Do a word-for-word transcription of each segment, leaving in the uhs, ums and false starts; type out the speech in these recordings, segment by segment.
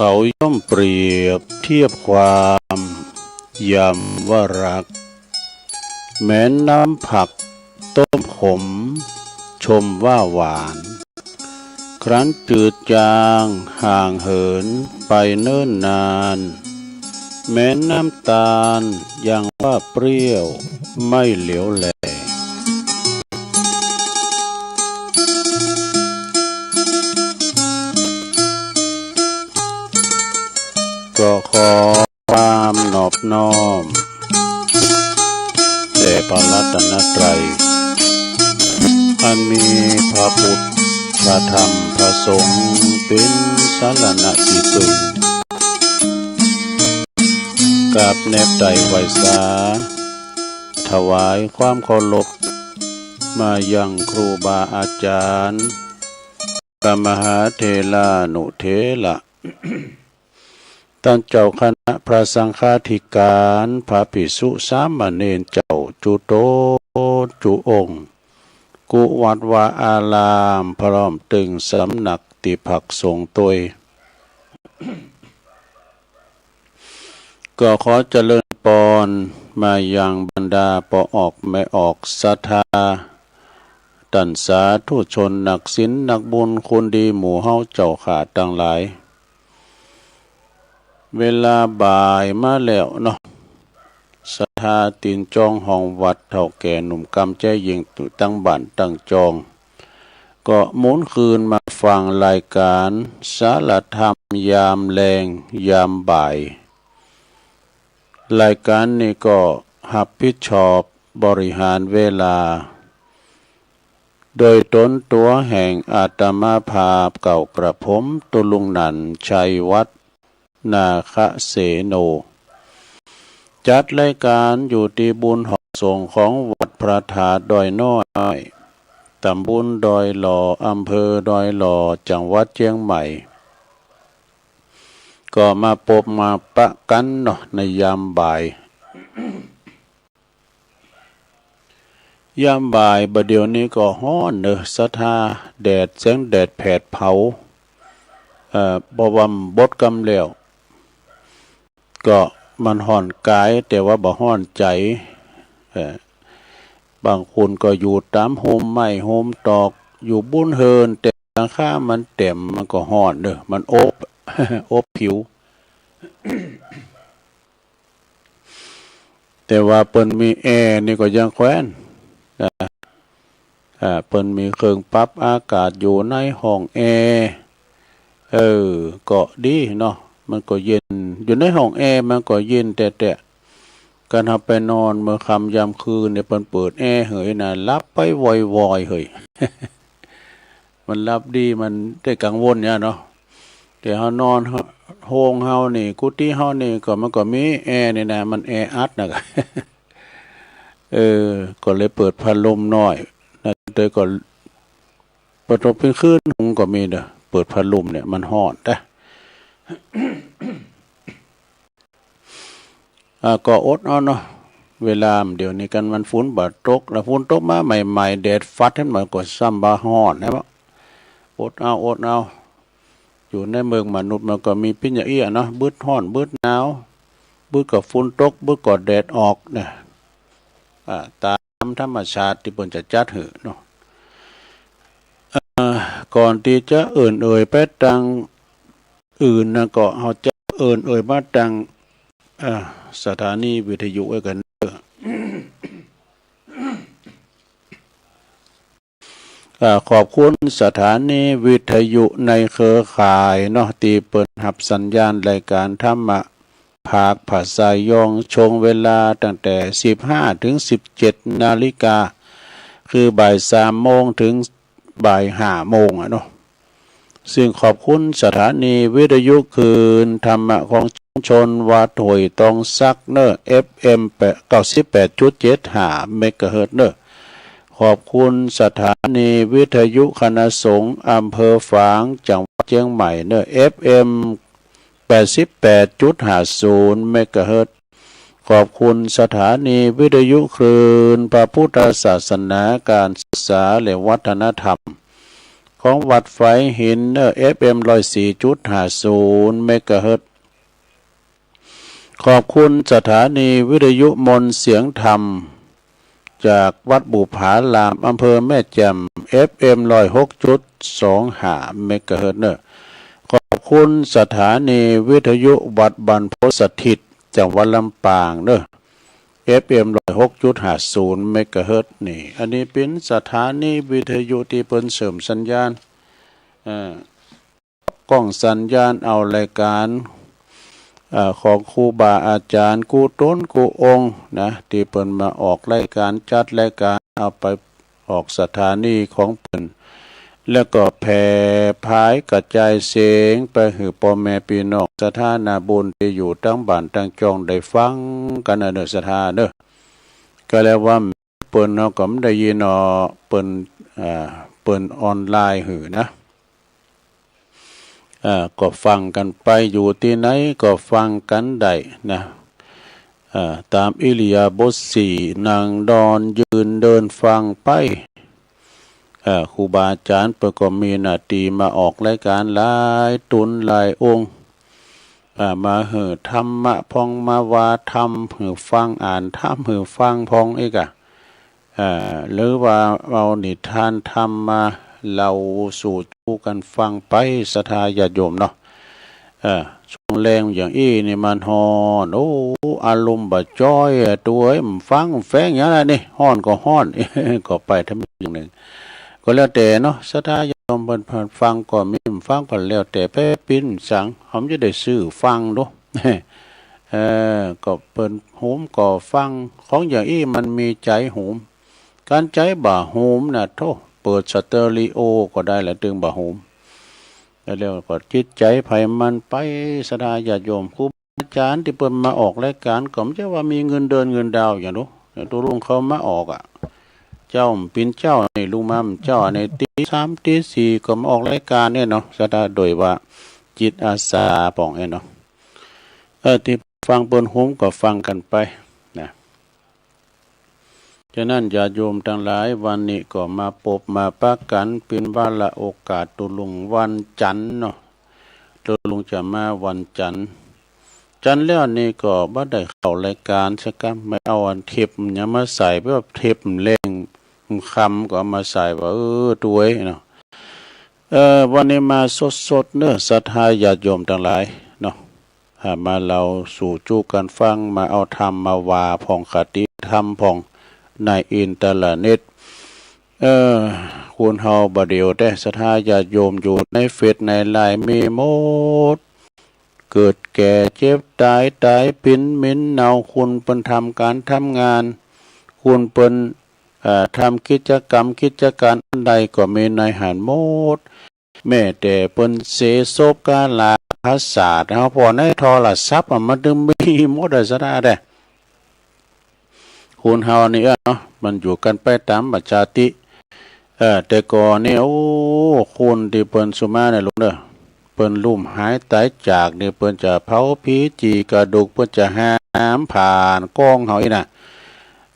เขาย่อมเปรียบเทียบความยำว่ารัก เหมือนน้ำผักต้มขม ชมว่าหวาน ครั้นจืดจางห่างเหินไปเนิ่นนาน เหมือนน้ำตาลยังว่าเปรี้ยวไม่เหลียวแล ก็ขอ ำนอบน้อมแด่พระรัตนตรัย อันมีพระพุทธ พระธรรม พระสงฆ์ เป็นสรณะตี้พึ่ง กราบแนบไต่ไหว้สา ถวายความเคารพ มายังครูบาอาจารย์ พระมหาเถรานุเถระ ต้านเจ้าคณะพระสังฆาธิการ พระภิกษุสามเณรเจ้าจุโตจุองค์ กู้วัดวาอาราม พร้อมตึงสำนักตี้พักสงฆ์ตวย ก็ขอเจริญปอนมายังบรรดาป้อออกแม่ออกศรัทธา ต้านสาธุชนนักศีลนักบุญคนดีหมู่เฮาเจ้าข้าตังหลาย เวลาบ่ายมาแล้วเนาะ ศรัทธาตี๋นจองห้องวัด เฒ่าแก่หนุ่มกำแจ้ยิง ตังบ้านตังจอง ก็หมุนคืนมาฟังรายการสารธรรมยามแลงยามบ่าย รายการนี้ก็ฮับผิดชอบบริหารเวลา โดยตนตั๋วแห่งอาตมาภาพเก่ากระผม ตุลุงหนันท์ ชัยวัฒน์ นาคเสโน จัดรายการอยู่ตี้บุญหอสงฆ์ของวัดพระธาตุดอยน้อย ตำบลดอยหล่อ อำเภอดอยหล่อ จังหวัดเจียงใหม่ ก็มาปบมาปะกั๋นเนาะ ในยามบ่าย ยามบ่ายบ่าเดี่ยวนี้ก็ฮ้อนเนาะ ศรัทธา แดด แสงแดดแผดเผา เอ่อ เพราะว่ามันบดกำแล้ว ก็มันฮ้อนกาย แต่ว่าบ่ฮ้อนใจ๋ เอ่อ บางคนก็อยู่ต๋ามฮ่มไม้ฮ่มตอก อยู่บนเฮือน แต่หลังคามันแต้ม มันก็ฮ้อนเนาะ มันอบ อบผิว แต่ว่าเปิ้นมีแอร์นี่ก็ยังแควนนะ อ่า เปิ้นมีเครื่องปรับอากาศอยู่ในห้องแอร์ เออ ก็ดีเนาะ มันก็เย็น อยู่ในห้องแอร์มันก็เย็นแต๊ๆ คันเฮาไปนอนเมื่อค่ำยามคืนเนี่ย เปิ้นเปิดแอร์เหยนะ หลับไปวอยๆ เหย มันหลับดี มันได้กังวลเนี่ยเนาะ แต่เฮานอนโฮงเฮานี่ กุฏิเฮานี่ก็ มันก็มีแอร์นี่นะ มันแออัดนะ เออ ก็เลยเปิดพัดลมน้อยนะ แต่ก็เปิดลมเป็นคืนหนึ่งก็มีเด้อ เปิดพัดลมเนี่ยมันฮ้อนนะ อ่า ก็อดเอาเนาะ เวลาเดี๋ยวนี้กันมันฝนบ่ตก แล้วฝนตกมาใหม่ๆ แดดฟัดขึ้นมาก็ซ้ำบ่ฮ้อนนะ อดเอา อดเอา อยู่ในเมืองมนุษย์มันก็มีปิ้นอย่างอี้อะเนาะ บึดฮ้อน บึดหนาว บึดก็ฝนตก บึดก็แดดออกนะ อ่า ตามธรรมชาติตี้เปิ้นจะจัดหื้อเนาะ เอ่อ ก่อนตี้จะเอิ้นเอ่ยไปตังอื่นนะ ก็เฮาจะเอิ้นเอ่ยมาตัง เอ่อ สถานีวิทยุไว้กั๋นเนาะ อ่า ขอบคุณสถานีวิทยุในเครือข่ายเนาะ ตี้เปิ้นฮับสัญญาณรายการธรรมะภาคภาษายอง ช่วงเวลาตั้งแต่สิบห้าถึงสิบเจ็ดนาฬิกา คือบ่ายสามโมงถึงบ่ายห้าโมงอะเนาะ ซึ่งขอบคุณสถานีวิทยุคลื่นธรรมะของชุมชนวัดห้วยตองสักเนาะ เอฟเอ็ม เก้าสิบแปดจุดเจ็ดห้าเมกะเฮิรตซ์เนาะ ขอบคุณสถานีวิทยุคณะสงฆ์อำเภอฝาง จังหวัดเชียงใหม่เนาะ เอฟเอ็ม แปดสิบแปดจุดห้าศูนย์เมกะเฮิรตซ์ ขอบคุณสถานีวิทยุคลื่นพระพุทธศาสนา การศึกษาและวัฒนธรรม ของวัดฝายหินเนาะ เอฟเอ็ม ร้อยสี่จุดห้าศูนย์เมกะเฮิรตซ์ ขอบคุณสถานีวิทยุมนต์เสียงธรรม จากวัดบุปผาราม อำเภอแม่แจ่ม เอฟเอ็ม ร้อยหกจุดสองห้าเมกะเฮิรตซ์เนาะ ขอบคุณสถานีวิทยุวัดบ้านโพธิ์สถิต จังหวัดลำปางเนาะ เอฟเอ็ม ร้อยหกจุดห้าศูนย์เมกะเฮิรตซ์นี่ อันนี้เป๋นสถานีวิทยุตี้เปิ้นเสริมสัญญาณ เอ่อ กล้องสัญญาณเอารายการ เอ่อ ของครูบาอาจารย์กู้ตนกู้องค์นะ ตี้เปิ้นมาออกรายการ จัดรายการ เอาไปออกสถานีของเปิ้น แล้วก็แผ่ผายกระจายเสียงไปหื้อป้อแม่ปี้น้องศรัทธานาบุญตี้อยู่ตังบ้านตังจ่องได้ฟังกั๋นนะเนอะ ศรัทธาเนอะ ก็แล้วว่าเปิ้นเนาะก็บ่ได้ยินเนาะ เปิ้น อ่า เปิ้นออนไลน์หื้อนะ อ่า ก็ฟังกั๋นไป อยู่ตี้ไหนก็ฟังกั๋นได้นะ อ่า ต๋ามอิริยาบถสี่ นั่งนอนยืนเดินฟังไป อ่า ครูบาอาจารย์เปิ้นก็มีหน้าตี้มาออกรายการหลายต๋นหลายองค์ อ่า มาหื้อธรรมะพ่อง มาว่าธรรมหื้อฟัง อ่านธรรมหื้อฟังพ่องอีกอะ อ่า หรือว่าเอานิทานธรรมมาเล่าสู่จูกั๋นฟังไป ศรัทธาญาติโยมเนาะ เออ ช่วงแลงอย่างอี้นี่มันฮ้อน โอ้ อารมณ์บ่จ้อยอะ ตั๋วเอ้ย บ่ฟังแฝงหยังละนี่ ฮ้อนก็ฮ้อน ก็ไปทำอย่างหนึ่ง ก็แล้วแต่เนาะ ศรัทธาญาติโยมเปิ้น เปิ้นฟังก็มี บ่ฟังก็แล้วแต่ ไปปิ้นสัง เฮาจะได้ซื้อฟังดู เออ ก็เปิ้นโฮมก็ฟัง ของอย่างอี้มันมีใจ๋โฮม คันใจ๋บ่โฮมนะ โธ่ เปิดสเตอริโอก็ได้ละ ตึงบ่โฮม แล้วก็จิตใจ๋ไผมันไป ศรัทธาญาติโยม ครูบาอาจารย์ตี้เปิ้นมาออกรายการ ก็บ่ใจ้ว่ามีเงินเดือนเงินดาวหยังดอก ตุ๊ลุงเขามาออกอะ เจ๊าปิ้นเจ๊านี่ ลุงมาเจ๊า อันนี้ตีสามตีสี่ก็มาออกรายการเนี่ยเนาะ ศรัทธา โดยว่าจิตอาสาพ่องเอ้ยเนาะ เออ ตี้ฟังเปิ้นโฮมก็ฟังกั๋นไปนะ ฉะนั้นญาติโยมตังหลาย วันนี้ก็มาปบมาปะกั๋น ปิ้นวาระโอกาสตุ๊ลุงวันจั๋นเนาะ ตุ๊ลุงจะมาวันจั๋น จั๋นแล้วนี่ก็บ่ได้เข้ารายการสักกำ ไม่เอาอันเทปหยังมาใส่ แบบเทปแลงคำก็เอามาใส่ว่า เออ ตวยเนาะ เออ วันนี้มาสดๆ เนอะ ศรัทธาญาติโยมตังหลายเนาะ อ่า มาเล่าสู่จูกั๋นฟัง มาเอาธรรมมาว่าพ่อง คติธรรมพ่อง ในอินเทอร์เน็ต เออ คนเฮาบ่าเดี่ยวแต๊ ศรัทธาญาติโยมอยู่ในเฟซในไลน์มีหมด เกิดแก่เจ็บต๋าย ต๋ายปิ้นเหม็นเน่า คนเปิ้นทำก๋านทำงาน คนเปิ้น เอ่อ ทำกิจกรรมกิจก๋านอันใดก็มีในหั้นหมด แม้แต่เปิ้นเสพสุรา ผสาทเฮาผ่อในโทรศัพท์อะ มันตึงมีหมดอะ ศรัทธาแต๊ คนเฮานี่เนาะ มันอยู่กั๋นไปต๋ามบัดจาติ เออ แต่ก่อนนี่ โอ้ คนตี้เปิ้นสุมาเนี่ยลุงเด้อ เปิ้นลุ่มหายต๋ายจากนี่ เปิ้นจะเผาผีจี่กระดูก เปิ้นจะหามผ่านกองเฮาอี้นะ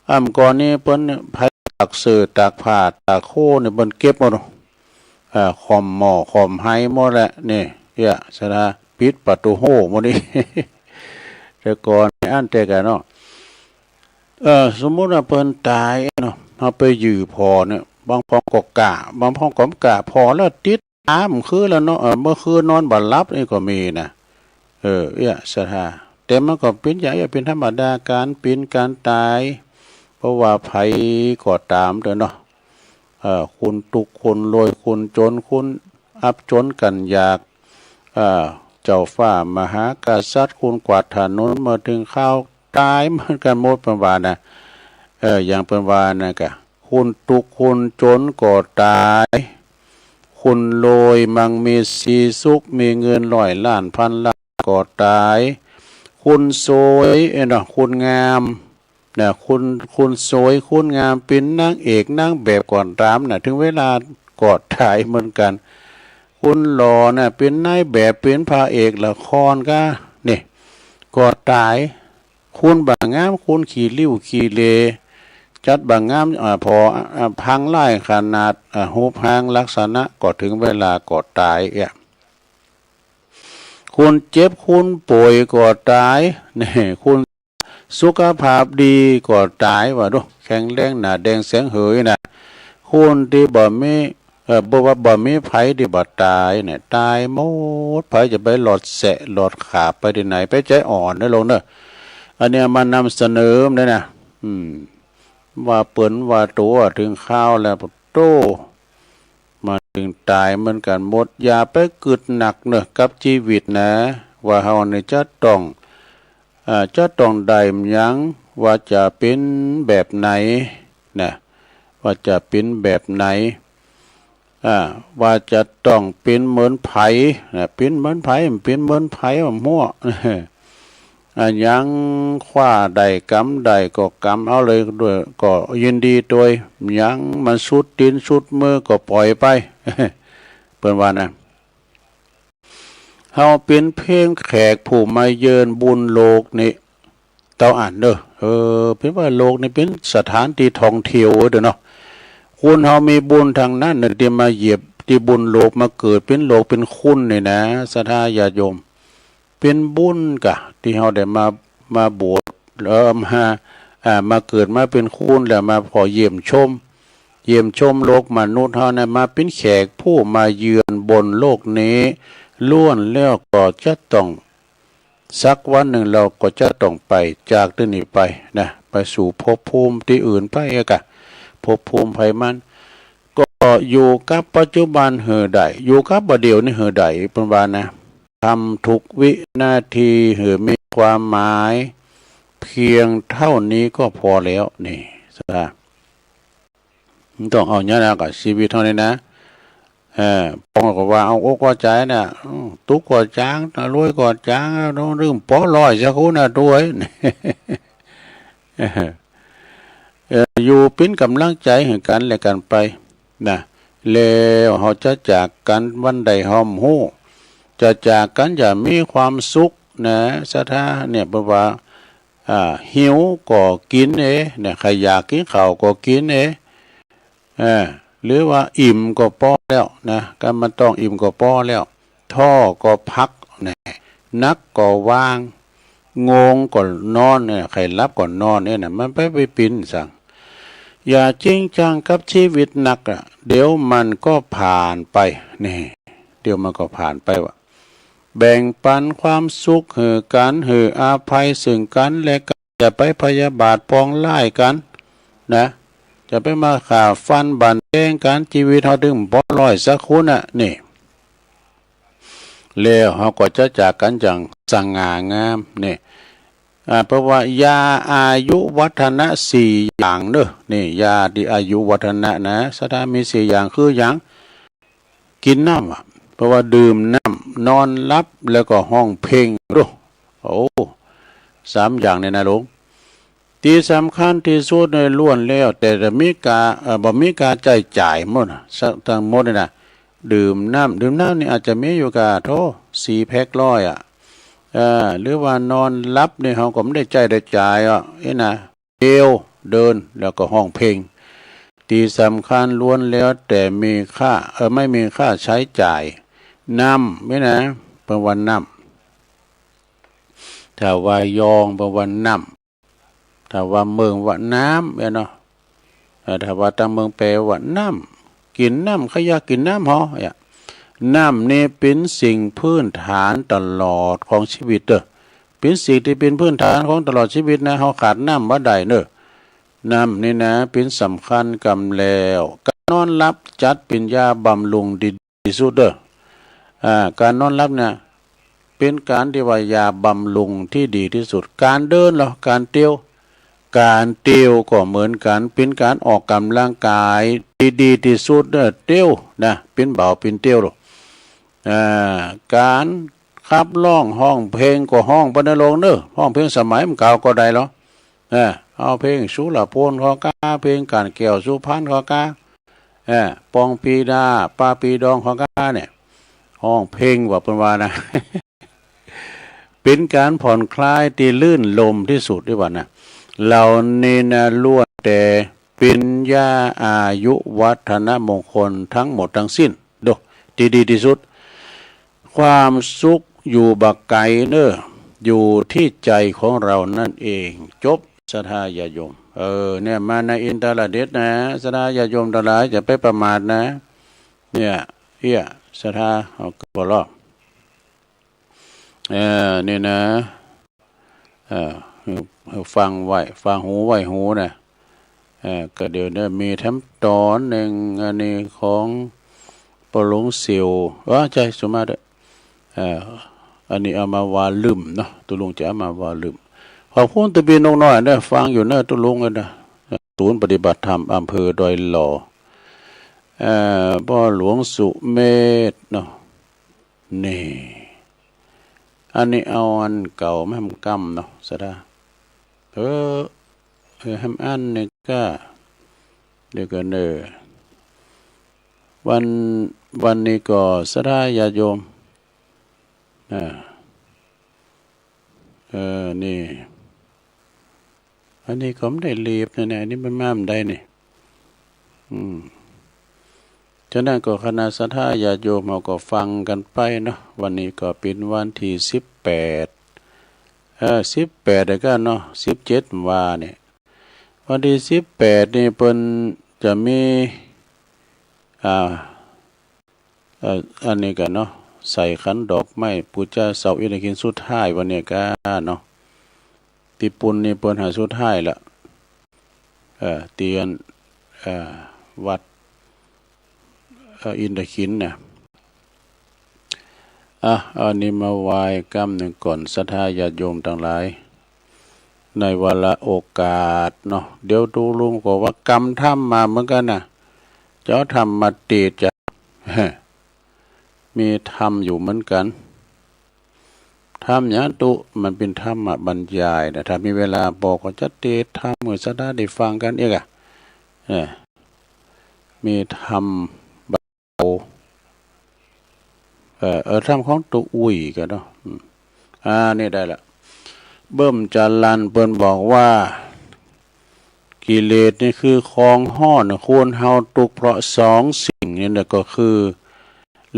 อ่ำก่อนนี่เปิ้นไผตากเสื้อตากผ้าตากโค้นี่เปิ้นเก็บหมด อ่า ข่อมหม้อข่อมไหหมดแหละ นี่ เอี้ย ศรัทธา ปิดประตู๋โฮ่หมดนี่ แต่ก่อนนี่อั้นแต่ก่อนเนาะ เออ สมมุติว่าเปิ้นต๋ายเนาะ เฮาไปยื้อผ่อเนี่ย บางพ่องก็ก้า บางพ่องก็บ่ก้า ผ่อแล้วติดต๋าบ่คืนแล้วเนาะ เออ เมื่อคืนนอนบ่หลับนี่ก็มีนะ เออ เอี้ย ศรัทธา แต่มันก็ปิ้นอย่างเอี้ย ปิ้นธรรมดา ก๋านปิ้นก๋านต๋าย เพราะว่าไผก็ต๋ามเต๊อะเนาะ เอ่อ คนตุ๊กข์คนรวย คนจ๋น คนอับจ๋นก๋านยาก เอ่อ เจ้าฟ้ามหากษัตริย์ คนกวาดถนน เมื่อเถิงคราวต๋ายเหมือนกั๋นหมด เปิ้นว่านะ เอ่อ อย่างเปิ้นว่านะกะ คนตุ๊กข์คนจ๋นก็ต๋าย คนรวยมั่งมีสีสุข มีเงินร้อยล้านพันล้านก็ต๋าย คนสวย เอ้ยเนาะ คนงาม นะ คน คนสวย คนงาม ปิ้นนางเอกนางแบบก็ต๋ามนะ เถิงเวลาก็ต๋ายเหมือนกั๋น คนหล่อนะ ปิ้นนายแบบ ปิ้นพระเอกละครก็ นี่ ก็ต๋าย คนบ่างาม คนขี้ริ้วขี้เหร่ จัดบ่างาม อ่า ผ่อ อ่า พังร้ายขนาด อ่า รูปร่างลักษณะ ก็เถิงเวลาก็ต๋าย เอี้ย คนเจ็บคนป่วยก็ต๋าย นี่ คนสุขภาพดีก็ต๋าย ว่าดู แข็งแรงหน้าแดงแสงเหยนะ คนตี้บ่มี เอ่อ บ่ว่าบ่มีไผตี้บ่ต๋ายเนี่ย ต๋ายหมด ไผจะไปหลอดแสะหลอดขาบไปตี้ไหน ไปใจ๋อ่อนเด้อลุงเด้อ อันนี้เอามานำเสนอเด้อนะ อืม ว่าเปิ้นว่าตั๋วเถิงคราวแล้ว โต้ มาเถิงต๋ายเหมือนกั๋นหมด อย่าไปกึ๊ดหนักเนอะกับจีวิตนะ ว่าเฮานี่จะต้อง อ่า จะต้องได้หยัง ว่าจะเป็นแบบไหนนะ ว่าจะเป็นแบบไหน อ่า ว่าจะต้องเป็นเหมือนไผนะ เป็นเหมือนไผ เป็นเหมือนไผ ว่ามั่ว อ่า หยังคว้าได้กำได้ก็กำเอาเลยด้วย ก็ยินดีโดย หยังมันสุดตีนสุดมือก็ปล่อยไป เปิ้นว่านะ เฮาเป๋นเพียงแขกผู้มาเยือนบุญโลกนี้ เต้าอั้นเด้อ เออ เป๋นว่าโลกนี้เป๋นสถานที่ท่องเที่ยวเด้อเนาะ คนเฮามีบุญทางนั้นเน่อ ตี้มาเหยียบตี้บุญโลก มาเกิดเป๋นโลกเป๋นคนนี่นะ ศรัทธาญาติโยม เป๋นบุญกะ ตี้เฮาได้มา มาบวช เออ มา อ่า มาเกิดมาเป๋นคนแล้วมาผ่อเยี่ยมชม เยี่ยมชมโลกมนุษย์เฮานะ มาเป๋นแขกผู้มาเยือนบนโลกนี้ ล้วนแล้วก็จะต้อง สักวันหนึ่งเราก็จะต้องไปจากตี้นี้ไปนะ ไปสู่ภพภูมิตี้อื่นไปอะกะ ภพภูมิไผมัน ก็อยู่กับปัจจุบันหื้อได้ อยู่กับบ่าเดี่ยวนี้หื้อได้ เปิ้นว่านะ ทำทุกวินาทีหื้อมีความหมาย เพียงเท่านี้ก็พอแล้ว นี่ ศรัทธา มันต้องเอาอย่างนั้นนะ กับชีวิตเฮานี่นะ เออ ปองก็ว่าเอาอกเอาใจนะ อืม ตุ๊กข์ก็จาง รวยก็จาง ต้องลืมปอร้อยสักคนนะ ตัวเอ้ย เออ อยู่เป๋นกำลังใจหื้อกันและกันไปนะ แล้วเฮาจะจากกันวันใดเฮาบ่ฮู้ จะจากกันอย่างมีความสุขนะ ศรัทธา เนี่ย เปิ้นว่า อ่า หิวก็กินเอ เนี่ย ใครอยากกินข้าวก็กินเอ เออ หรือว่าอิ่มก็ปอแล้วนะ ก็มันต้องอิ่มก็ปอแล้ว ท้อก็พัก เนี่ย หนักก็วาง ง่วงก็นอน เนี่ย ใครหลับก็นอน เนี่ยนะ มันไป ไปเป๋นสัง อย่าจริงจังกับชีวิตนักอะ เดี๋ยวมันก็ผ่านไป นี่ เดี๋ยวมันก็ผ่านไปวะ แบ่งปันความสุขหื้อกัน หื้ออภัยซึ่งกันและกัน อย่าไปพยาบาทปองร้ายกันนะ อย่าไปมาฆ่าฟันบั่นแกล้งกัน ชีวิตเฮาถึงบ่ร้อยสักคนน่ะ นี่ แล้วเฮาก็จะจากกันอย่างสง่างาม นี่ อ่า เปิ้นว่ายาอายุวัฒนะสี่อย่างเด้อ นี่ ยาตี้อายุวัฒนะนะ ศรัทธา มีสี่อย่างคือหยัง กินน้ำอะ เปิ้นว่าดื่มน้ำ นอนหลับ แล้วก็ฮ้องเพลง ดู โอ้ สามอย่างนี่นะลูก ตี้สำคัญตี้สุดนี่ล้วนแล้วแต่จะมีกา เอ่อ บ่มีกาใจ๊จ่ายหมด ทั้งหมดนี่นะ ดื่มน้ำ ดื่มน้ำนี่อาจจะมีอยู่กา โธ่ สี่แพ็คร้อยอะ เอ่อ หรือว่านอนหลับนี่เฮาก็บ่ได้ใจ๊ได้จ่ายอะ เอ้ยนะ เตียว เดิน แล้วก็ฮ้องเพลง ตี้สำคัญล้วนแล้วแต่มีค่า เอ่อ ไม่มีค่าใช้จ่าย น้ำ นี่นะ เปิ้นว่าน้ำ ถ้าว่ายอง เปิ้นว่าน้ำ ถ้าว่าเมืองว่าน้ำ เอ้ยเนาะ เอ่อ ถ้าว่าตางเมืองแปลว่าน้ำ กินน้ำ ใครอยากกินน้ำหอ เนี่ย น้ำนี่เป๋นสิ่งพื้นฐานตลอดของชีวิตเด้อ เป๋นสิ่งตี้เป๋นพื้นฐานของตลอดชีวิตนะ เฮาขาดน้ำบ่ได้เนอะ น้ำนี่นะ เป๋นสำคัญกำแล้ว การนอนหลับจัดเป๋นยาบำรุงดี ที่สุดเด้อ อ่า การนอนหลับเนี่ย เป๋นการตี้ว่ายาบำรุงตี้ดีตี้สุด การเดินเหรอ การเตียว การเตียวก็เหมือนกัน เป๋นการออกกำลังกายตี้ดีตี้สุดเด้อ เตียวนะ เป๋นบ่าวเป๋นเตียวหรอก อ่า การขับร้องฮ้องเพลงก็ฮ้องไปในโลกเนอะ ฮ้องเพลงสมัยมันเก่าก็ได้เหรอ เออ เอาเพลงสุรพลขอก้า เพลงก่านแก้วสุพรรณขอก้า เออ ปองปีดา ปาปีดองขอก้าเนี่ย ฮ้องเพลงว่าเปิ้นว่านะ เป๋นการผ่อนคลายตี้ลื่นลมตี้สุดดีกว่านะ เหล่านี้นะล้วนแต่เป๋นยาอายุวัฒนมงคลทั้งหมดทั้งสิ้น ดู ตี้ดีตี้สุด ความสุขอยู่บ่ไกลเนอะ อยู่ที่ใจของเรานั่นเอง จบ ศรัทธาญาติโยม เออ เนี่ย มาในอินเทอร์เน็ตนะ ศรัทธาญาติโยมทั้งหลาย อย่าไปประมาทนะ เนี่ย เอี้ย ศรัทธา เอาก็บ่รอด เออ นี่นะ เออ ฟังไว้ ฟังหูไว้หูนะ เออ ก็เดี๋ยวนี้มีแถมตอนหนึ่ง อันนี้ของปอหลวงเสี่ยว เออ ใช่ สุมาเด้อ เออ อันนี้เอามาว่าลืมเนาะ ตกลงจะเอามาว่าลืม ขอบคุณตะบีนกน้อยเนอะ ฟังอยู่เนอะ ตุ๊ลุงเนอะ ศูนย์ปฏิบัติธรรมอำเภอดอยหล่อ เอ่อ พ่อหลวงสุเมธเนาะ นี่ อันนี้เอาอันเก่ามาแหมกำเนาะ สะดา เออ เออ แหมอันนี้ก็ เดี๋ยวกันเนอะ วัน วันนี้ก็ ศรัทธาญาติโยม อ่า เออ นี่ อันนี้ก็ไม่ได้รีบนะเนี่ย อันนี้มันมาไม่ได้นี่ อืม ฉะนั้นก็คณะศรัทธาญาติโยมเราก็ฟังกันไปเนาะ วันนี้ก็เป็นวันที่สิบแปด เออ สิบแปดแล้วกันเนาะ สิบเจ็ดว่าเนี่ย วันที่สิบแปดนี่เปิ้นจะมี อ่า เอ่อ อันนี้กันเนาะ ใส่ขันดอกไม้ ปู๋จาเสาอินทขิลสุดท้ายวันนี้กันเนาะ ตี้ปูนนี่เปิ้นหาสุดท้ายละ เอ่อ ตี้อัน เอ่อ วัด เอ่อ อินทขิลนะ อ่ะ อันนี้มาไหว้กำหนึ่งก่อน ศรัทธาญาติโยมทั้งหลาย ในวาระโอกาสเนาะ เดี๋ยวตุ๊ลุงก็ว่ากำธรรมมาเหมือนกันนะ จะเอาธรรมมาเตะจะ มีธรรมอยู่เหมือนกัน ธรรมอย่างตุ๊ มันเป็นธรรมบรรยายนะ ถ้ามีเวลาพอก็จะเตะธรรมให้ศรัทธาได้ฟังกันอีกอะ เออ มีธรรม เอ่อ เอ่อ ธรรมของตุ๊อุ้ยกันเนาะ อืม อ่า นี่ได้ละ เบิ่มจรัญเปิ้นบอกว่า กิเลสนี่คือของฮ้อน คนเฮาทุกข์เพราะสองสิ่งนี่แหละ ก็คือ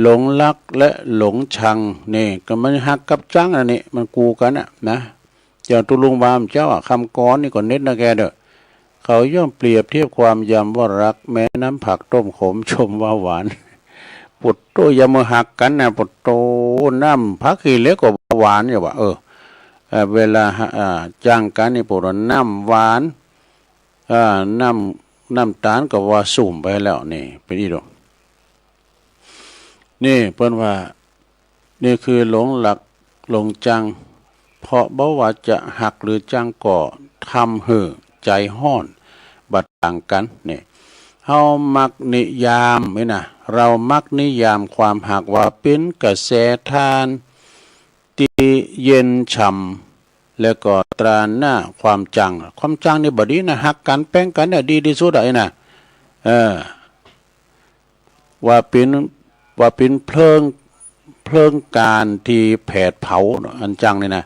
หลงรักและหลงชัง นี่ ก็มันฮักกับจังอันนี้ มันกู่กันน่ะนะ อย่างตุ๊ลุงว่ามันเจ้าอะ คำกลอนนี่ก็เน็ตนะแกเด้อ เขาย่อมเปรียบเทียบความยำว่ารัก แม้น้ำผักต้มขมชมว่าหวาน ปุตโต ยามเมื่อฮักกันนะปุตโต น้ำผักขี้เหล็กก็หวานอยู่ว่ะ เออ เอ่อ เวลา อ่า จังกันนี่ปุตโต น้ำหวาน อ่า น้ำ น้ำตาลก็ว่าสุมไปแล้ว นี่ เป็นอี้ดอก นี่เปิ้นว่า นี่คือหลงรักหลงชัง เพราะบ่ว่าจะฮักหรือชังก็ทำหื้อใจฮ้อนบ่ต่างกัน นี่ เฮามักนิยามนี่นะ เรามักนิยามความฮักว่าเป็นกระแสทานตี้เย็นฉ่ำ แล้วก็ตราหน้าความชัง ความชังนี่บ่ดีนะ ฮักกันแป้งกันเนี่ยดีที่สุดอะไอ้น่ะ เออ ว่าเป็น ว่าเป็นเพลิง เพลิงก๋านที่แผดเผาเนาะ อันชังนี่นะ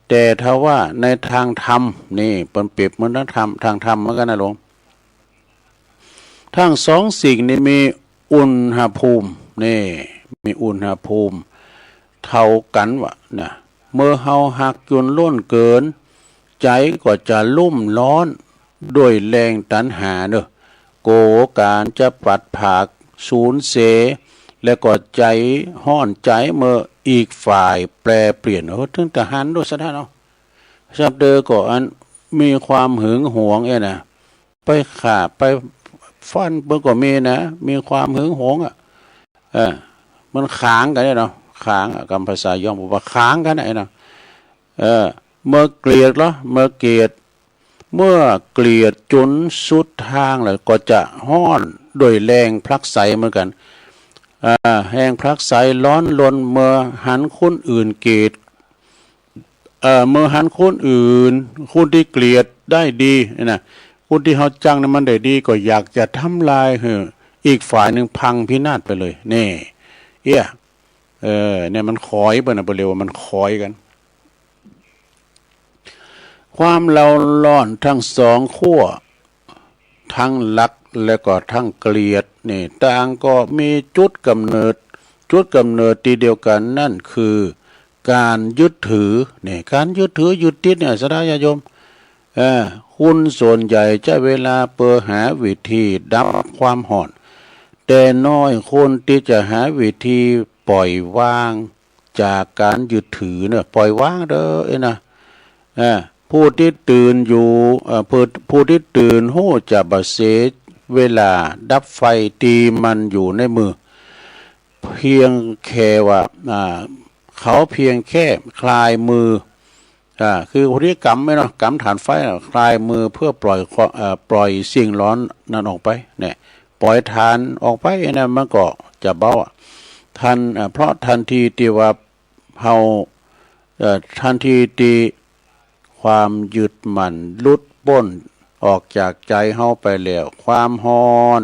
แต่ถ้าว่าในทางธรรมนี่ เปิ้นเปรียบเหมือนทางธรรม ทางธรรมเหมือนกันนะหลวง ทั้งสองสิ่งนี้มีอุณหภูมิ นี่ มีอุณหภูมิเท่ากันว่ะนะ เมื่อเฮาฮักจนล้นเกิน ใจก็จะลุ่มร้อนด้วยแรงตัณหาเนอะ โกรธการจะผลัดพรากสูญเสีย และก็ใจฮ้อนใจเมื่ออีกฝ่ายแปรเปลี่ยน โอ้ ถึงทหารด้วยซะเนาะ ซับเดอก็อันมีความหึงหวงเอ้ยนะ ไปฆ่าไปฟันเปิ้นก็มีนะ มีความหึงหวงอะ เออ มันขางกันเนี่ยเนาะ ขางอะ กำภาษาย้อมบอกว่าขางกันน่ะไอ้เนาะ เออ เมื่อเกลียดเหรอ เมื่อเกลียด เมื่อเกลียดจนสุดทางแล้วก็จะฮ้อนด้วยแรงผลักไสเหมือนกัน อ่า แรงผลักไสร้อนรนเมื่อหันคนอื่นเกลียด เอ่อ เมื่อหันคนอื่น คนที่เกลียดได้ดีนี่นะ คนที่เฮาชังนี่มันได้ดี ก็อยากจะทำลายหื้ออีกฝ่ายหนึ่งพังพินาศไปเลย นี่ เอี้ย เออ เนี่ยมันขอยเปิ้นน่ะ เปิ้นเรียกว่ามันขอยกัน ความเร่าร้อนทั้งสองขั้ว ทั้งฮักและก็ทั้งเกลียดนี่ ต่างก็มีจุดกำเนิด จุดกำเนิดตี้เดียวกัน นั่นคือการยึดถือนี่ การยึดถือยึดติดเนี่ย ศรัทธาญาติโยม เออ คนส่วนใหญ่ใช้เวลาเพื่อหาวิธีดับความฮ้อน แต่น้อยคนที่จะหาวิธีปล่อยวางจากการยึดถือเนี่ย ปล่อยวางเด้อเอ้ยนะ เออ ผู้ที่ตื่นอยู่ เอ่อ ผู้ ผู้ที่ตื่นฮู้จะบ่เสียเวลาดับไฟตี้มันอยู่ในมือ เพียงแค่ว่า อ่า เขาเพียงแค่คลายมือ อ่า คือพอดีกำไว้เนาะ กำถ่านไฟน่ะ คลายมือเพื่อปล่อยควัน เอ่อ ปล่อยสิ่งร้อนนั้นออกไป เนี่ย ปล่อยถ่านออกไป ไอ้นั่นมันก็จะเบาอะ ทัน เอ่อ เพราะทันทีที่ว่าเฮา เอ่อ ทันทีที่ความยึดมั่นหลุดป๊นออกจากใจเฮาไปแล้ว ความร้อน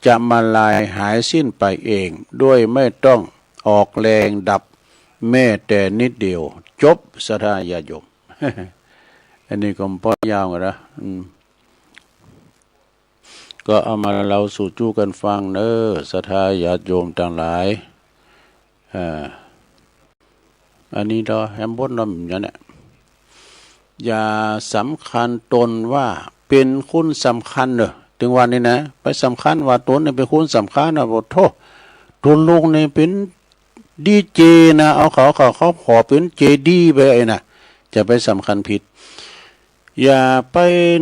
จะมาลายหายสิ้นไปเอง โดยไม่ต้องออกแรงดับแม้แต่นิดเดียว จบ ศรัทธาญาติโยม อันนี้ก็บ่ยาวนะ อืม ก็เอามาเล่าสู่จู้กันฟังเนอะ ศรัทธาญาติโยมตังหลาย เอ่อ อันนี้เนาะ แฮมบดเนาะ อย่างเนี้ย อย่าสำคัญตนว่าเป็นคนสำคัญเนอะ ถึงวันนี้นะ ไปสำคัญว่าตนเนี่ยเป็นคนสำคัญนะ โอ้โธ่ ตนลูกเนี่ยเป็นดีเจนะ เอาเขา เขา เขาขอเป็นเจดีไปไอ้น่ะ จะไปสำคัญผิด อย่าไป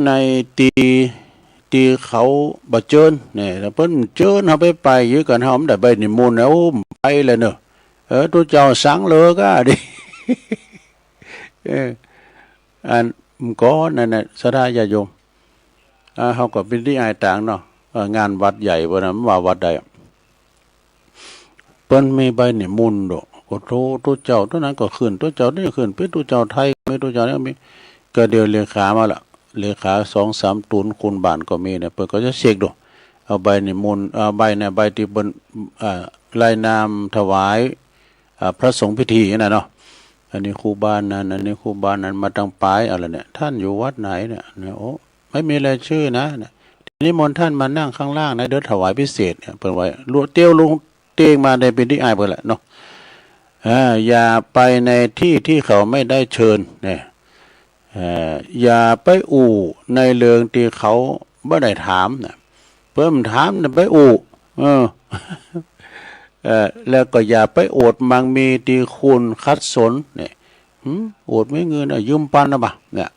ในที่ ที่เขาบ่เจิญ เนี่ย ถ้าเปิ้นเจิญเฮาไป ไปอยู่กัน เฮาบ่ได้ใบนิมนต์นะ โอ้ ไปแล้วเนอะ เออ ตุ๊เจ้าสั่งเลยก็ดี เออ อันก่อนนั่นน่ะ ศรัทธาญาติโยม อ่า เฮาก็เป็นตี้อายตางเนาะ เออ งานวัดใหญ่เปิ้นน่ะ มันว่าวัดใดอะ เปิ้นมีใบนิมนต์โด ก็โทรตุ๊เจ้า ตัวนั้นก็ขึ้น ตุ๊เจ้านี่ขึ้น เป็นตุ๊เจ้าไทย มีตุ๊เจ้านี่มี ก็เดี๋ยวเลขามาละ เลขาสองสามตน คนบ้านก็มีเนี่ย เปิ้นก็จะเช็คดู เอาใบนิมนต์ เอาใบเนี่ย ใบที่เปิ้น อ่า รายนามถวาย อ่า พระสงฆ์พิธีนั่นน่ะเนาะ อันนี้ครูบานั้น อันนี้ครูบานั้น มาตั้งปายอะไรเนี่ย ท่านอยู่วัดไหนเนี่ย เนี่ย โอ้ ไม่มีรายชื่อนะ เนี่ย นิมนต์ท่านมานั่งข้างล่างนะ เดี๋ยวถวายพิเศษเนี่ย เปิ้นว่า ลวงเตี้ยวลวงเตียงมาได้เป็นตี้อายเปิ้นแหละเนาะ อ่า อย่าไปในที่ที่เขาไม่ได้เชิญ เนี่ย เอ่อ อย่าไปอู้ในเรื่องที่เขาบ่ได้ถามนะ เปิ้นถามน่ะไปอู้ เออ เอ่อ แล้วก็อย่าไปอวดมั่งมีที่คนขัดสน เนี่ย หึ อวดมีเงิน เอายืมปันนะบ่ะ เนี่ย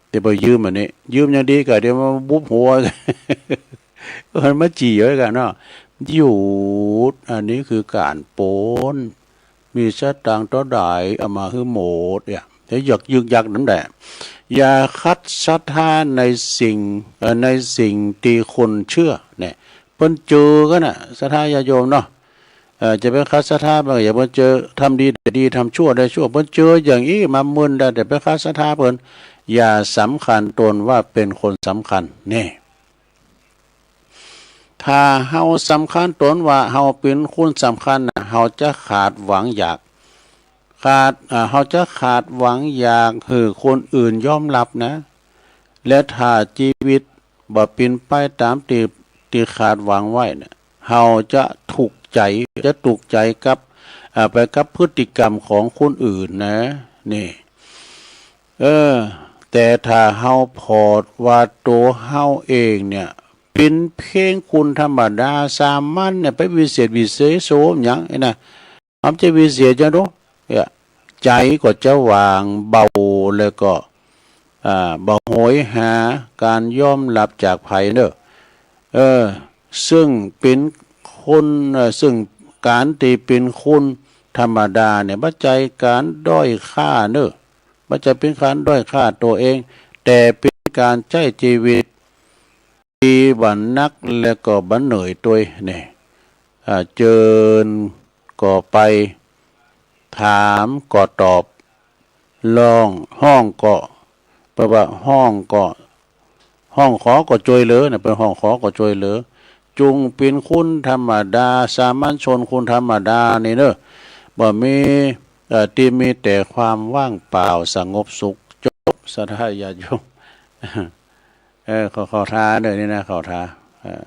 แต่บ่ยืมอันนี้ ยืมอย่างดีก็เดี๋ยวมาบุบหัว มันมาจี่ไว้กันเนาะ หยุด อันนี้คือการปล้น มีสตางค์เท่าใดเอามาหื้อหมดเนี่ย แต่อยากยึกยักนั่นแหละ อย่าขัดศรัทธาในสิ่ง เอ่อ ในสิ่งที่คนเชื่อ เนี่ย เปิ้นเจอกันน่ะ ศรัทธาญาติโยมเนาะ เอ่อ จะไปขัดศรัทธาเปิ้น อย่าเปิ้นเจอ ทำดีได้ดี ทำชั่วได้ชั่ว เปิ้นเจออย่างอี้มาหมื่นได้ แต่ไปขัดศรัทธาเปิ้น อย่าสำคัญตนว่าเป็นคนสำคัญ นี่ ถ้าเฮาสำคัญตนว่าเฮาเป็นคนสำคัญน่ะ เฮาจะขาดหวังอยาก ขาด อ่า เฮาจะขาดหวังอยากหื้อคนอื่นยอมรับนะ และถ้าชีวิตบ่เป็นไปตามที่ ที่ขาดหวังไว้น่ะ เฮาจะทุกข์ใจ จะทุกข์ใจกับ อ่า ไปกับพฤติกรรมของคนอื่นนะ นี่ เออ แต่ถ้าเฮาผ่อว่าตัวเฮาเองเนี่ย เป็นเพียงคนธรรมดาสามัญเนี่ย ไปวิเศษวิเศษโสมหยังไอ้น่ะ มันจะวิเศษจังโด เนี่ย ใจก็จะว่างเบา แล้วก็ อ่า บ่โหยหาการยอมรับจากไผเนอะ เออ ซึ่งเป็นคน เอ่อ ซึ่งการที่เป็นคนธรรมดาเนี่ย บ่ใจ้การด้อยค่าเนอะ บ่ใจ้เป็นการด้อยค่าตัวเอง แต่เป็นการใช้ชีวิตที่บ่หนักและก็บ่เหนื่อยตวยเนี่ย อ่า เจิญก็ไป ถามก็ตอบ ร้อง ฮ้องก็ แปลว่าฮ้องก็ ฮ้องขอก็ช่วยเหลือนะ เปิ้นฮ้องขอก็ช่วยเหลือ จงเป็นคนธรรมดา สามัญชนคนธรรมดานี่เนอะ บ่มี เอ่อ ที่มีแต่ความว่างเปล่าสงบสุข จบ ศรัทธาญาติโยม เออ ขอ ขอท้าเด้อนี่นะ ขอท้า เอ่อ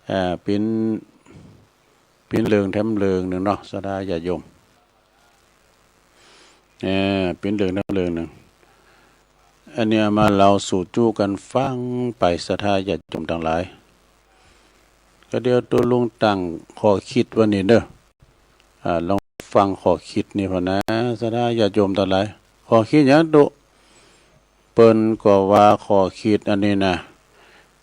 เอ่อ ปิ้น ปิ้นเรื่องแถมเรื่องหนึ่งเนาะ ศรัทธาญาติโยม เอ่อ ปิ้นเรื่องแถมเรื่องหนึ่ง อันนี้เอามาเล่าสู่จู้กันฟังไป ศรัทธาญาติโยมตังหลาย ก็เดี๋ยวตัวลุงตั้งข้อคิดไว้นี่เด้อ อ่า ลองฟังข้อคิดนี่พอนะ ศรัทธาญาติโยมตังหลาย ข้อคิดหยังตุ เปิ้นก็ว่าข้อคิดอันนี้นะ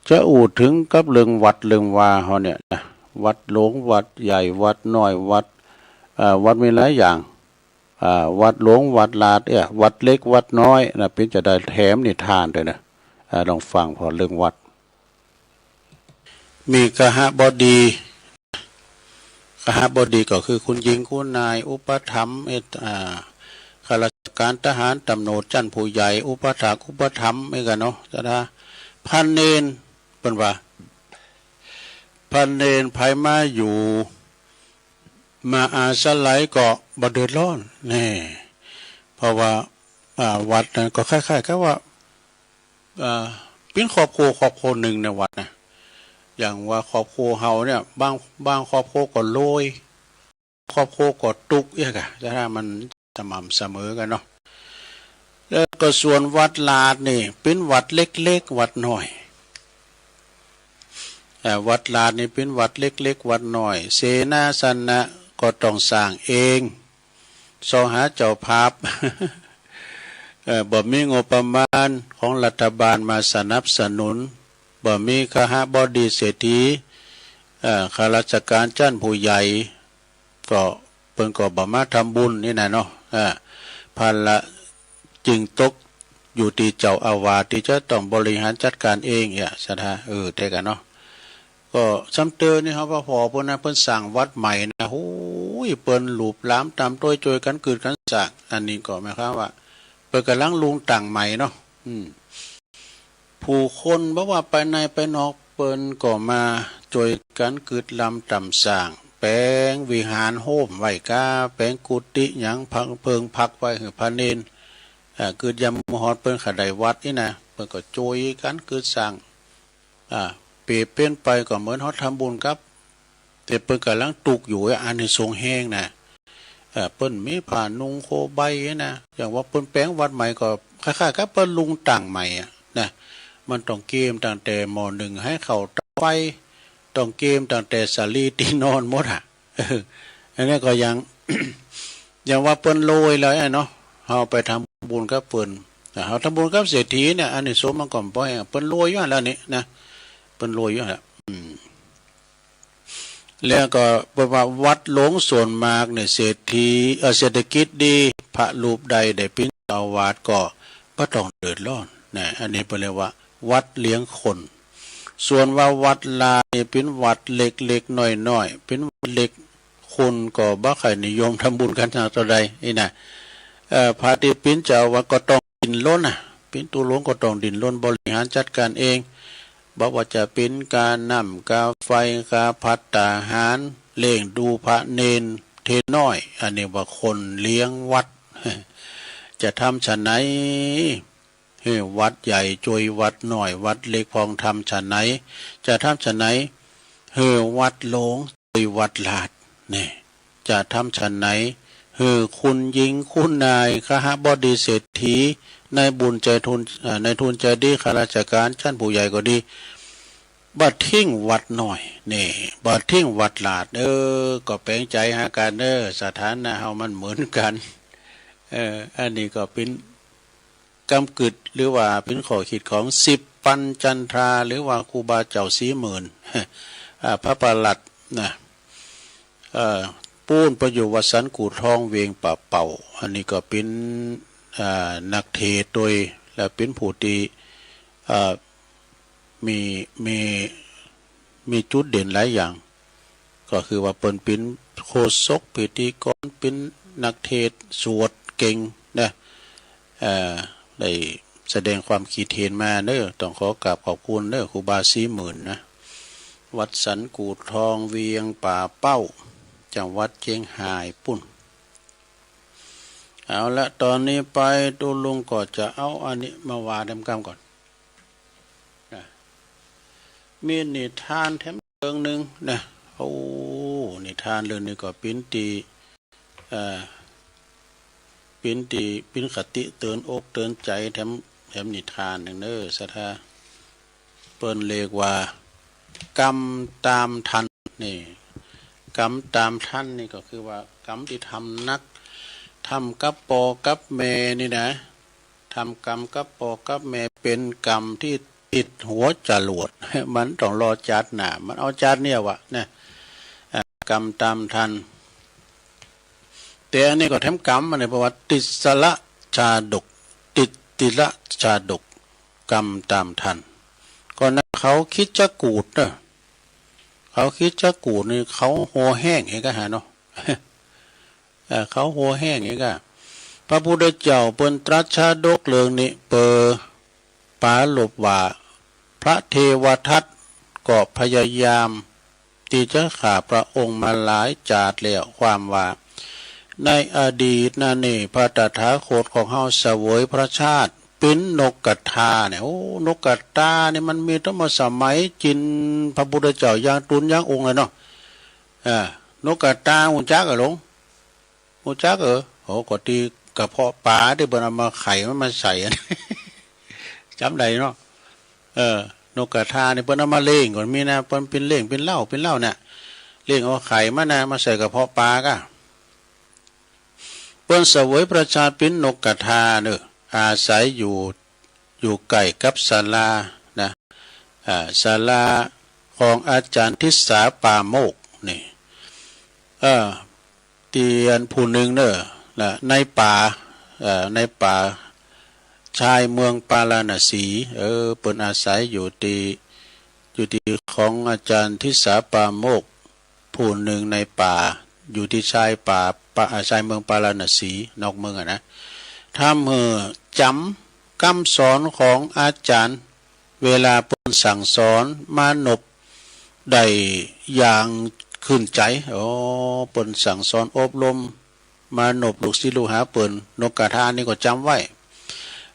จะอู้ถึงกับเรื่องวัดเรื่องวาเฮาเนี่ยนะ วัดหลวงวัดใหญ่ วัดน้อย วัด เอ่อ วัดมีหลายอย่าง อ่า วัดหลวงวัดหลาด เอ้ย วัดเล็กวัดน้อยนะ เปิ้นจะได้แถมนิทานด้วยนะ อ่า ลองฟังพอเรื่องวัด มีคหบดี คหบดีก็คือคุณหญิงคุณนายอุปถัมภ์ เอ่อ อ่า ข้าราชการทหารตำรวจชั้นผู้ใหญ่ อุปถากอุปถัมภ์ เอ้ย กันเนาะ จะได้ พระเณร เปิ้นว่า พระเณรไผมาอยู่ มาอาศัยก็บ่เดือดร้อน แน่ เพราะว่า อ่า วัดนั้นก็คล้ายๆ กับว่า อ่า เปิ้นครอบครัวครอบครัวหนึ่งในวัดนะ อย่างว่าครอบครัวเฮาเนี่ย บาง บางครอบครัวก็รวย ครอบครัวก็ตุ๊กข์ เอี้ยกะ แต่ถ้ามันสม่ำเสมอกันเนาะ แล้วก็ส่วนวัดหลาดนี่ เปิ้นวัดเล็กๆ วัดน้อย เอ่อ วัดหลาดนี่เปิ้นวัดเล็กๆ วัดน้อย เสนาสนะก็ต้องสร้างเอง ซอหาเจ้าภาพ เอ่อ บ่มีงบประมาณของรัฐบาลมาสนับสนุน บ่มีคหบดีเศรษฐี เอ่อ ข้าราชการชั้นผู้ใหญ่ ก็เปิ้นก็บ่มาทำบุญนี่นะเนาะ เอ่อ ภาระจึงตกอยู่ที่เจ้าอาวาสที่จะต้องบริหารจัดการเอง เอี้ย ศรัทธา เออ แต่กันเนาะ ก็ซ้ำเติมนี่ครับว่าพอเปิ้นนะ เปิ้นสร้างวัดใหม่นะ โอ้ย เปิ้นหลูบหลามตามต้วย ช่วยกันกึดกันสร้าง อันนี้ก็หมายความว่า เปิ้นกำลังลุงตั้งใหม่เนาะ อืม ผู้คนบ่ว่าไปในไปนอก เปิ้นก็มาช่วยกันกึดลำตำสร้าง แป๋งวิหารโฮมไว้กา แป๋งกุฏิหยังพักเพิงพักไว้หื้อพระเณร เอ่อ กึดยามมื้อฮอดเปิ้นขะได้วัดนี่นะ เปิ้นก็ช่วยกันกึดสร้าง อ่า เปรียบเปรียบไปก็เหมือนเฮาทำบุญกับ แต่เปิ้นกำลังตุ๊กข์อยู่ อานิสงส์แฮงนะ เอ่อ เปิ้นมีผ้านุ่งโคใบนะ อย่างว่าเปิ้นแป๋งวัดใหม่ก็คล้ายๆ กับเปิ้นลุงตั้งใหม่อะนะ มันต้องเกมตั้งแต่หม้อนึ่งให้เข้าเตาไฟ ต้องเกมตั้งแต่สาลีตี้นอนหมดอะ เออ อันนี้ก็ยัง ยังว่าเปิ้นรวยเลยอะเนาะ เฮาไปทำบุญกับเปิ้น อ่า เฮาทำบุญกับเศรษฐีเนี่ย อานิสงส์มันก็บ่แฮง เปิ้นรวยอยู่หั่นแล้วนี่นะ เปิ้นรวยอยู่หั่นแหละ อืม แล้วก็เปิ้นว่าวัดหลวงส่วนมากเนี่ยเศรษฐี เอ่อ เศรษฐกิจดี พระรูปใดได้เปิ้นเจ้าอาวาสก็บ่ต้องเดือดร้อนนะ อันนี้เปิ้นเรียกว่าวัดเลี้ยงคน ส่วนว่าวัดลาดนี่เปิ้นวัดเล็กๆ น้อยๆ เปิ้นวัดเล็ก คนก็บ่ค่อยนิยมทำบุญกันเท่าใดนี่นะ เอ่อ พระตี้เปิ้นเจ้าอาวาสก็ต้องดิ้นรนนะ เปิ้นตุลงก็ต้องดิ้นรนบริหารจัดการเอง บ่ว่าจะเปิ้นค่าน้ำค่าไฟ ค่าภัตตาหาร เลี้ยงดูพระเณรเณรน้อย อันนี้ว่าคนเลี้ยงวัด จะทำฉันใด หื้อวัดใหญ่จ้วยวัดน้อย วัดเล็กพองทำฉันใด จะทำฉันใด หื้อวัดหลวงจ้วยวัดลาด นี่ จะทำฉันใด หื้อคุณหญิงคุณนาย คหบดีเศรษฐี นายบุญใจทุน เอ่อ นายทุนใจดี ข้าราชการชั้นผู้ใหญ่ก็ดี บ่ทิ้งวัดน้อย นี่ บ่ทิ้งวัดลาด เออ ก็แป๋งใจ๋หากั๋นเด้อ สถานะเฮามันเหมือนกั๋น เออ อันนี้ก็เปิ้น กำกึ๊ด หรือว่าเปิ้นข้อคิดของสิบปัญจันทรา หรือว่าครูบาเจ้าสีหมื่น อ่า พระประหลัดนะ เอ่อ ปู๊นเปิ้นอยู่วัดสันกู่ทองเวียงป่าเป้า อันนี้ก็เปิ้น อ่า นักเทศน์โดย และเปิ้นผู้ตี้ อ่า มี มี มีจุดเด่นหลายอย่าง ก็คือว่าเปิ้นเปิ้นโฆษก พิธีกร เปิ้นนักเทศน์สวดเก่งนะ เอ่อ ได้แสดงความคิดเห็นมาเน้อ ต้องขอกราบขอบคุณเน้อ ครูบาสีหมื่นนะ วัดสันกู่ทองเวียงป่าเป้า จังหวัดเชียงรายปู๊น เอาละ ตอนนี้ไปตุ๊ลุงก็จะเอาอันนี้มาว่าแถมกำก่อน นะ มีนิทานแถมเรื่องหนึ่งนะ โอ้ นิทานเรื่องนี้ก็เปิ้นตี้ เอ่อ เปิ้นตี้ เปิ้นคติเตือนอกเตือนใจ๋แถม แถมนิทานหนึ่งเน้อ ศรัทธา เปิ้นเรียกว่า กรรมตามทัน นี่ กรรมตามทันนี่ก็คือว่ากรรมตี้ทำหนัก ทำกับป้อกับแม่นี่นะ ทำกรรมกับป้อกับแม่เป๋นกรรมตี้ติดหัวจ๋รวด มันต้องรอจาติหน้า มันเอาจาตินี้วะนะ อ่า กรรมตามทัน แต่อันนี้ก็แถมกำ อันนี้บอกว่าติสละชาดก ติติละชาดก กำตามทัน ก็นะเขาคิดจะกูดเนอะ เขาคิดจะกูดนี่เขาหัวแห้งเองก็หาเนาะ เออ เขาหัวแห้งเองก็ พระพุทธเจ้าเปิ้นตรัสชาดกเรื่องนี้ เปิดปาลบว่า พระเทวทัตก็พยายามที่จะฆ่าพระองค์มาหลายจาติแล้ว ความว่า ในอดีตนั้นนี่ พระตถาคตของเฮาเสวยพระชาติเป็นนกกระทาเนี่ย โอ้ นกกระทานี่มันมีตั้งแต่สมัยจีน พระพุทธเจ้ายังตุนยังองค์เลยเนาะ อ่า นกกระทาฮู้จักอะหลวง ฮู้จักเออ โอ้ ก็ตี้กระเพาะปลาตี้เปิ้นเอามาไข่มันมาใส่อัน จำได้เนาะ เออ นกกระทานี่เปิ้นเอามาเลี้ยงก็มีนะ เปิ้นเป็นเลี้ยงเป็นเหล้าเป็นเหล้าเนี่ย เลี้ยงเอาไข่มันนะ มาใส่กระเพาะปลาก็ เปิ้นเสวยพระชาติเป็นนกกระทาเนอะ อาศัยอยู่ อยู่ใกล้กับศาลานะ อ่า ศาลาของอาจารย์ทิสาปาโมกข์นี่ เออ ตี้อันผู้หนึ่งเนอะ นะ ในป่า เอ่อ ในป่าชายเมืองปาราณสี เออ เปิ้นอาศัยอยู่ตี้ อยู่ตี้ของอาจารย์ทิสาปาโมกข์ ผู้หนึ่งในป่า อยู่ตี้ชายป่า ป่า อ่า ชายเมืองปาราณสี นอกเมืองอะนะ ทำหื้อจ๋ำกำสอนของอาจารย์ เวลาเปิ้นสั่งสอน มานพได้อย่างขึ้นใจ๋ โอ้ เปิ้นสั่งสอนอบรม มานพลูกศิษย์ลูกหาเปิ้น นกกระทานี่ก็จ๋ำไว้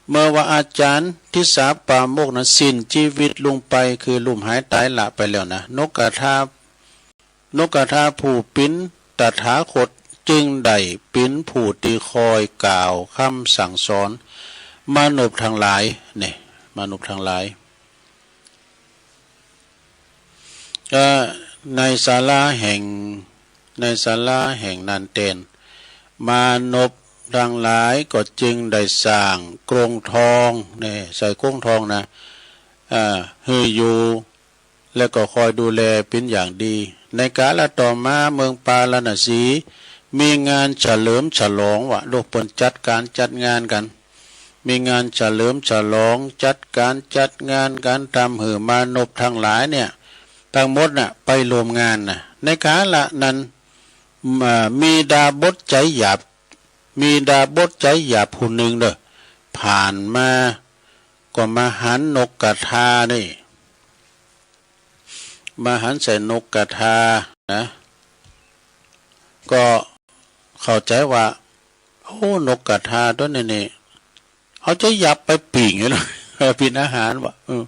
เมื่อว่าอาจารย์ทิสาปาโมกข์นั้นสิ้นชีวิตลงไป คือลุ่มหายต๋ายละไปแล้วนะ นกกระทา นกกระทาผู้ปิ๊นตถาคตจึงได้ปิ๊นผู้ตี้คอยกล่าวกำสั่งสอน มานพทั้งหลาย เนี่ย มานพทั้งหลาย เอ่อ ในศาลาแห่ง ในศาลาแห่งนั้นแต๊น มานพทั้งหลายก็จึงได้สร้างกรงทอง เนี่ย ใส่กรงทองนะ อ่า หื้ออยู่ และก็คอยดูแลเป็นอย่างดี ในกาลต่อมาเมืองปาราณสีมีงานเฉลิมฉลองวะ ลูกเปิ้นจัดการจัดงานกั๋น มีงานเฉลิมฉลอง จัดการจัดงานกั๋น ทำหื้อมานพทั้งหลายเนี่ย ทั้งหมดน่ะ ไปร่วมงานน่ะ ในกาละนั้น อ่า มีดาบสใจ๋หยาบ มีดาบสใจ๋หยาบผู้หนึ่งเนอะ ผ่านมา ก็มาหันนกกระทานี่ มาหันใส่นกกระทานะ ก็เข้าใจ๋ว่า โอ้ นกกระทาตั๋วนี้นี่ เอาใจ๋หยาบไปปิ้งอยู่เนาะ ปิ้งอาหารวะ เออ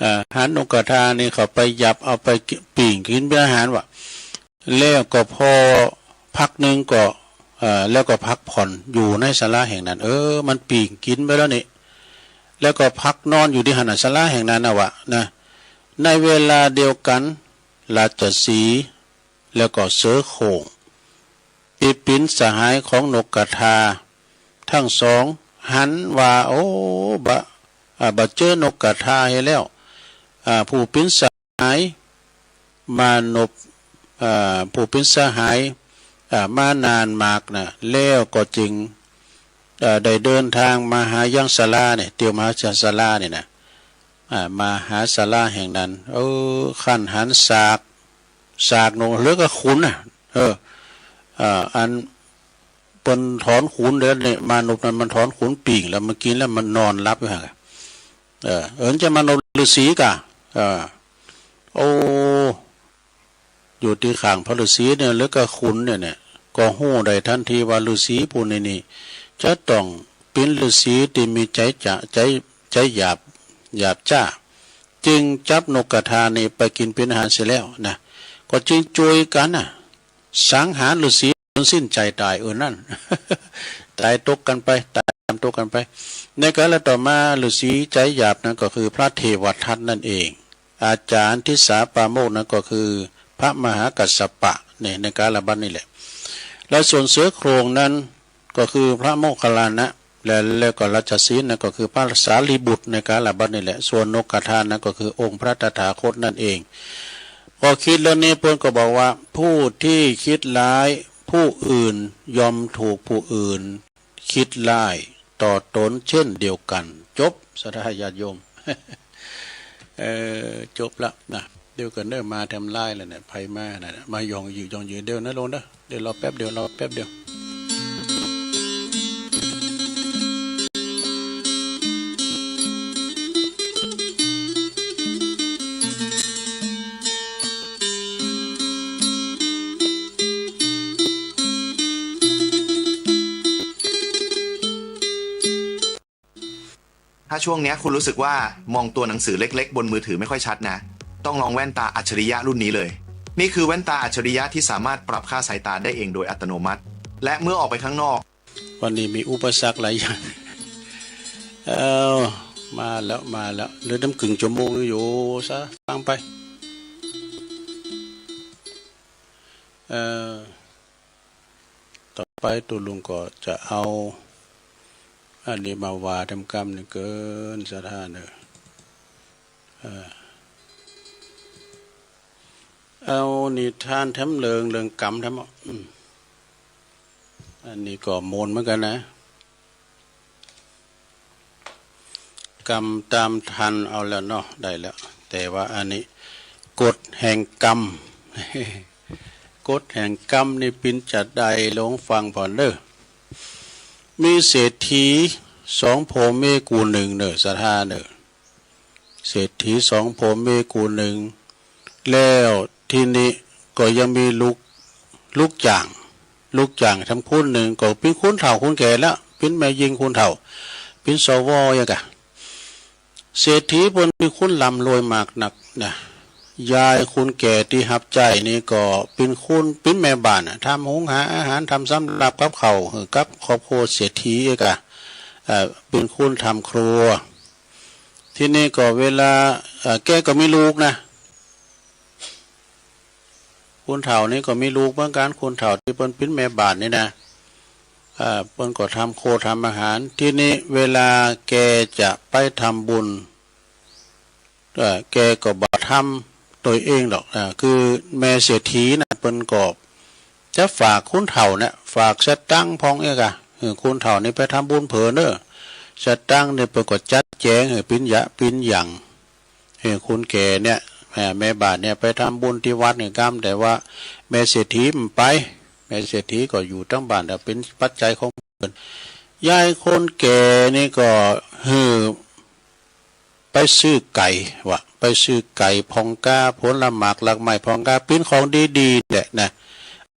อ่า หันนกกระทานี่เข้าไปหยาบเอาไปปิ้งกิ๋นปิ้งอาหารวะ แล้วก็พอพักหนึ่งก็ เอ่อ แล้วก็พักผ่อนอยู่ในศาลาแห่งนั้น เออ มันปิ้งกิ๋นไปแล้วนี่ แล้วก็พักนอนอยู่ตี้หั้นน่ะ ศาลาแห่งนั้นน่ะวะนะ ในเวลาเดียวกั๋น ราชสีห์แล้วก็เสือโคร่ง ตี้ปิ๊นสหายของนกกระทา ทั้งสองหันว่า โอ้ บ่ อ่า บ่เจอนกกระทาเหียแล้ว อ่า ผู้ปิ๊นสหาย มานพ อ่า ผู้ปิ๊นสหาย อ่า มานานมากนะ แล้วก็จึง อ่า ได้เดินทางมาหายังศาลาเนี่ย เตียวมาหาศาลาเนี่ยนะ อ่า มาหาศาลาแห่งนั้น เออ ครั้นหันซาก ซากนก หรือก็ขนน่ะ เออ อ่า อัน เปิ้นถอนขนแล้วเนี่ย มานพนั้นมันถอนขนปิ้งแล้ว มันกิ๋นแล้วมันนอนหลับอยู่หั่น เออ เออ จะมานพฤาษีก่ะ เออ โอ้ อยู่ตี้ข้างพระฤาษีเนี่ย แล้วก็ขนเนี่ย เนี่ย ก็ฮู้ได้ทันทีว่าฤาษีผู้นี้นี่ จะต้องเป๋นฤาษีตี้มีใจ๋จะ ใจ๋ ใจ๋หยาบ หยาบจ๊า จึงจับนกกระทานี่ไปกิ๋นเป๋นอาหารเสียแล้วนะ ก็จึงจ้วยกั๋นน่ะ สังหารฤาษี จนสิ้นใจ๋ต๋าย เออ นั่น ต๋ายตกกั๋นไป ต๋ายต๋ามตกกั๋นไป ในกาลต่อมาฤาษีใจ๋หยาบนั้นก็คือพระเทวทัตนั่นเอง อาจารย์ทิสาปาโมกข์นั้นก็คือพระมหากัสสปะ เนี่ย ในกาลบัดนี้แหละ และส่วนเสือโคร่งนั้นก็คือพระโมคคัลลานะ และ แล้วก็ราชสีห์นั้นก็คือพระสารีบุตรในกาลบัดนี้แหละ ส่วนนกกระทานั้นก็คือองค์พระตถาคตนั่นเอง ก็คิดเรื่องนี้เปิ้นก็บอกว่า ผู้ที่คิดร้าย ผู้อื่นย่อมถูกผู้อื่นคิดร้ายต่อตนเช่นเดียวกัน จบ ศรัทธาญาติโยม เออ จบละนะ เดี๋ยวกันเด้อ มาทำลายแล้วเนี่ย ไผมาน่ะ มาหย่องอยู่หย่องอยู่ เดี๋ยวนะลุงเด้อ เดี๋ยวรอแป๊บเดียว รอแป๊บเดียว ถ้าช่วงเนี้ยคุณรู้สึกว่ามองตัวหนังสือเล็กๆบนมือถือไม่ค่อยชัดนะ ต้องลองแว่นตาอัจฉริยะรุ่นนี้เลย นี่คือแว่นตาอัจฉริยะที่สามารถปรับค่าสายตาได้เองโดยอัตโนมัติ และเมื่อออกไปข้างนอก วันนี้มีอุปสรรคหลายอย่าง เอา มาแล้ว มาแล้ว เหลือตั้งครึ่งชั่วโมงอยู่ซะ ฟังไป เอ่อ ต่อไปตุ๊ลุงก็จะเอา อันนี้มาว่าแถมกำนี่เกินศรัทธาเนอะ เอ่อ เอานิทานแถมเรื่อง เรื่องกำแถม อืม อันนี้ก็โมนเหมือนกันนะ กำตามทันเอาแล้วเนาะ ได้แล้ว แต่ว่าอันนี้ กฎแห่งกรรม กฎแห่งกรรมนี่ปินจะได้ลองฟังผ่อนเด้อ มีเศรษฐีสองพ่อแม่กู้หนึ่งเนอะ ศรัทธาเนอะ เศรษฐีสองพ่อแม่กู้หนึ่ง แล้วทีนี้ก็ยังมีลูก ลูกจ้าง ลูกจ้างทำคนหนึ่งก็เป็นคนเฒ่าคนแก่แล้ว เป็นแม่ญิงคนเฒ่า เป็น สว อย่างกะ เศรษฐีเปิ้นเป็นคนร่ำรวยมากนักนะ ยายคนแก่ที่ฮับใจ๊นี่ก็เป็นคน เป็นแม่บ้านน่ะ ทำหุงหาอาหาร ทำสำรับกับข้าวให้กับครอบครัวเศรษฐีอย่างกะ เอ่อ เป็นคนทำครัว ทีนี้ก็เวลา เอ่อ แกก็มีลูกนะ คนเฒ่านี่ก็มีลูกเหมือนกัน คนเฒ่าที่เปิ้นเป็นแม่บ้านนี่นะ เอ่อ เปิ้นก็ทำครัวทำอาหาร ทีนี้เวลาแกจะไปทำบุญ เอ่อ แกก็บ่ทำตัวเองดอก เอ่อ คือแม่เศรษฐีน่ะ เปิ้นก็จะฝากคนเฒ่าเนี่ย ฝากสตังค์พ่องเอกอะ เออ คนเฒ่านี่ไปทำบุญเผินเนอะ สตังค์นี่เปิ้นก็จัดแจงให้เป็นหยะเป็นหยัง เออ คนแก่เนี่ย แม่ แม่บ้านเนี่ยไปทำบุญที่วัดนี่กำ แต่ว่าแม่เศรษฐีบ่ไป แม่เศรษฐีก็อยู่ตังบ้าน แต่เป็นปัจจัยของเปิ้น ยายคนแก่นี่ก็หื้อไปซื้อไก่วะ ไปซื้อไก่พ่องกา ผลหมากรากไม้พ่องกา เป็นของดีๆแหละนะ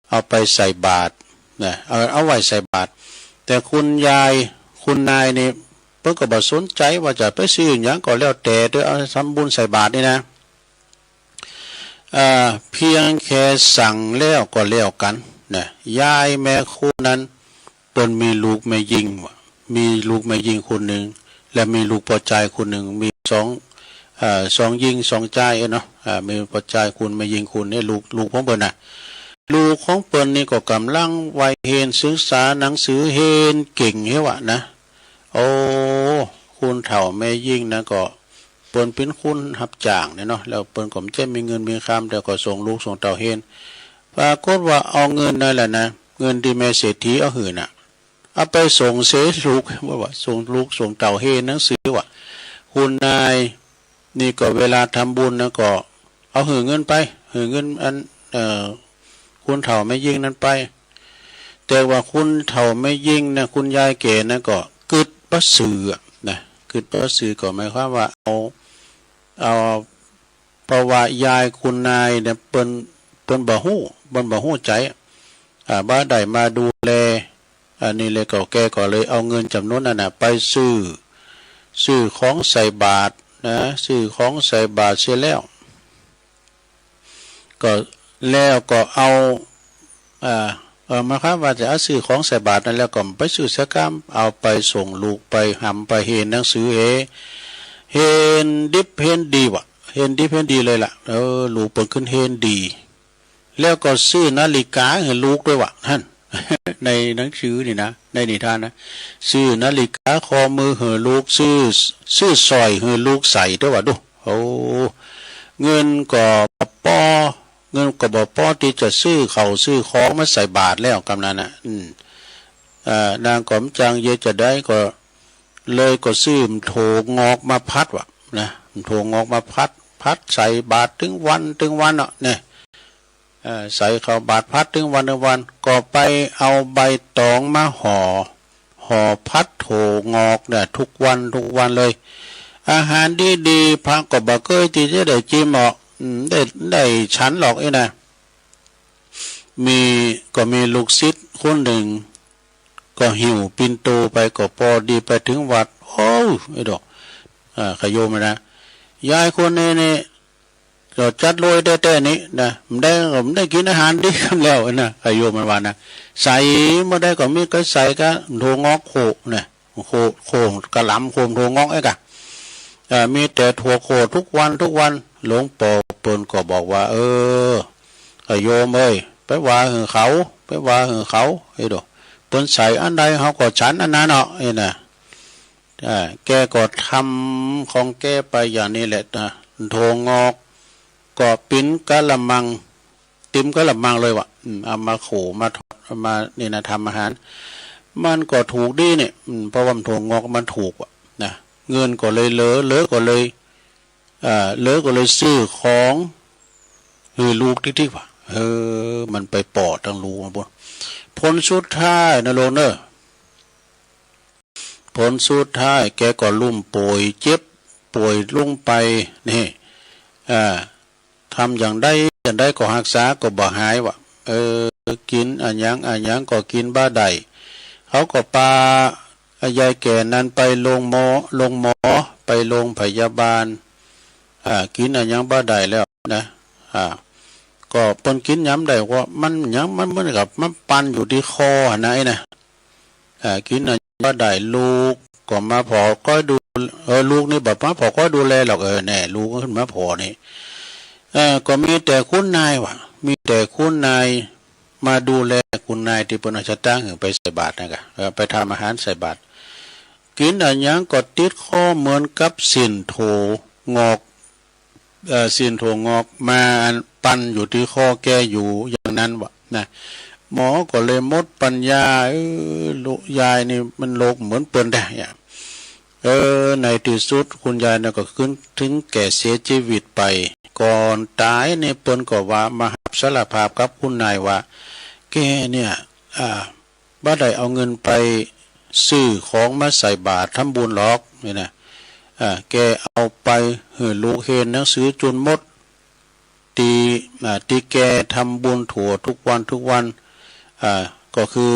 เอาไปใส่บาตรนะ เอา เอาไว้ใส่บาตร แต่คุณยาย คุณนายนี่ เปิ้นก็บ่สนใจว่าจะไปซื้อหยังก็แล้วแต่เถอะ เอาทำบุญใส่บาตรนี่นะ เอ่อ เพียงแค่สั่งแล้วก็แล้วกันนะ ยายแม่คนนั้น เปิ้นมีลูกแม่ญิงวะ มีลูกแม่ญิงคนหนึ่ง และมีลูกป้อจายคนหนึ่ง มีสอง เอ่อ สองญิงสองจายเนาะ อ่า มีป้อจายคนแม่ญิงคน เนี่ย ลูก ลูกของเปิ้นน่ะ ลูกของเปิ้นนี่ก็กำลังวัยเฮียน ศึกษาหนังสือ เฮียนเก่งเฮวะนะ โอ้ คนเฒ่าแม่ญิงนะก็ เปิ้นเป็นคนฮับจ้างเนี่ยเนาะ แล้วเปิ้นก็บ่ใจ้มีเงินมีคำ แต่ก็ส่งลูกส่งเต้าเฮียน ปรากฏว่าเอาเงินนั่นแหละนะ เงินที่แม่เศรษฐีเอาหื้อน่ะ เอาไปส่งเสียลูก ว่า ว่าส่งลูกส่งเต้าเฮียนหนังสือวะ คุณนายนี่ก็เวลาทำบุญนะก็เอาหื้อเงินไป หื้อเงินอัน เอ่อ คนเฒ่าแม่ญิงนั้นไป แต่ว่าคนเฒ่าแม่ญิงนะ คุณยายแก่นะก็กึ๊ดบ่ซื่ออะนะ กึ๊ดบ่ซื่อก็หมายความว่าเอา เอา เพราะว่ายายคุณนายเนี่ยเปิ้น เปิ้นบ่ฮู้ เปิ้นบ่ฮู้ใจ๋ อ่า บ่ได้มาดูแล อันนี้เลยก็แกก็เลยเอาเงินจ๋ำนวนนั้นน่ะไปซื้อ ซื้อของใส่บาตรนะ ซื้อของใส่บาตรเสียแล้ว ก็ แล้วก็เอา อ่า เออ หมายความว่าจะเอาซื้อของใส่บาตรนั่นแล้วก็ไปซื้อสักกำ เอาไปส่งลูก ไปหำไปเฮียนหนังสือเฮ เฮียนดิบเฮียนดีวะ เฮียนดิบเฮียนดีเลยล่ะ เออ ลูกเปิ้นขึ้นเฮียนดี แล้วก็ซื้อนาฬิกาหื้อลูกด้วยวะ หั้น ในหนังสือนี่นะ ในนิทานนะ ซื้อนาฬิกาข้อมือหื้อลูก ซื้อ ซื้อสร้อยหื้อลูกใส่ด้วยวะ ดู โอ้ เงินก็บ่ปอ เงินก็บ่ปอตี้จะซื้อข้าวซื้อของมาใส่บาตรแล้วกำนั้นน่ะ อืม เอ่อ นางก็บ่จังเยียะจะใดก็ เลยก็ซื้อโถงอกมาผัดว่ะนะ โถงอกมาผัด ผัดใส่บาตรตึงวันตึงวันเนาะเนี่ย เอ่อ ใส่เข้าบาตรผัดตึงวันตึงวัน ก็ไปเอาใบตองมาห่อ ห่อผัดโถงอกเนี่ย ทุกวันทุกวันเลย อาหารดีๆ พระก็บ่เกยตี้จะได้จิมหรอก อืม ได้ ได้ฉันหรอกไอ้นะ มี ก็มีลูกศิษย์คนหนึ่ง ก็หิ้วปิ่นโตไป ก็ปอดีไปถึงวัด โอ้ ไอ้ดอก อ่า ขะโยมนะ ยายคนนี้นี่ ก็จัดโลยแต๊ๆ นี่นะ บ่ได้ ก็บ่ได้กินอาหารดีกันแล้วนะ ขะโยมมันว่านะ ใส่บ่ได้ก็มีก็ใส่ก็โถงอกโขนะ โข โขกะหล่ำโขมโถงอกไอ้กะ เอ่อ มีแต่ถั่วโขทุกวันทุกวัน หลวงปอเปิ้นก็บอกว่า เออ ก็โยมเอ้ย ไปว่าหื้อเขา ไปว่าหื้อเขา ไอ้โด เปิ้นใส่อันใดเฮาก็ฉันอันนั้นเนาะ ไอ้น่ะ อ่า แกก็ทำของแกไปอย่างนี้แหละนะ โถงอก ก็ปิ้นกะละมัง เต็มกะละมังเลยว่ะ อืม เอามาโข มาทอด เอามานี่นะ ทำอาหาร มันก็ถูกดีเนี่ย อืม เพราะว่ามันถั่วงอกมันถูกว่ะนะ เงินก็เลยเหลือ เหลือก็เลย เอ่อ เหลือก็เลยซื้อของหื้อลูกติ๊กๆ ว่ะ เออ มันไปปอดตังลูกมาบุ้น ผลสุดท้ายนะโลกเนอะ ผลสุดท้ายแกก็ล้มป่วย เจ็บป่วยลงไป นี่ อ่า ทำอย่างใดอย่างใดก็ฮักษาก็บ่หายว่ะ เออ กินอะหยังอะหยังก็กินบ่ได้ เขาก็ปายายแก่นั้นไปโรงหมอ โรงหมอ ไปโรงพยาบาล อ่า กินอะหยังบ่ได้แล้วนะ อ่า ก็เปิ้นกินหยังได้ ว่ามันหยัง มันเหมือนกับมันปันอยู่ที่คอหั่นนะ ไอ้นะ อ่า กินอะหยังบ่ได้ ลูกก็มาผ่อคอยดู เออ ลูกนี่บ่มาผ่อคอยดูแลหรอก เออ แน่ ลูกก็ขึ้นมาผ่อนี่ เออ ก็มีแต่คุณนายว่ะ มีแต่คุณนายมาดูแล คุณนายตี้เปิ้นเอาสตางค์หื้อไปใส่บาตรนะกะ เออ ไปทำอาหารใส่บาตร กินอะหยังก็ติดคอเหมือนกับสิ้นถั่วงอก เอ่อ สิ้นถั่วงอกมาอันปันอยู่ที่คอแกอยู่อย่างนั้นว่ะนะ หมอก็เลยหมดปัญญา เออ ลูกยายนี่มันโรคเหมือนเปิ้นแท้อะ เออ ในที่สุดคุณยายน่ะก็ขึ้นถึงแก่เสียชีวิตไป ก่อนตายนี่เปิ้นก็ว่ามารับสารภาพกับคุณนายว่า แกเนี่ย อ่า บ่ได้เอาเงินไปซื้อของมาใส่บาตรทำบุญหรอก นี่นะ อ่า แกเอาไปหื้อลูกเรียนหนังสือจนหมด ตี้ อ่า ตี้แกทำบุญถั่วทุกวันทุกวัน อ่า ก็คือ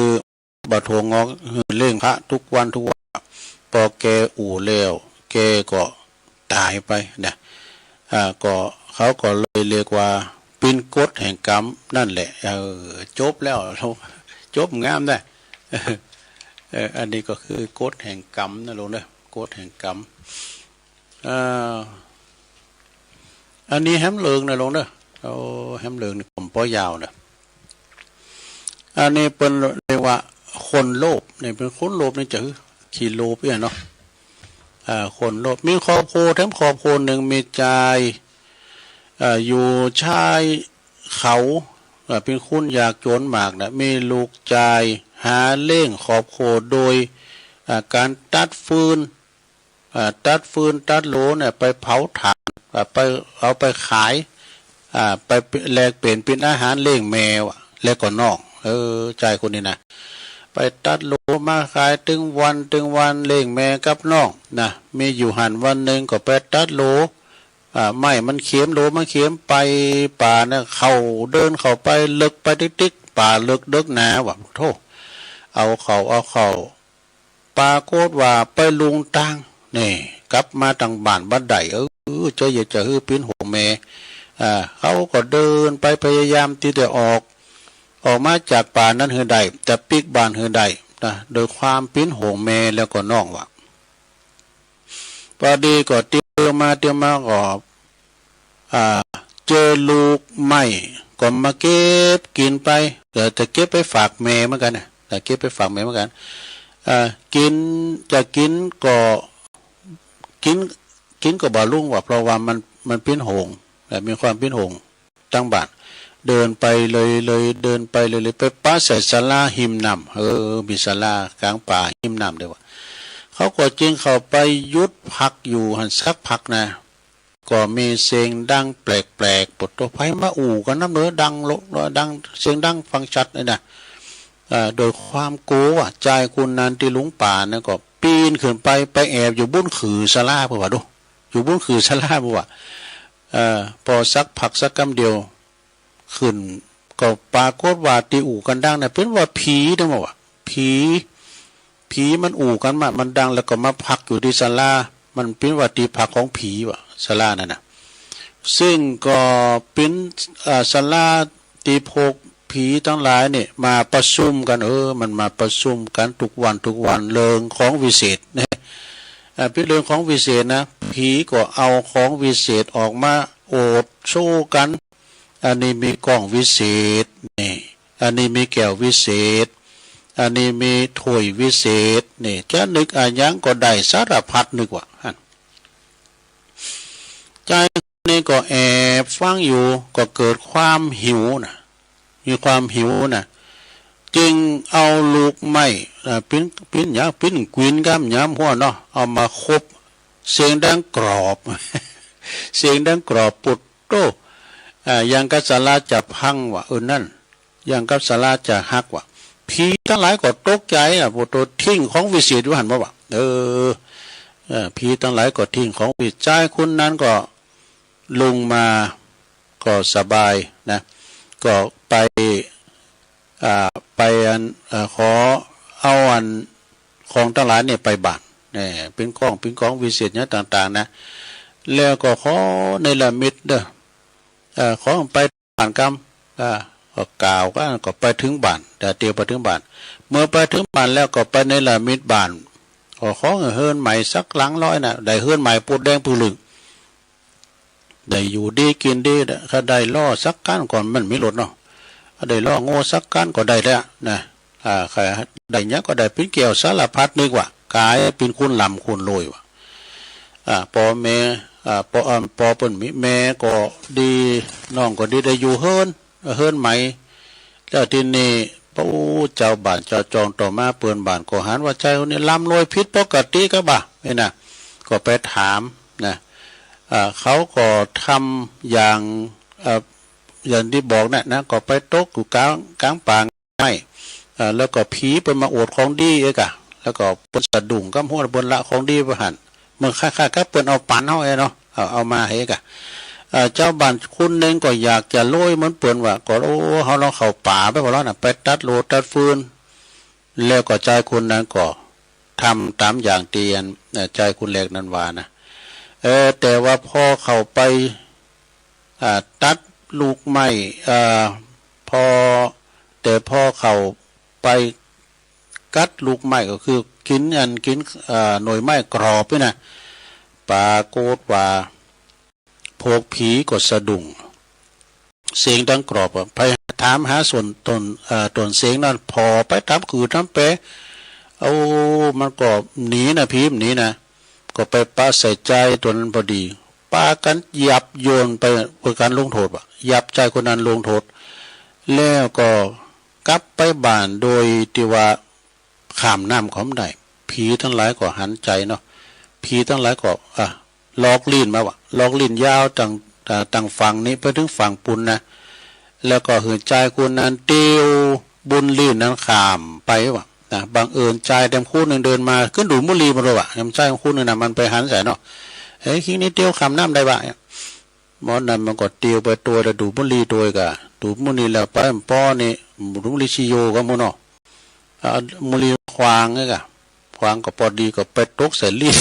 บ่าถั่วงอกหื้อเลี้ยงพระทุกวันทุกวัน พอแกอู้แล้ว แกก็ตายไปนะ อ่า ก็เขาก็เลยเรียกว่าเป็นกฎแห่งกรรมนั่นแหละ เออ จบแล้ว จบงามนะ เออ อันนี้ก็คือกฎแห่งกรรมนะโลกเนอะ กฎแห่งกรรม เอ่อ อันนี้แหมเลิงนะโลกเนอะ โอ้ แหมเลิงนี่ผมป้อยาวนะ อันนี้เปิ้นเรียกว่าคนโลภ นี่เป็นคนโลภนี่จะคือขี้โลภเนี่ยเนาะ อ่า คนโลภ มีครอบครัวแถมครอบครัวหนึ่งมีจาย อ่า อยู่ชายเขา อ่า เป็นคนยากจนมากนะ มีลูกจายหาเลี้ยงครอบครัวโดย อ่า การตัดฟืน อ่า ตัดฟืนตัดโหลเนี่ยไปเผาถ่าน อ่า ไปเอาไปขาย อ่า ไปแลกเปลี่ยนเป็นอาหารเลี้ยงแม่ว่ะ แล้วก็น้อง เออ จายคนนี้นะ ไปตัดโหลมาขายตึงวันตึงวันเลี้ยงแม่กับน้องนะ มีอยู่หั้นวันหนึ่งก็ไปตัดโหล อ่า ไม้มันเข็ม โหลมันเข็ม ไปป่าเนี่ย เข้า เดินเข้าไปเลิกไปติ๊กๆ ป่าเลิกเดิกหนาว่ะ โธ่ เอาเข้า เอาเข้า ปรากฏว่าไปหลงตาง นี่ กลับมาตังบ้านบ่ได้ เออ เจ้าอยากจะหื้อปิ้นโหงแม่ อ่า เขาก็เดินไปพยายามตี้จะออก ออกมาจากป่านั้นหื้อได้ จะปิ๊กบ้านหื้อได้นะ โดยความปิ้นโหงแม่แล้วก็น้องว่ะ พอดีก็เตียวมาเตียวมาก็ อ่า เจอลูกไม้ก็มาเก็บกินไป เออ จะเก็บไปฝากแม่เหมือนกันนะ จะเก็บไปฝากแม่เหมือนกัน อ่า กิน จะกินก็ กิน กินก็บ่รุ่งว่ะ เพราะว่ามัน มันปิ้นโหง เออ มีความปิ้นโหงตังบ้าน เดินไปเลยๆ เดินไปเลยๆ ไปปะใส่ศาลาริมน้ำ เออ มีศาลากลางป่าริมน้ำเด้อวะ เขาก็จึงเข้าไปหยุดพักอยู่หั้นสักพักนะ ก็มีเสียงดังแปลกๆ โผดโธ่ ไผมาอู้กั๋นนำเด้อ ดังโล ดัง เสียงดังฟังชัดเลยนะ เอ่อ โดยความกั๋ว จายคนนั้นตี้หลงป่านั้นก็ปีนขึ้นไป ไปแอบอยู่บนขื่อศาลา เปิ้นว่าดู อยู่บนขื่อศาลา เปิ้นว่า เอ่อ ปอสักพักสักกำเดียว ขึ้น ก็ปรากฏว่าตี้อู้กั๋นดังนั้นเป๋นว่าผีนะ เปิ้นว่า ผี ผีมันอู้กั๋นมา มันดังแล้วก็มาพักอยู่ตี้ศาลา มันเป๋นว่าตี้พักของผีวะ ศาลานั้นนะ ซึ่งก็เป๋น เอ่อ ศาลาตี้พวกผีตังหลายเนี่ยมาประชุมกั๋น เออ มันมาประชุมกั๋นทุกวันทุกวัน เรื่องของวิเศษนะ อ่า เป๋นเรื่องของวิเศษนะ ผีก็เอาของวิเศษออกมาอวดโชว์กั๋น อันนี้มีก้องวิเศษนี่ อันนี้มีแก้ววิเศษ อันนี้มีถ้วยวิเศษนี่ จะนึกอะหยังก็ได้สารพัดนึกว่า หั่น จายคนนี้ก็แอบฟังอยู่ ก็เกิดความหิวนะ มีความหิวนะ จึงเอาลูกไม้ เอ่อ ปิ้น ปิ้นหยัง ปิ้นกวินก้ำหยังหัวเนาะ เอามาคบ เสียงดังกรอบ เสียงดังกรอบ โผดโธ่ อ่า อย่างกับศาลาจะพังวะ เออ นั่น อย่างกับศาลาจะหักวะ ผีตังหลายก็ตกใจ๋อะ โผดโธ่ ทิ้งของวิเศษอยู่หั้นบ่วะ เออ เออ ผีตังหลายก็ทิ้งของวิเศษ จายคนนั้นก็ลงมา ก็สบายนะ ก็ไป อ่า ไปอัน เอ่อ ขอเอาอันของตังหลายเนี่ยไปบ้าน เนี่ย เป๋นก้อง เป๋นของวิเศษหยังต่างๆ นะ แล้วก็ขอเนรมิตเด้อ เอ่อ ขอไปบ้านกำ อ่า ก็กล่าวกั๋น ก็ไปเถิงบ้าน แต่เตียวไปเถิงบ้าน เมื่อไปเถิงบ้านแล้วก็ไปเนรมิตบ้าน ก็ขอเฮือนใหม่สักหลังน้อยนะ ได้เฮือนใหม่โผดแดงปื้อลึง ได้อยู่ดีกิ๋นดีนะ ถ้าได้ล้อสักคันก่อน มันมีรถเนาะ ได้ล้องัวสักคันก็ได้แล้วนะ อ่า ใครได้หยังก็ได้เป๋นแก้วสารพัดนึกว่า ก๋ายเป๋นคนร่ำคนรวยวะ อ่า ปอแม่ อ่า ปอ อ่า ปอเปิ้นมี แม่ก็ดี น้องก็ดี ได้อยู่เฮือน เฮือนใหม่ แล้วทีนี้ โอ้ เจ้าบ้านเจ้าจองต่อมาเปื้อนบ้านก็หันว่าจายคนนี้ร่ำรวยผิดปกติกะบ่า นี่นะ ก็ไปถามนะ อ่า เขาก็ทำอย่าง เอ่อ อย่างตี้บอกเนี่ยนะ ก็ไปตกอยู่กลาง กลางป่าไม้ อ่า แล้วก็ผีเปิ้นมาอวดของดีเอกอะ แล้วก็เปิ้นสะดุ้งกำหัว เปิ้นละของดีไปหั้น เหมือนคล้ายๆ กับเปิ้นเอาปันเฮาเอเนาะ เอา เอามาให้เอกอะ อ่า เจ้าบ้านคนหนึ่งก็อยากจะรวยเหมือนเปิ้นว่า ก็ โอ้ เฮาลองเข้าป่าไปว่าแล้วนะ ไปตัดโหลดตัดฟืน แล้วก็จายคนนั้นก็ทำต๋ามอย่างตี้อัน เอ่อ จายคนแรกนั้นว่านะ เอ่อ แต่ว่าพอเข้าไป อ่า ตัดลูกไม้ อ่า พอ แต่พอเข้าไปกัดลูกไม้ก็คือกิ๋นอันกิ๋น อ่า หน่วยไม้กรอบนี่นะ ปรากฏว่าพวกผีก็สะดุ้ง เสียงดังกรอบอะ ไปถามหาส่วนต้น เอ่อ ต้นเสียงนั้น ผ่อไปต๋ามขื่อต๋ามแป โอ้ มันก็หนีนะ ผีมันหนีนะ ก็ไปปะใส่จายตัวนั้นพอดี ปากั๋นหยับโยนไปเปื้อก๋านลงโทษวะ หยับจายคนนั้นลงโทษ แล้วก็กลับไปบ้านโดยตี้ว่า ข้ามน้ำก็บ่ได้ ผีตังหลายก็หันใจ๋เนาะ ผีตังหลายก็ อ่ะ ลอกลิ้นมาวะ ลอกลิ้นยาวตัง อ่า ตังฝั่งนี้ไปเถิงฝั่งปู้นนะ แล้วก็หื้อจายคนนั้นเตียวบุญลิ้นนั้นข้ามไปวะนะ บังเอิญจายแดมคนหนึ่งเดินมา ขึ้นดูดบุหรี่มาด้วยวะ แดมจายคนหนึ่งนะ มันไปหันใส่เนาะ เฮ้ย คิงนี้เตียวข้ามน้ำได้วะ หมอนั้นมันก็เตียวไปโตยแล้วดูดบุหรี่โตยกะ ดูดบุหรี่แล้วไปป้อนี่ ดูดบุหรี่ชิโยกับหมู่เนาะ อ่า บุหรี่ขว้างนี่กะ ขว้างก็พอดีก็ไปตกใส่ลิ้น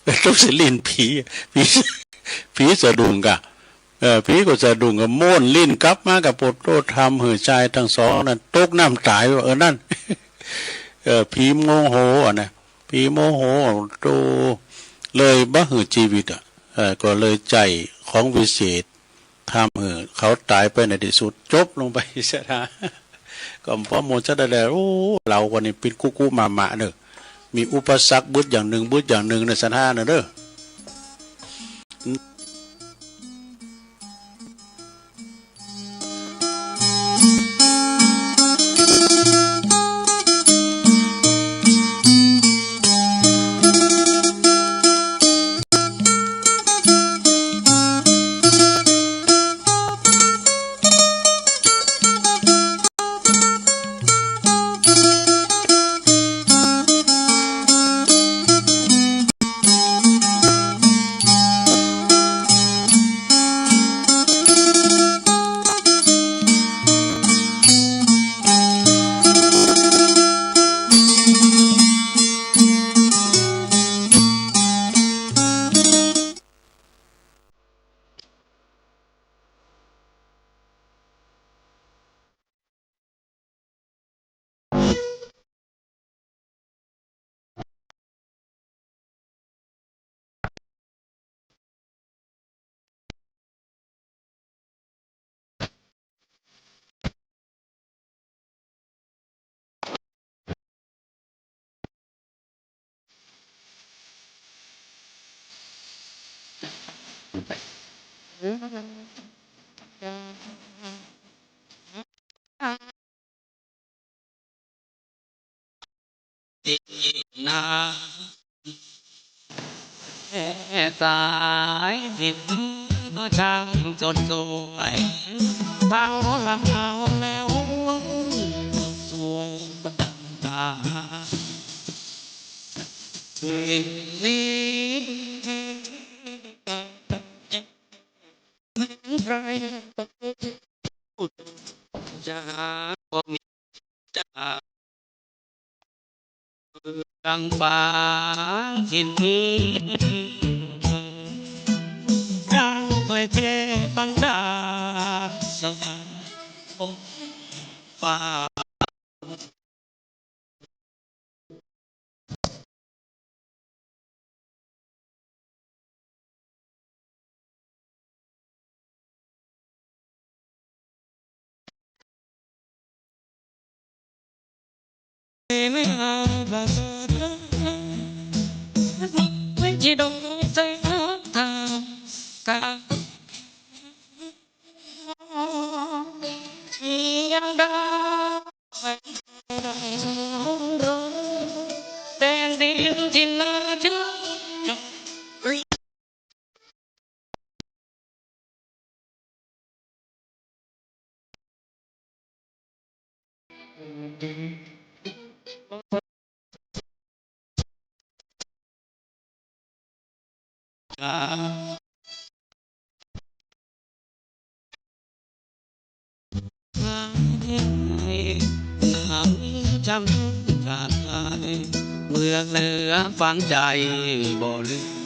ไปตกใส่ลิ้นผี ผี ผีสะดุ้งกะ เออ ผีก็สะดุ้งก็ม้วนลิ้นกลับมากะ โผดโธ่ ทำหื้อจายตังสองนั้นตกน้ำตายวะ เออ นั่น เออ ผีโมโหอะนะ ผีโมโห โธ่ เลยบ่หื้อจีวิตอะ เออ ก็เลยใจ๊ของวิเศษ ทำหื้อเขาต๋ายไปในตี้สุด จบลงไปเสียนะ ก็พอหมดซะได้แล้ว โอ้ เฮาก็นี่เป๋นกุกุมะมะเนาะ มีอุปสรรคบึดอย่างหนึ่ง บึดอย่างหนึ่งในสันหาเนาะเด้อ อืม เมืองเหนือฝังใจบ่ลืม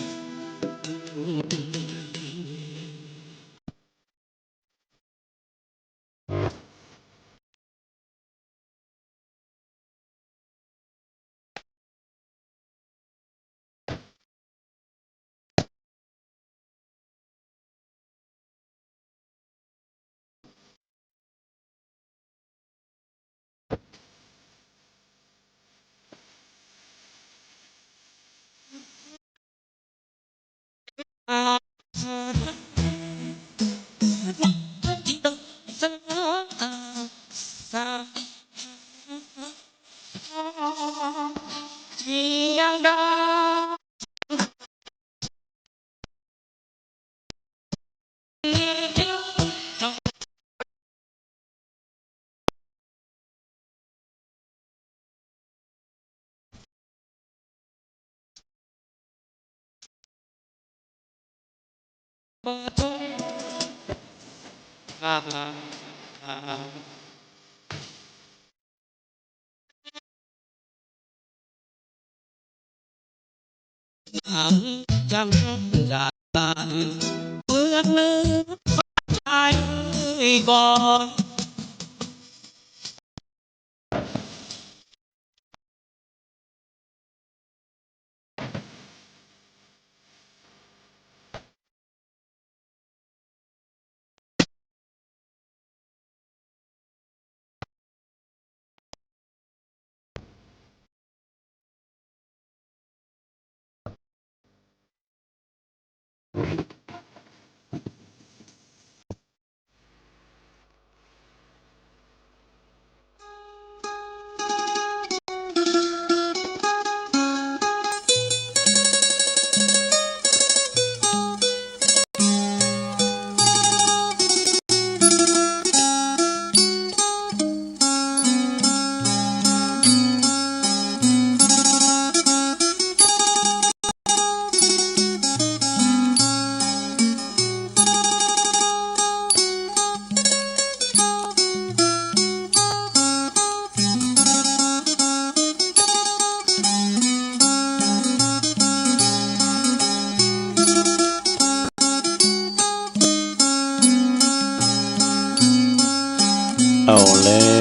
เอาแล้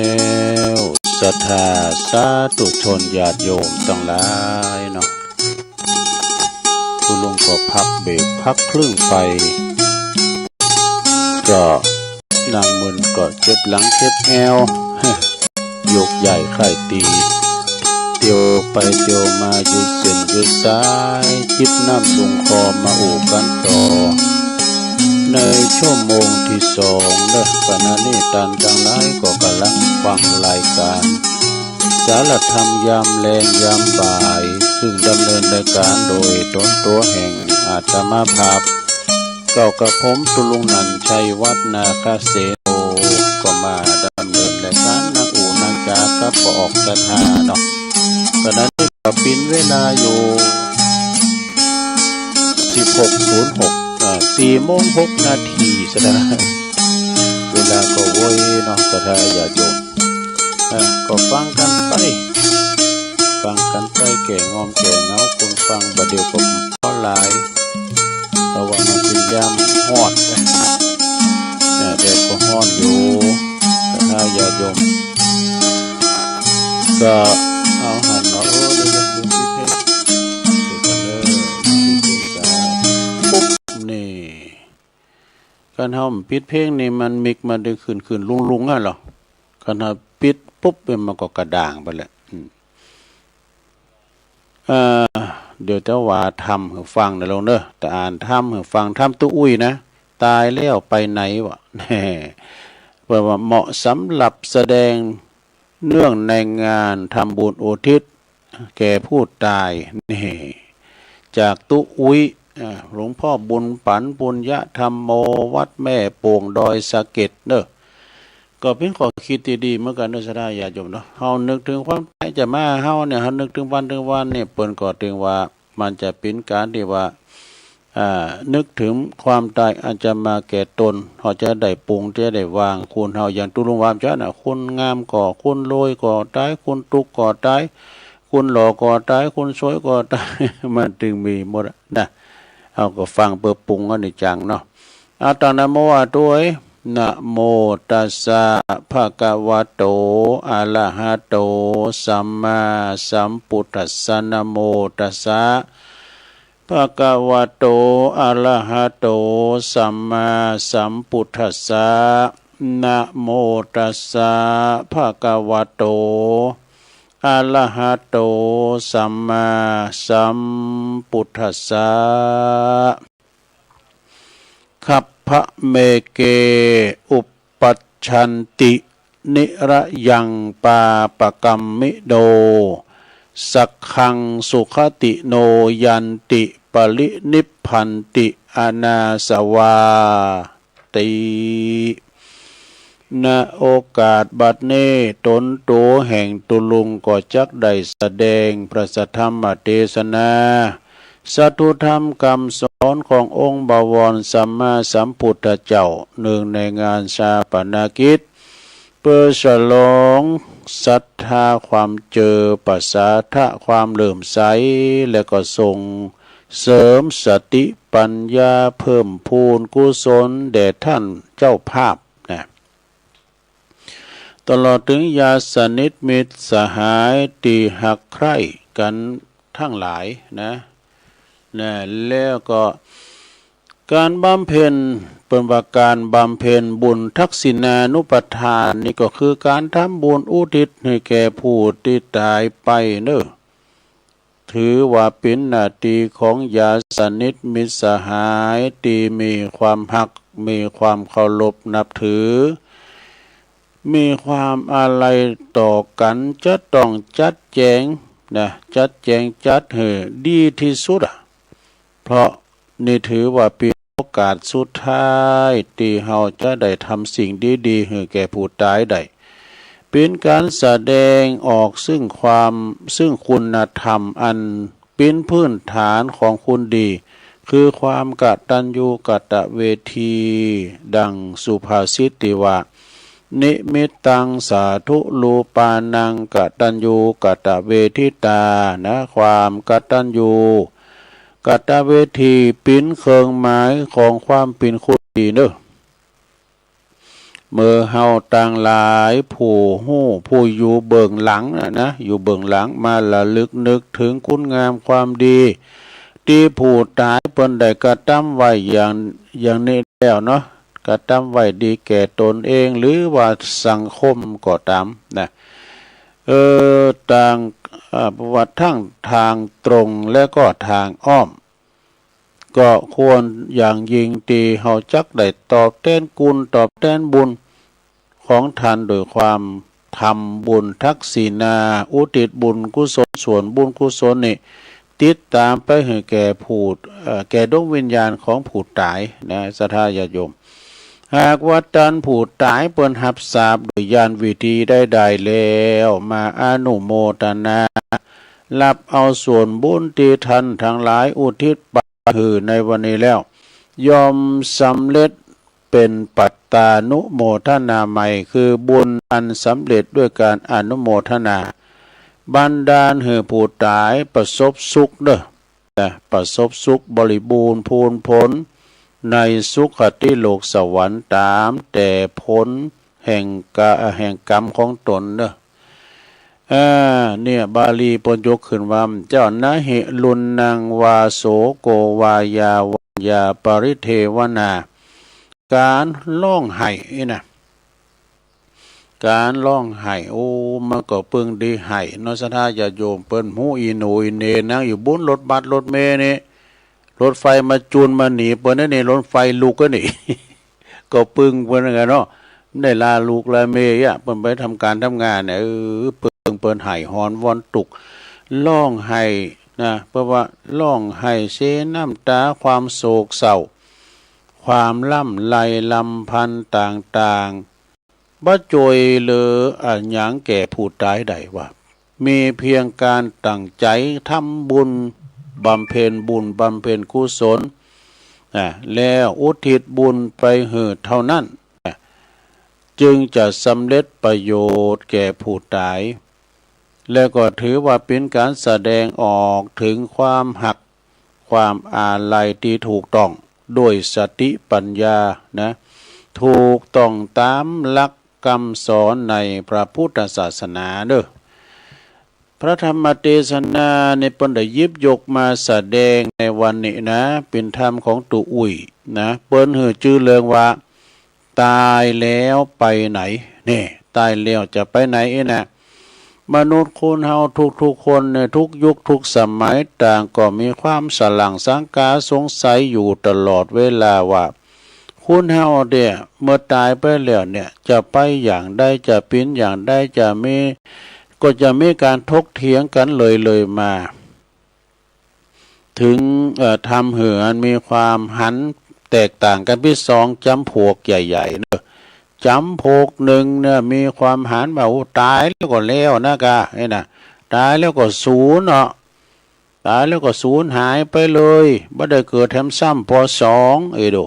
ว ศรัทธาสาธุชนญาติโยมตังหลายเนาะ คุณลุงก็พักเบรกพักครึ่งไป ก็นางมึนก็เจ็บหลังเจ็บแอว ยกย้ายค่ายตี เตียวไปเตียวมายืดเส้นยืดสาย จิบน้ำลงคอมาอู้กันต่อ ในชั่วโมงที่สองเนอะ ขณะนี้ท่านทั้งหลายก็กำลังฟังรายการสารธรรมยามแลงยามบ่าย ซึ่งดำเนินรายการโดยตนตัวแห่งอาตมาภาพ เก้ากระผมตุลุงนันท์ชัยวัฒน์นาคเสโน ก็มาดำเนินรายการนั่งอู้นั่งจากับพระออกศรัทธาเนาะ ขณะนี้ก็เป็นเวลาอยู่ สิบหกศูนย์หก เอ่อ สี่โมงหกนาทีซะแล้วนะ เวลาก็โวยเนาะ ศรัทธาญาติโยม อ่ะ ก็ฟังกันไป ฟังกันไป แก้ง่อมแก้เหงา คนฟังบ่าเดียวก็พอหลาย เพราะว่ามันเป็นยามฮ้อนนะ เนี่ย แดดก็ฮ้อนอยู่ ศรัทธาญาติโยม ก็เอาหันเนาะ เออ เดี๋ยวจะลืมปิดเพลง เดี๋ยวกันเด้อ ปิดเพลงกัน ปุ๊บ นี่ คันเฮาปิดเพลงนี่มันมิกมันได้ขึ้นๆ ลุงๆ หั่นเหรอ คันเฮาปิดปุ๊บเนี่ยมันก็กระด้างไปแหละ อืม เอ่อ เดี๋ยวจะว่าธรรมหื้อฟังนะลุงเด้อ แต่อ่านธรรมหื้อฟัง ธรรมตุ๊อุ้ยนะ ตายแล้วไปไหนวะ แน่ แปลว่าเหมาะสำหรับแสดง เนื่องในงานทำบุญอุทิศแก่ผู้ตาย นี่ จากตุ๊อุ้ย อ่า หลวงพ่อบุญปัน ปุญญธรรมโม วัดแม่โป่ง ดอยสะเก็ดเนอะ ก็เป็นข้อคิดที่ดีเหมือนกันเนอะ ศรัทธาญาติโยมเนาะ เฮานึกถึงความตายจะมาหาเฮาเนี่ย เฮานึกถึงวันถึงวันเนี่ย เปิ้นก็ถึงว่า มันจะเป็นการที่ว่า อ่า นึกถึงความตายอันจะมาแก่ตน เฮาจะได้ปลง จะได้วาง คนเฮาอย่างตุลุงว่าจ้ะนะ คนงามก็ คนรวยก็ตาย คนตุ๊กข์ก็ตาย คนหล่อก็ตาย คนสวยก็ตาย มันจึงมีหมดอะนะ เฮาก็ฟังเพื่อปลงอันนี้จังเนาะ เอาตั้งนะโมว่าด้วย นะโมตัสสะ ภะคะวะโต อะระหะโต สัมมาสัมพุทธัสสะ นะโมตัสสะ ภะคะวะโต อะระหะโต สัมมาสัมพุทธัสสะ นะโมตัสสะ ภะคะวะโต อะระหะโต สัมมาสัมพุทธัสสะ คัพพะเมเก อุปปัชชันติ นิระยัง ปาปะกัมมิโน สักขัง สุขติโน ยันติ ปรินิพพันติ อนาสวาติ ณ โอกาสบัดนี้ ตนโตแห่งตุลุงก็จักได้แสดงพระสัทธรรมเทศนา สัตธุธรรมคำสอนขององค์บวรสัมมาสัมพุทธเจ้า เนื่องในงานฌาปนกิจ เพื่อฉลองศรัทธาความเจอ ปสาทะความเลื่อมใส และก็ส่งเสริมสติปัญญา เพิ่มพูนกุศลแด่ท่านเจ้าภาพนะ ตลอดถึงญาติสนิทมิตรสหายที่ฮักใคร่กันทั้งหลายนะ นะ แล้วก็การบำเพ็ญ เปิ้นว่าการบำเพ็ญบุญทักษิณานุปทาน นี่ก็คือการทำบุญอุทิศให้แก่ผู้ที่ตายไปเนอะ ถือว่าเป็นหน้าที่ของญาติสนิทมิตรสหายที่มีความฮัก มีความเคารพนับถือ มีความอาลัยต่อกัน จะต้องจัดแจงนะ จัดแจงจัดให้ดีที่สุดอะ เพราะนี่ถือว่าเป็นโอกาสสุดท้ายที่เฮาจะได้ทำสิ่งดีๆ ให้แก่ผู้ตายได้ เป็นการแสดงออกซึ่งความ ซึ่งคุณธรรมอันเป็นพื้นฐานของคุณดี คือความกตัญญูกตเวที ดังสุภาษิตที่ว่า นิมิตตังสาธุรูปานัง กตัญญูกตเวทิตา นะ ความกตัญญูกตเวทีเป็นเครื่องหมายของความเป็นคนดีเนอะ เมื่อเฮาตังหลายผู้ฮู้ ผู้อยู่เบื้องหลังน่ะนะ อยู่เบื้องหลังมาระลึกนึกถึงคุณงามความดี ที่ผู้ตายเปิ้นได้กระทำไว้อย่าง อย่างนี้แล้วเนาะ กระทำไว้ดีแก่ตนเองหรือว่าสังคมก็ตามนะ เออ ต่าง เอ่อ ว่าทั้งทางตรงและก็ทางอ้อม ก็ควรอย่างยิ่งที่เฮาจักได้ตอบแทนคุณตอบแทนบุญของท่านโดยความทำบุญทักษิณา อุทิศบุญกุศลส่วนบุญกุศลนี่ติดตามไปหื้อแก่ผู้ เอ่อ แก่ดวงวิญญาณของผู้ต๋ายนะ ศรัทธาญาติโยม หากว่าต้านผู้ต๋ายเปิ้นฮับทราบโดยญาณวิธีได้ได้แล้ว มาอนุโมทนา รับเอาส่วนบุญตี้ท่านตังหลายอุทิศไปหื้อในวันนี้แล้ว ย่อมสำเร็จเป๋นปัตตานุโมทนาใหม่ คือบุญอันสำเร็จด้วยการอนุโมทนา บันดาลหื้อผู้ต๋ายประสบสุขเด้อ นะ ประสบสุขบริบูรณ์พูนผล ในสุคติโลกสวรรค์ต๋ามแต่ผลแห่งกะ แห่งกรรมของต๋นเนอะ อ่า เนี่ย บาลีเปิ้นยกขึ้นว่า เจ้า นะหิ รุณณัง วา โส โก วา ยา วัญญา ปริเทวนา ก๋านฮ้องไห้นี่นะ ก๋านฮ้องไห้ โอ้ มันก็เปิงดีไห้เนาะ ศรัทธาญาติโยม เปิ้นฮู้อีโหน่อีเหน่ นั่งอยู่บนรถบัสรถเมล์นี่ รถไฟมาจูนมาหนีเปิ้นนั่นนี่ รถไฟลุกอันนี่ ก็เปิงเปิ้นเหมือนกั๋นเนาะ ได้ลาลูกลาเมล์อะ เปิ้นไปทำก๋านทำงานเนี่ย เออ เปิงเปิ้นไห้ฮ้อนวอนตุ๊ก ฮ้องไห้นะ เพราะว่าฮ้องไห้เสียน้ำตา ความโศกเศร้า ความร่ำไรรำพันต่างๆ บ่จ้วยเหลืออะหยังแก่ผู้ต๋ายได้ว่า มีเพียงก๋านตั้งใจ๋ทำบุญ บำเพ็ญบุญ บำเพ็ญกุศล อ่า แล้วอุทิศบุญไปหื้อเท่านั้น อ่า จึงจะสำเร็จประโยชน์แก่ผู้ต๋าย และก็ถือว่าเป๋นก๋านแสดงออกเถิงความฮัก ความอาลัยตี้ถูกต้องด้วยสติปัญญานะ ถูกต้องต๋ามหลักกำสอนในพระพุทธศาสนาเนอะ พระธรรมเตสนาเนี่ยเปิ้นได้หยิบยกมาแสดงในวันนี้นะ เป๋นธรรมของตุ๊อุ้ยนะ เปิ้นหื้อจื้อเรื่องว่า ตายแล้วไปไหน เนี่ย ตายแล้วจะไปไหนเอ้ยนะ มนุษย์คนเฮาทุกๆ คนเนี่ย ทุกยุคทุกสมัย ต่างก็มีความสะหลั่งสังกาสงสัยอยู่ตลอดเวลาว่า คนเฮาเนี่ย เมื่อต๋ายไปแล้วเนี่ย จะไปอย่างใด จะเป๋นอย่างใด จะมี ก็จะมีก๋านถกเถียงกั๋นเลยๆ มา เถิง เอ่อ ทำหื้ออันมีความหันแตกต่างกั๋นเป๋นสองจ๋ำพวกใหญ่ๆ เนอะ จ๋ำพวกหนึ่งเนี่ยมีความหันว่า โอ้ ต๋ายแล้วก็แล้วนะกะ เอ้ยนะ ต๋ายแล้วก็สูญเนาะ ต๋ายแล้วก็สูญหายไปเลย บ่ได้เกิดแถมซ้ำปอสอง เอ้ยโด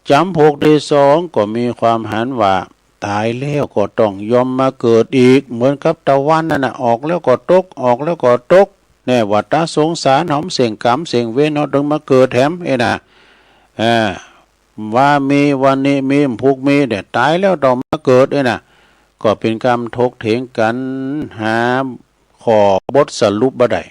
จ๋ำพวกตี้สองก็มีความหันว่า ต๋ายแล้วก็ต้องย่อมมาเกิดอีก เหมือนกับตะวันนั่นน่ะ ออกแล้วก็ตก ออกแล้วก็ตก เนี่ย วัฏสงสาร เฮาเสี่ยงกรรมเสี่ยงเวร เฮาเถิงมาเกิดแถม เอ้ยนะ อ่า ว่ามีวันนี้มี พุกมีเนี่ย ต๋ายแล้วต้องมาเกิด เอ้ยนะ ก็เป๋นก๋านถกเถียงกั๋น หาข้อบทสรุปบ่ได้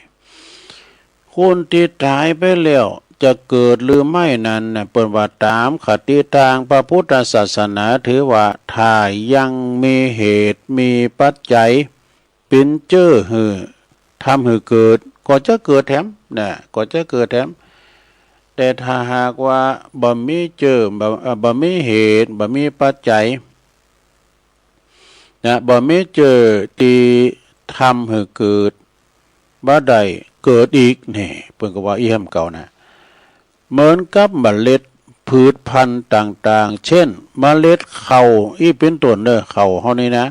คนตี้ต๋ายไปแล้วจะเกิดหรือไม่นั้นน่ะ เปิ้นว่าต๋ามคติตางพระพุทธศาสนาถือว่า ถ้ายังมีเหตุมีปัจจัยเป๋นเจื้อหื้อ ทำหื้อเกิด ก็จะเกิดแถมนะ ก็จะเกิดแถม แต่ถ้าหากว่าบ่มีเจื้อ บ่ เอ่อ บ่มีเหตุ บ่มีปัจจัย นะ บ่มีเจื้อตี้ทำหื้อเกิด บ่ได้เกิดอีก นี่ เปิ้นก็ว่าอี้แหมเก่านะ เหมือนกับเมล็ดพืชพันธุ์ต่างๆ เช่น เมล็ดข้าวอี้เป๋นต้นเนอะ ข้าวเฮานี่นะ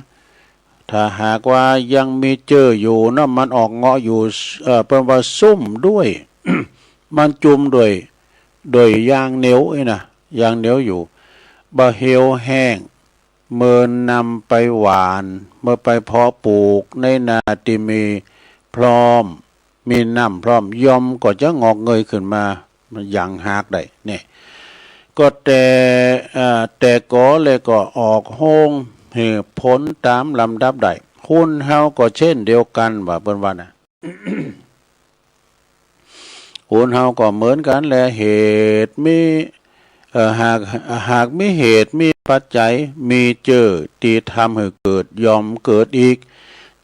ถ้าหากว่ายังมีเจื้ออยู่เนาะ มันออกเงาะอยู่ เอ่อ เปิ้นว่าซุ่มด้วย มันจุ่มด้วย ด้วยยางเหนียวนี่นะ ยางเหนียวอยู่ บ่เหี่ยวแห้ง เมื่อนำไปหว่าน เมื่อไปเพาะปลูกในนาตี้มีพร้อม มีน้ำพร้อม ย่อมก็จะงอกเงยขึ้นมา มันยังฮากได้ เนี่ย ก็แต่ เอ่อ แต่ก่อแล้วก็ออกฮวงหื้อผลต๋ามลำดับได้ คนเฮาก็เช่นเดียวกั๋น ว่าเปิ้นว่านะ คนเฮาก็เหมือนกั๋นแหละ เหตุมี เอ่อ หาก หากมีเหตุมีปัจจัย มีเจื้อตี้ทำหื้อเกิด ย่อมเกิดอีก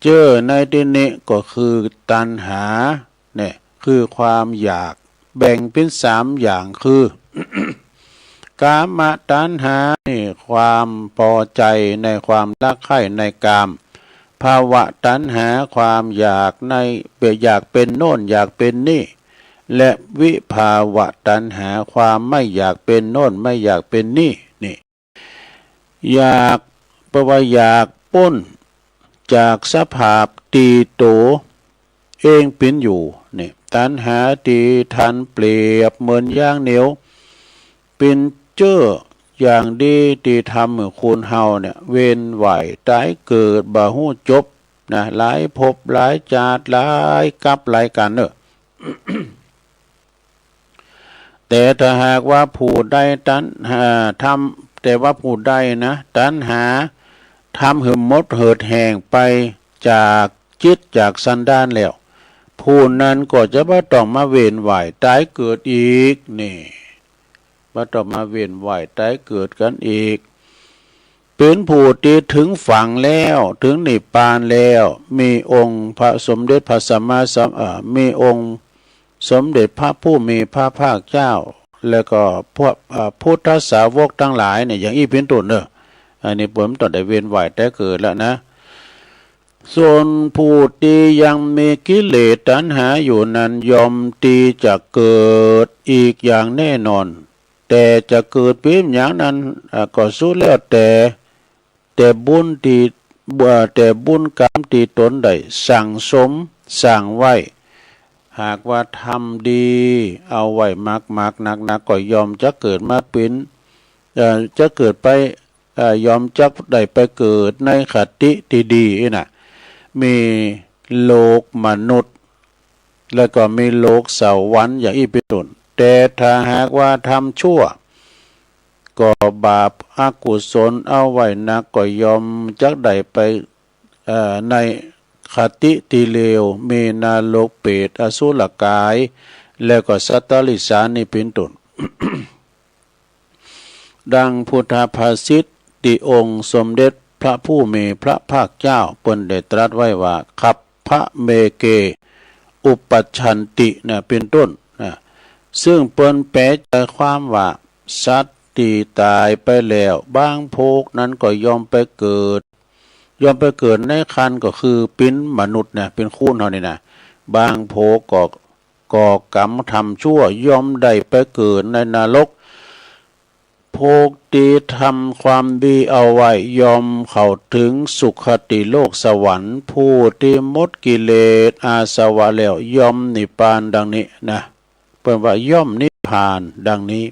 เจื้อในตี้นี้ก็คือตัณหา เนี่ย คือความอยาก แบ่งเป็นสามอย่างคือ กามตัณหานี่ความพอใจในความรักใคร่ในกาม ภวตัณหาความอยากใน อยากเป็นโน่นอยากเป็นนี่ และวิภวตัณหาความไม่อยากเป็นโน่นไม่อยากเป็นนี่ นี่ อยาก แปลว่าอยากป๊นจากสภาพตี้โตเองเป๋นอยู่ นี่ ตัณหาตี้ท่านเปรียบเหมือนยางเหนียว เป๋นเจื้ออย่างดีตี้ทำหื้อคนเฮาเนี่ย เวียนว่ายตายเกิดบ่ฮู้จบนะ หลายภพหลายจาติ หลายกัปหลายกัณฑ์เนอะ แต่ถ้าหากว่าผู้ใดตัณ อ่า ทำ แต่ว่าผู้ใดนะ ตัณหาทำหื้อหมดเหือดแห้งไปจากจิตจากสันดานแล้ว ผู้นั้นก็จะบ่ต้องมาเวียนว่ายตายเกิดอีก นี่ บ่ต้องมาเวียนว่ายตายเกิดกั๋นอีก เป๋นผู้ตี้ถึงฝั่งแล้ว ถึงนิพพานแล้ว มีองค์พระสมเด็จพระสัมมาสัม เอ่อ มีองค์สมเด็จพระผู้มีพระภาคเจ้า แล้วก็พวก เอ่อ พุทธสาวกทั้งหลายเนี่ย อย่างอี้เป๋นต้นเนอะ อันนี้เปิ้นบ่ต้องได้เวียนว่ายตายเกิดแล้วนะ ส่วนผู้ตี้ยังมีกิเลสตัณหาอยู่นั้น ย่อมตี้จะเกิดอีกอย่างแน่นอน แต่จะเกิดเป๋นอย่างนั้น อ่า ก็สุดแล้วแต่ แต่บุญตี้ อ่า แต่บุญกรรมตี้ตนได้สั่งสมสร้างไว้ หากว่าทำดีเอาไว้มากๆ นักๆ ก็ย่อมจะเกิดมาเป๋น เอ่อ จะเกิดไป เอ่อ ย่อมจักได้ไปเกิดในคติตี้ดีน่ะ มีโลกมนุษย์ แล้วก็มีโลกสวรรค์อย่างอี้เป๋นต้น แต่ถ้าหากว่าทำชั่ว ก่อบาปอกุศลเอาไว้นัก ก็ย่อมจักได้ไป เอ่อ ในคติตี้เลว มีนรกเปรตอสุรกาย แล้วก็สัตว์ติรัจฉานนี่เป๋นต้น ดังพุทธภาษิตตี้องค์สมเด็จพระผู้มีพระภาคเจ้าเปิ้นได้ตรัสไว้ว่า ขัพพะเมเก อุปัชชันติ นะ เป๋นต้น นะ ซึ่งเปิ้นแปลใจความว่า สัตว์ตี้ต๋ายไปแล้ว บางพวกนั้นก็ย่อมไปเกิด ย่อมไปเกิดในครรภ์ก็คือเป๋นมนุษย์นะ เป๋นคนเฮานี่นะ บางพวกก็ ก่อกรรมทำชั่ว ย่อมได้ไปเกิดในนรก พวกตี้ทำความดีเอาไว้ ย่อมเข้าถึงสุคติโลกสวรรค์ ผู้ตี้หมดกิเลสอาสวะแล้ว ย่อมนิพพานดังนี้นะ เปิ้นว่าย่อมนิพพานดังนี้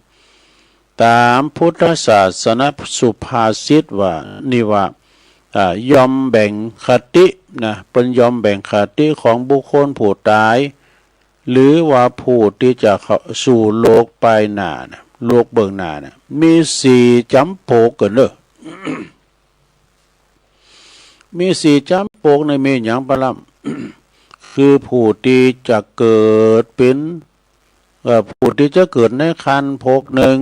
ต๋ามพุทธศาสนสุภาษิตว่า นี่ว่า อ่า ย่อมแบ่งคตินะ เปิ้นย่อมแบ่งคติของบุคคลผู้ต๋าย หรือว่าผู้ตี้จะเข้าสู่โลกปายหน้านะ โลกเบื้องหน้านะ มีสี่จ๋ำปกกั๋นเด้อ มีสี่จ๋ำปกนี่มีหยังปะล่ำ คือผู้ตี้จะเกิดเป๋น เอ่อ ผู้ตี้จะเกิดในครรภ์พวกนึ่ง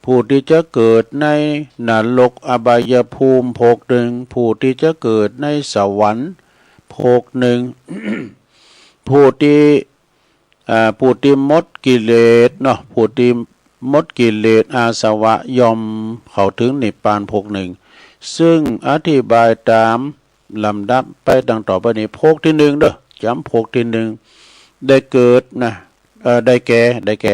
ผู้ตี้จะเกิดในนรกอบายภูมิพวกนึ่ง ผู้ตี้จะเกิดในสวรรค์พวกนึ่ง ผู้ตี้ อ่า ผู้ตี้หมดกิเลสเนาะ ผู้ตี้หมดกิเลสอาสวะย่อมเข้าถึงนิพพานพวกนึ่ง ซึ่งอธิบายต๋ามลำดับไปดังต่อไปนี้ พวกตี้นึ่งเด้อ จ๋ำพวกตี้นึ่ง ได้เกิดนะ เอ่อ ได้แก่ ได้แก่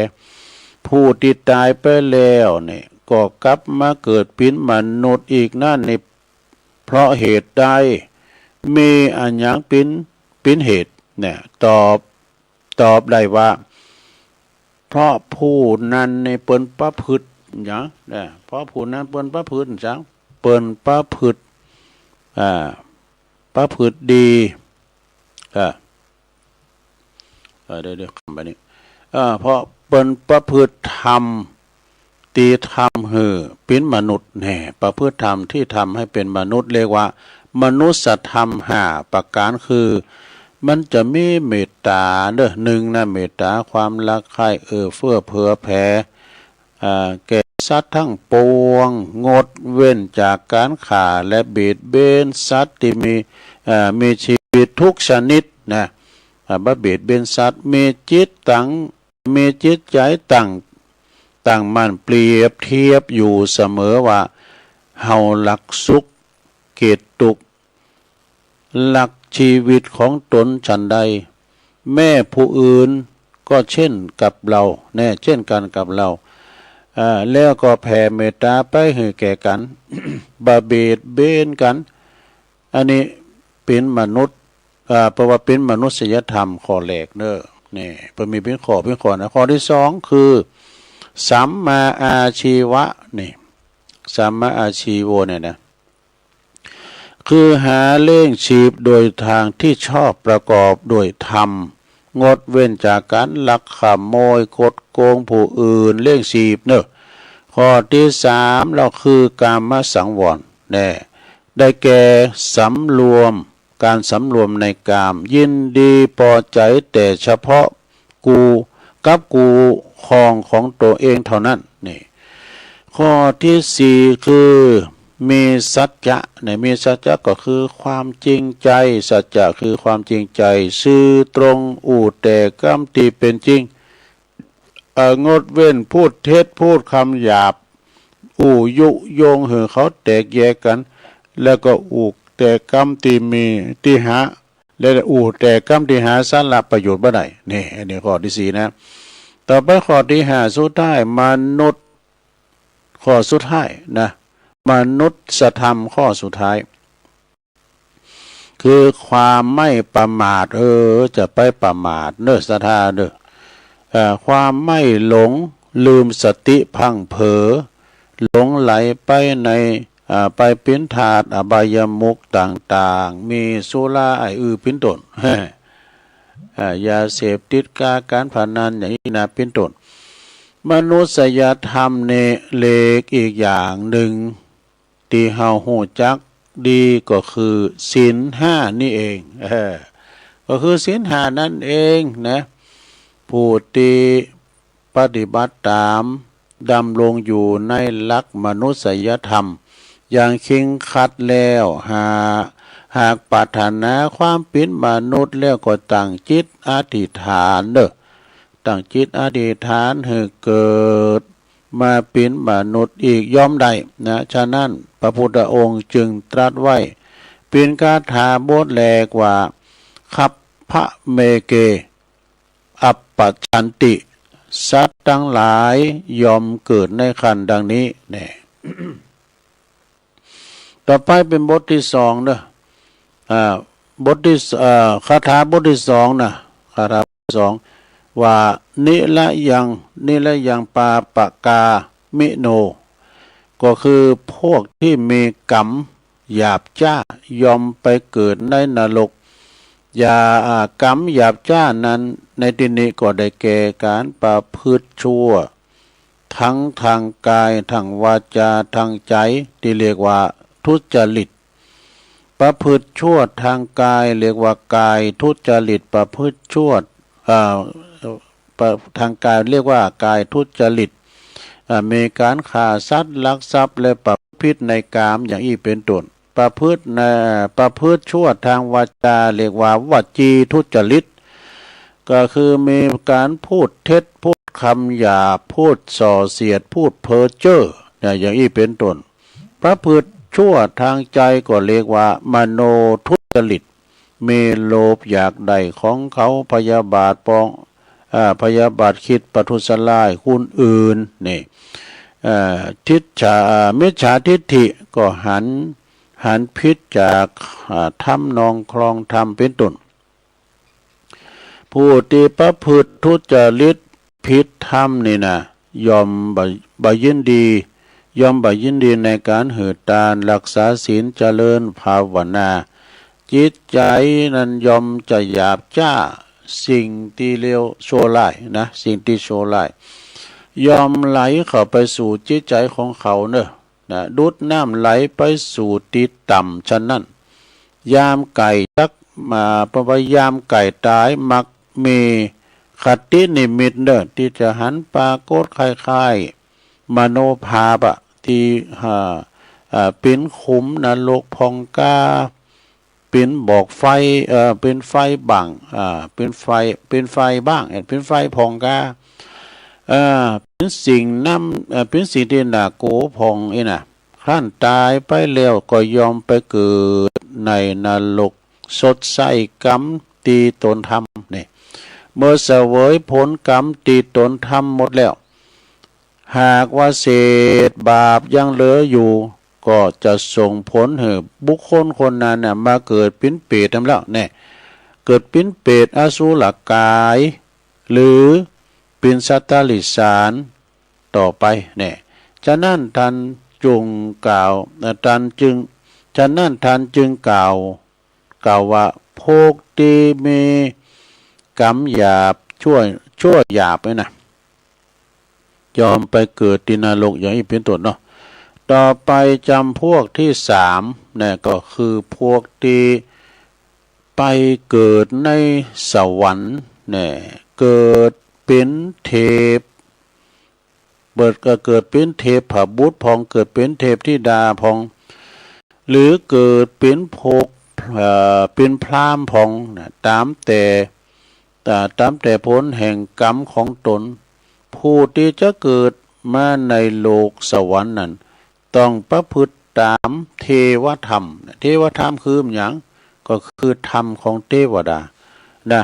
ผู้ตี้ต๋ายไปแล้วนี่ ก็กลับมาเกิดเป๋นมนุษย์อีกนั้นนี่ เพราะเหตุใด มีอะหยังเป๋น เป๋นเหตุ เนี่ย ตอบ ตอบได้ว่า เพราะผู้นั้นนี่เปิ้นประพฤติหยัง เนี่ย เพราะผู้นั้นเปิ้นประพฤติหยัง เปิ้นประพฤติ อ่า ประพฤติดี อ่า เอ่อ เดี๋ยว เดี๋ยว คำไปนี้ เอ่อ เพราะเปิ้นประพฤติธรรมตี้ทำหื้อเป๋นมนุษย์แน่ ประพฤติธรรมที่ทำให้เป็นมนุษย์ เรียกว่ามนุสธรรมห้าประการ คือ มันจะมีเมตต๋าเด้อ นึ่งนะ เมตต๋า ความรักใคร่ เอื้อเฟื้อเผื่อแผ่ อ่า แก่สัตว์ทั้งปวง งดเว้นจากการฆ่าและเบียดเบียนสัตว์ที่มี อ่า มีชีวิตทุกชนิดนะ อ่า บ่เบียดเบียนสัตว์ มีจิตตัง มีจิตใจตั้ง ตั้งมั่นเปรียบเทียบอยู่เสมอว่า เฮาหลักสุข เกตตุกข์ หลักชีวิตของตนฉันใด แม้ผู้อื่นก็เช่นกับเรา แน่ เช่นกันกับเรา เอ่อ แล้วก็แผ่เมตตาไปให้แก่กัน บ่เบียดเบียนกัน อันนี้เป็นมนุษย์ เอ่อ เพราะว่าเป็นมนุษยธรรมข้อแรกเนอะ นี่ เปิ้นมีเป็นข้อ เป็นข้อนะ ข้อที่สองคือ สัมมาอาชีวะ นี่ สัมมาอาชีโวเนี่ยนะ คือหาเลี้ยงชีพโดยทางที่ชอบประกอบด้วยธรรม งดเว้นจากการลักขโมยคดโกงผู้อื่นเลี้ยงชีพเนอะ ข้อที่สามเราคือกามสังวร แน่ ได้แก่สำรวม การสำรวมในกาม ยินดีพอใจแต่เฉพาะกู กับกูครองของตัวเองเท่านั้น นี่ ข้อที่สี่คือ มีสัจจะ นี่ มีสัจจะก็คือความจริงใจ สัจจะคือความจริงใจ ซื่อตรง อู้แต่กำตี้เป็นจริง เอ่อ งดเว้นพูดเท็จ พูดคำหยาบ อู้ยุยงหื้อเขาแตกแยกกัน แล้วก็อู้แต่กำตี้มีตี้หา และอู้แต่กำตี้หาสาระประโยชน์บ่ได้ นี่ อันนี้ข้อที่สี่นะ ต่อไปข้อที่ห้าสุดท้าย มนุษย์ ข้อสุดท้ายนะ มนุษยธรรมข้อสุดท้าย คือความไม่ประมาท เออ จะไปประมาทเนอะ ศรัทธาเนอะ เอ่อ ความไม่หลงลืมสติพลั้งเผลอ หลงไหลไปใน อ่า ไปเป็นทาสอบายมุขต่างๆ มีสุราไออื้อเป็นต้น อ่า ยาเสพติด กา การพนันอย่างนี้นะ เป็นต้น มนุษยธรรมเนี่ย เลขอีกอย่างหนึ่ง ตี้เฮาฮู้จักดีก็คือศีลห้านี่เอง เออ ก็คือศีลห้านั่นเองนะ ผู้ตี้ปฏิบัติตาม ดำรงอยู่ในหลักมนุษยธรรม อย่างเคร่งครัดแล้ว หา หากปรารถนาความเป็นมนุษย์แล้วก็ตั้งจิตอธิษฐานเนอะ ตั้งจิตอธิษฐานหื้อเกิดมาเป็นมนุษย์อีกย่อมได้นะ ฉะนั้นพระพุทธองค์จึงตรัสไว้ เป็นคาถาบทแรกว่า คัพพะเมเก อัปปะชันติ สัตว์ทั้งหลายย่อมเกิดในขันธ์ดังนี้ แน่ ต่อไปเป็นบทที่สองเนอะ อ่า บทที่ส- เอ่อ คาถาบทที่สองนะ คาถาบทที่สอง ว่า นิระยัง นิระยังปาปะกามิโน ก็คือพวกที่มีกรรมหยาบช้าย่อมไปเกิดในนรก อย่า อ่า กรรมหยาบช้านั้น ในที่นี้ก็ได้แก่การประพฤติชั่ว ทั้งทางกาย ทางวาจา ทางใจ ที่เรียกว่าทุจริต ประพฤติชั่วทางกาย เรียกว่ากายทุจริต ประพฤติชั่ว เอ่อ ประ- ทางกายเรียกว่ากายทุจริต อ่า มีการฆ่าสัตว์ ลักทรัพย์ และประพฤติผิดในกาม อย่างอี้เป็นต้น ประพฤตินะ ประพฤติชั่วทางวาจา เรียกว่าวจีทุจริต ก็คือมีการพูดเท็จ พูดคำหยาบ พูดส่อเสียด พูดเพ้อเจ้อ เนี่ย อย่างอี้เป็นต้น ประพฤติชั่วทางใจก็เรียกว่ามโนทุจริต มีโลภอยากได้ของเขา พยาบาทปอง อ่า พยาบาทคิดประทุษร้ายคนอื่น นี่ เอ่อ ทิฏฐา- อ่า มิจฉาทิฏฐิก็หัน หันผิดจาก อ่า ธรรมนองคลองธรรมเป็นต้น ผู้ที่ประพฤติทุจริตผิดธรรมนี่นะ ย่อมบ่- บ่ยินดี ย่อมบ่ยินดีในการหื้อตาน รักษาศีล เจริญภาวนา จิตใจนั้นย่อมจะหยาบช้า สิ่งที่เลวชั่วร้ายนะ สิ่งที่ชั่วร้าย ย่อมไหลเข้าไปสู่จิตใจของเขาเนอะ นะ ดุจน้ำไหลไปสู่ที่ต่ำฉะนั้น ยามไก่ตักมา เพราะว่ายามไก่ตายมักมีคตินิมิตเนอะ ที่จะหันปรากฏคล้ายๆมโนภาพอะ ที่ อ่า อ่า เป็นขุมนรกพองกา เป็นบอกไฟ เอ่อ เป็นไฟบ้าง อ่า เป็นไฟ เป็นไฟบ้าง เอ่อ เป็นไฟพองกา เอ่อ เป็นสิ่งน้ำ เอ่อ เป็นสิ่งที่น่ากลัวพองเองนะ ครั้นตายไปแล้วก็ย่อมไปเกิดในนรก ชดใช้กรรมที่ตนทำ นี่ เมื่อเสวยผลกรรมที่ตนทำหมดแล้ว หากว่าเศษบาปยังเหลืออยู่ ก็จะส่งผลให้บุคคลคนนั้นน่ะมาเกิดเป็นเปรตนั่นแล้ว แน่ เกิดเป็นเปรต อสุรกาย หรือเป็นสัตว์เดรัจฉานต่อไป แน่ ฉะนั้นท่านจึงกล่าว เอ่อ ท่านจึง ฉะนั้นท่านจึงกล่าว กล่าวว่า พวกที่มีกรรมหยาบ ชั่ว ชั่วหยาบเนี่ยนะ ย่อมไปเกิดที่นรก อย่างนี้เป็นต้นเนาะ ต่อไปจำพวกที่สาม เนี่ย ก็คือพวกที่ไปเกิดในสวรรค์ เนี่ย เกิดเป็นเทพ เปิดก็เกิดเป็นเทพบุตรพอง เกิดเป็นเทพธิดาพอง หรือเกิดเป็นพวก เอ่อ เป็นพราหมณ์พองนะ ตามแต่ อ่า ตามแต่ผลแห่งกรรมของตน ผู้ที่จะเกิดมาในโลกสวรรค์นั้น ต้องประพฤติตามเทวธรรม เทวธรรมคือหยัง ก็คือธรรมของเทวดา นะ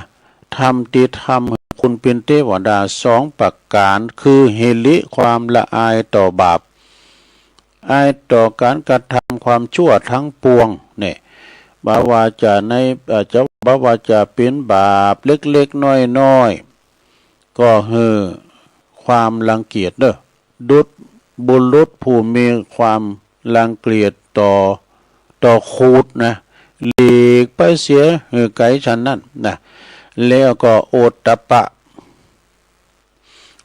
ธรรมที่ทำให้คุณเป็นเทวดาสองประการ คือหิริ ความละอายต่อบาป อายต่อการกระทำความชั่วทั้งปวง เนี่ย บ่ว่าจะใน เอ่อ จะ บ่ว่าจะเป็นบาปเล็กๆ น้อยๆ ก็หื้อความรังเกียจเด้อ ดุจบุรุษผู้มีความรังเกียจต่อ ต่อขูดนะ หลีกไปเสียหื้อไกลฉันนั้นนะ แล้วก็โอตตัปปะ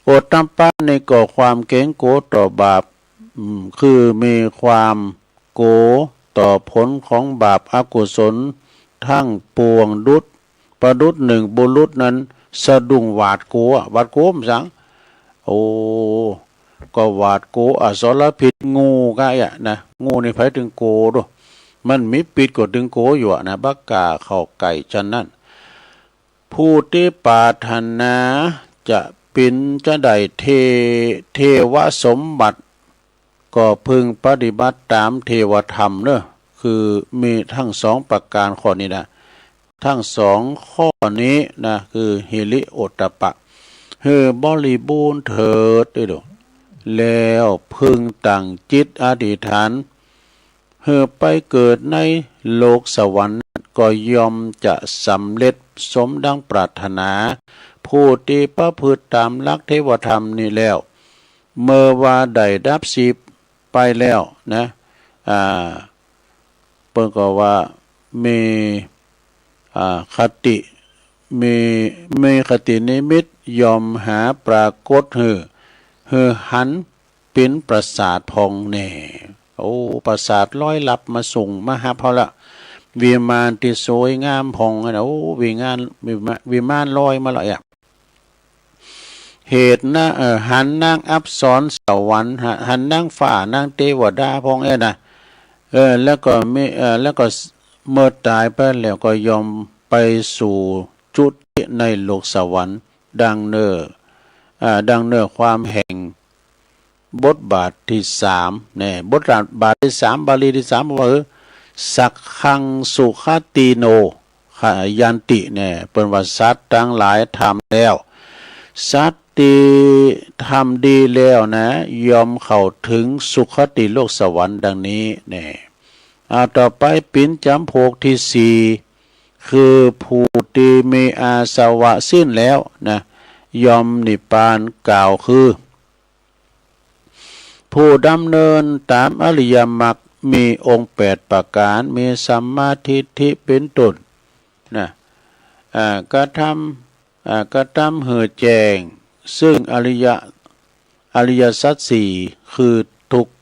โอตตัปปะนี่ก็ความเกรงกลัวต่อบาป อืม คือมีความกลัวต่อผลของบาปอกุศลทั้งปวง ดุจ ประดุจหนึ่งบุรุษนั้นสะดุ้งหวาดกลัว หวาดกลัวมันสัง โอ้ ก็หวาดกลัวอสรพิษงูกะยะนะ งูนี่ไผตึงกลัวโด มันมีพิษก็ตึงกลัวอยู่อะนะ บ่กล้าเข้าใกล้ฉันนั้น ผู้ที่ปรารถนาจะเป็น จะได้เท เทวสมบัติ ก็พึงปฏิบัติตามเทวธรรมเนอะ คือมีทั้งสองประการข้อนี้นะ ทั้งสองข้อนี้นะ คือหิริโอตตัปปะ หื้อบริบูรณ์เถิด เด้อ แล้วพึงตั้งจิตอธิษฐาน หื้อไปเกิดในโลกสวรรค์นั้น ก็ย่อมจะสำเร็จสมดังปรารถนา ผู้ที่ประพฤติตามหลักเทวธรรมนี้แล้ว เมื่อว่าได้ดับชีพไปแล้วนะ อ่า เปิ้นก็ว่ามี อ่า คติ มี มีคตินิมิตย่อมหาปรากฏหื้อ หื้อหันเป็นปราสาทพองแน่ โอ้ ปราสาทลอยลับมาส่งมาฮับเฮาละ วิมานที่สวยงามพองนะ โอ้ วิมาน วิมาน วิมานลอยมาละอะ เหตุนะ เอ่อ หันนางอัปสรสวรรค์ หะ หันนางฟ้านางเทวดาพองเอ้ยนะ เออ แล้วก็มี เอ่อ แล้วก็เมื่อตายไปแล้วก็ย่อมไปสู่จุติในโลกสวรรค์ ดังเนอ อ่า ดังเนอความแห่งบทบาทที่สาม เนี่ย บทบาทที่สาม บาลีที่สามว่า เออ สักขังสุขติโน ขะ ยันติ เนี่ย เปิ้นว่าสัตว์ทั้งหลายทำแล้ว สัตว์ที่ทำดีแล้วนะ ย่อมเข้าถึงสุคติโลกสวรรค์ดังนี้ เนี่ย อ่า ต่อไปเป็นจำพวกที่สี่ คือผู้ที่มีอาสวะสิ้นแล้วนะ ย่อมนิพพาน กล่าวคือ ผู้ดำเนินตามอริยมรรค มีองค์แปดประการ มีสัมมาทิฏฐิเป็นต้นนะ อ่า กระทำ อ่า กระทำหื้อแจ้งซึ่งอริยะ อริยสัจสี่ คือทุกข์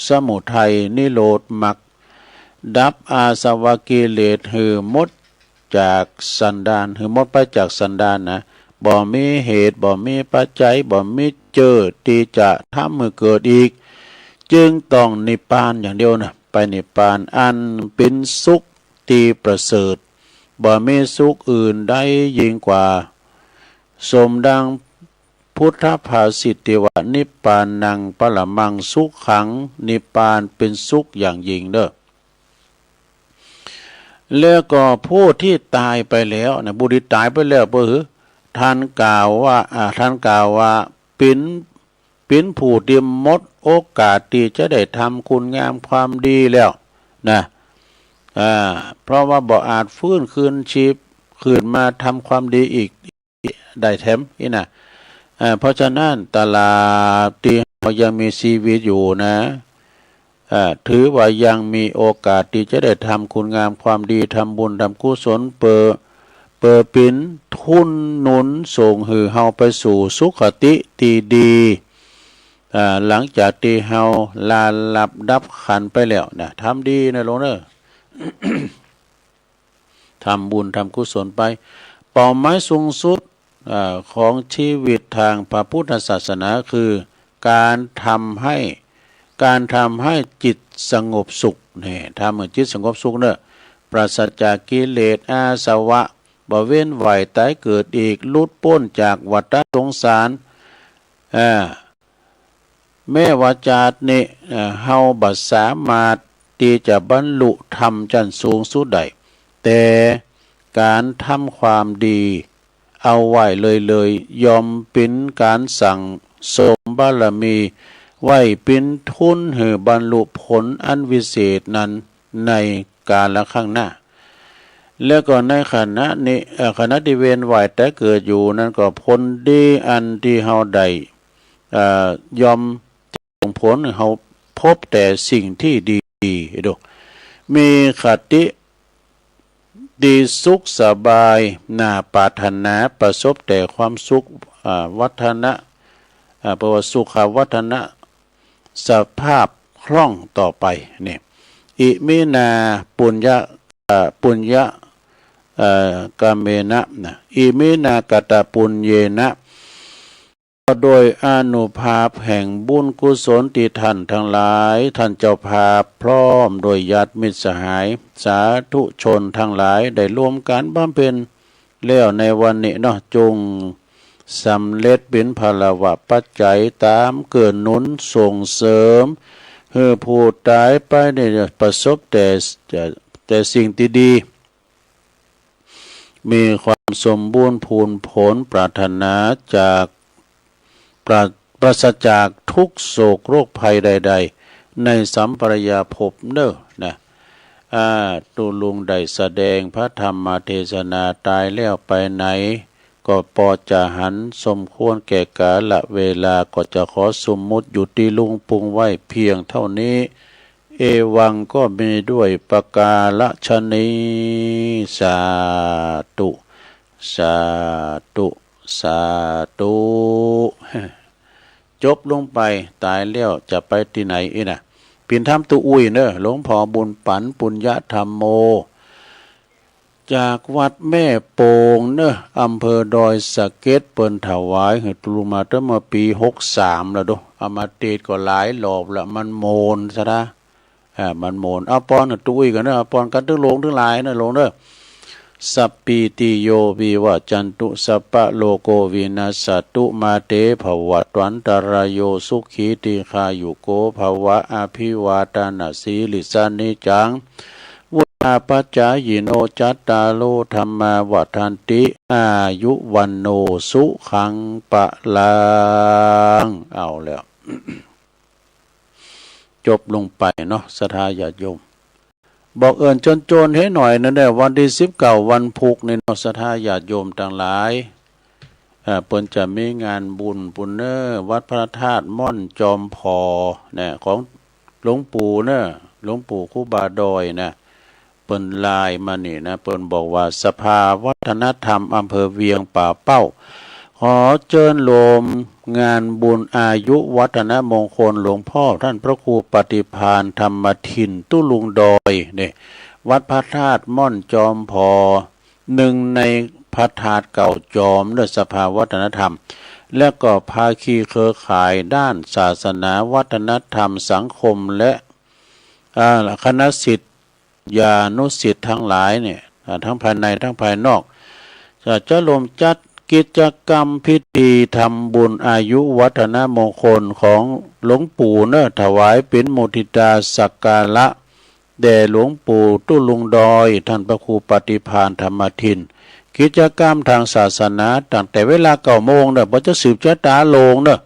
สมุทัย นิโรธ มรรค ดับอาสวะกิเลสหื้อหมดจากสันดาน หื้อหมดไปจากสันดานนะ บ่มีเหตุ บ่มีปัจจัย บ่มีเจื้อที่จะทำหื้อเกิดอีก จึงต้องนิพพานอย่างเดียวนะ ไปนิพพาน อันเป็นสุขที่ประเสริฐ บ่มีสุขอื่นใดยิ่งกว่า สมดัง พุทธภาษิตที่ว่า นิพพานังปรมังสุขัง นิพพานเป็นสุขอย่างยิ่งเด้อ แล้วก็ผู้ที่ตายไปแล้วนะ ผู้ที่ตายไปแล้วเปิ้นหือ ท่านกล่าวว่า อ่า ท่านกล่าวว่า เป็น เป็นผู้ที่หมดโอกาสที่จะได้ทำคุณงามความดีแล้วนะ อ่า เพราะว่าบ่อาจฟื้นคืนชีพ คืนมาทำความดีอีก ได้แถมอีกนะ อ่า เพราะฉะนั้นตราบที่เรายังมีชีวิตอยู่นะ อ่า ถือว่ายังมีโอกาสที่จะได้ทำคุณงามความดี ทำบุญทำกุศล เปิด เปิดเป็นทุนหนุนส่งหื้อเราไปสู่สุคติที่ดี อ่า หลังจากที่เราลาลับดับขันธ์ไปแล้วนะ ทำดีนะโลมเนอะ ทำบุญทำกุศลไป เป้าหมายสูงสุด อ่า ของชีวิตทางพระพุทธศาสนาคือ การทำให้ การทำให้จิตสงบสุข นี่ ทำให้จิตสงบสุขเนอะ ปราศจากกิเลสอาสวะ บ่เวียนว่ายตายเกิดอีก หลุดพ้นจากวัฏสงสาร อ่า แม้ว่าชาตินี้ เอ่อ เราบ่สามารถที่จะบรรลุธรรมชั้นสูงสุดได้ แต่การทำความดีเอาไว้เรื่อยๆ ย่อมเป็นการสั่งสมบารมีไว้เป็นทุนหื้อบรรลุผลอันวิเศษนั้นในกาลครั้งหน้า แล้วก็ในขณะนี้ เอ่อ ขณะที่เวียนว่ายตายเกิดอยู่นั้นก็ผลดีอันที่เราได้ เอ่อ ย่อมส่งผลให้เราพบแต่สิ่งที่ดีๆ ดู มีคติที่สุขสบาย น่าปรารถนา ประสบแต่ความสุข อ่า วัฒนะ อ่า แปลว่าสุขวัฒนะ สภาพคล่องต่อไป นี่ อิมินาปุญญะ อ่า ปุญญะ เอ่อ กรรมเมนะ นะ อิมินากตปุญเยนะ ก็โดยอานุภาพแห่งบุญกุศลที่ท่านทั้งหลาย ท่านเจ้าภาพพร้อมโดยญาติมิตรสหาย สาธุชนทั้งหลายได้ร่วมกันบำเพ็ญแล้วในวันนี้เนาะ จงสำเร็จเป็นพลวปัจจัยตามเกื้อหนุนส่งเสริม ให้ผู้ตายไปได้ประสบแต่ แต่สิ่งที่ดี มีความสมบูรณ์พูนผลปรารถนาจาก ปรา- ปราศจากทุกข์โศกโรคภัยใดๆ ในสัมปรายภพเนอะ นะ อ่า ตุ๊ลุงได้แสดงพระธรรมเทศนา ตายแล้วไปไหน ก็พอจะหันสมควรแก่กาลเวลา ก็จะขอสมมุติหยุดที่ลุงปรุงไว้เพียงเท่านี้ เอวังก็มีด้วยประการฉะนี้ สาธุ สาธุ สาธุ จบลงไป ตายแล้วจะไปที่ไหนอีกนะ ปินธรรมตุ๊อุ้ยเนอะ หลวงพ่อบุญปั๋น ปุญญธรรมโม จากวัดแม่โป่งเนอะ อำเภอดอยสะเก็ด เปิ้นถวายหื้อตุ๊ลุงมาตั้งเมื่อปี๋หกสามแล้วโด เอามาเตศน์ก็หลายรอบแล้ว มันโมนซะนะ อ่า มันโมน เอาปอนหื้อตุ๊อุ้ยก่อนเนอะ เอาปอนกั๋นตึงโลงตึงหลายเนอะ โลงเนอะ สัพพีติโย วิวัจจันตุ สัพพะโรโค วินัสสะตุ มา เต ภวัตวันตะราโย สุขี ทีฆายุโก ภะวะ อะภิวาทะนะสีลิสสะ นิจจัง วุฑฒาปะจายิโน จัตตาโร ธัมมา วัฑฒันติ อายุ วัณโณ สุขัง พะลัง เอาแล้ว จบลงไปเนาะ ศรัทธาญาติโยม บอกเอิ้นโจรๆ เฮ้หน่อยนั่นแหละ วันตี้สิบเก้า วันพุธนี่เนาะ ศรัทธาญาติโยมตังหลาย อ่า เปิ้นจะมีงานบุญปู้นเนอะ วัดพระธาตุม่อนจอมผอ เนี่ย ของหลวงปู่เนอะ หลวงปู่ครูบาดอยนะ เปิ้นไลน์มานี่นะ เปิ้นบอกว่า สภาวัฒนธรรมอำเภอเวียงป่าเป้า ขอเจิญโฮมงานบุญอายุวัฒนมงคลหลวงพ่อท่านพระครูปฏิภาณธรรมถิ่นตุ๊ลุงดอย เนี่ย วัดพระธาตุม่อนจอมผอ หนึ่งในพระธาตุเก้าจอมเนอะ สภาวัฒนธรรม และก็ภาคีเครือข่ายด้านศาสนาวัฒนธรรมสังคมและ อ่า คณะศิษยานุศิษย์ทั้งหลายเนี่ย อ่า ทั้งภายในทั้งภายนอก จะ จะร่วมจัด กิจกรรมพิธีทำบุญอายุวัฒนมงคลของหลวงปู่เนอะ ถวายเป็นมุทิตาสักการะแด่หลวงปู่ตุ๊ลุงดอย ท่านพระครูปฏิภาณธรรมทิน กิจกรรมทางศาสนาตั้งแต่เวลาเก้าโมงเนอะ เปิ้นจะสืบชะตาโลงเนอะ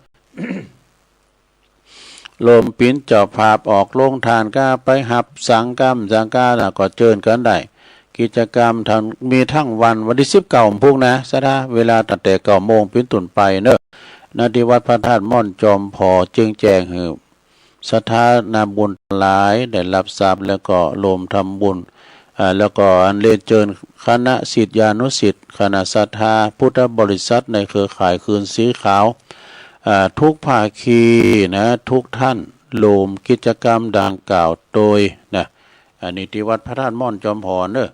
โลมเปิ้นเจ้าภาพออกโรงทานก้า ไปฮับสังฆัมสังฆา แล้วก็เจิญกันได้ กิจกรรมทั้ง มีทั้งวัน วันตี้สิบเก้าพุกนะ ศรัทธา เวลาตั้งแต่เก้าโมงเปิ้นต้นไปเนอะ ณ ที่วัดพระธาตุม่อนจอมผอ จึงแจ้งหื้อศรัทธานาบุญทั้งหลายได้รับทราบ แล้วก็โลมทำบุญ อ่า แล้วก็อัญเชิญเจิญคณะศิษยานุศิษย์ คณะศรัทธาพุทธบริษัทในเครือข่ายคืนสีขาว อ่า ทุกภาคีนะ ทุกท่าน โลมกิจกรรมดังกล่าวโดยนะ อันนี้ที่วัดพระธาตุม่อนจอมผอเนอะ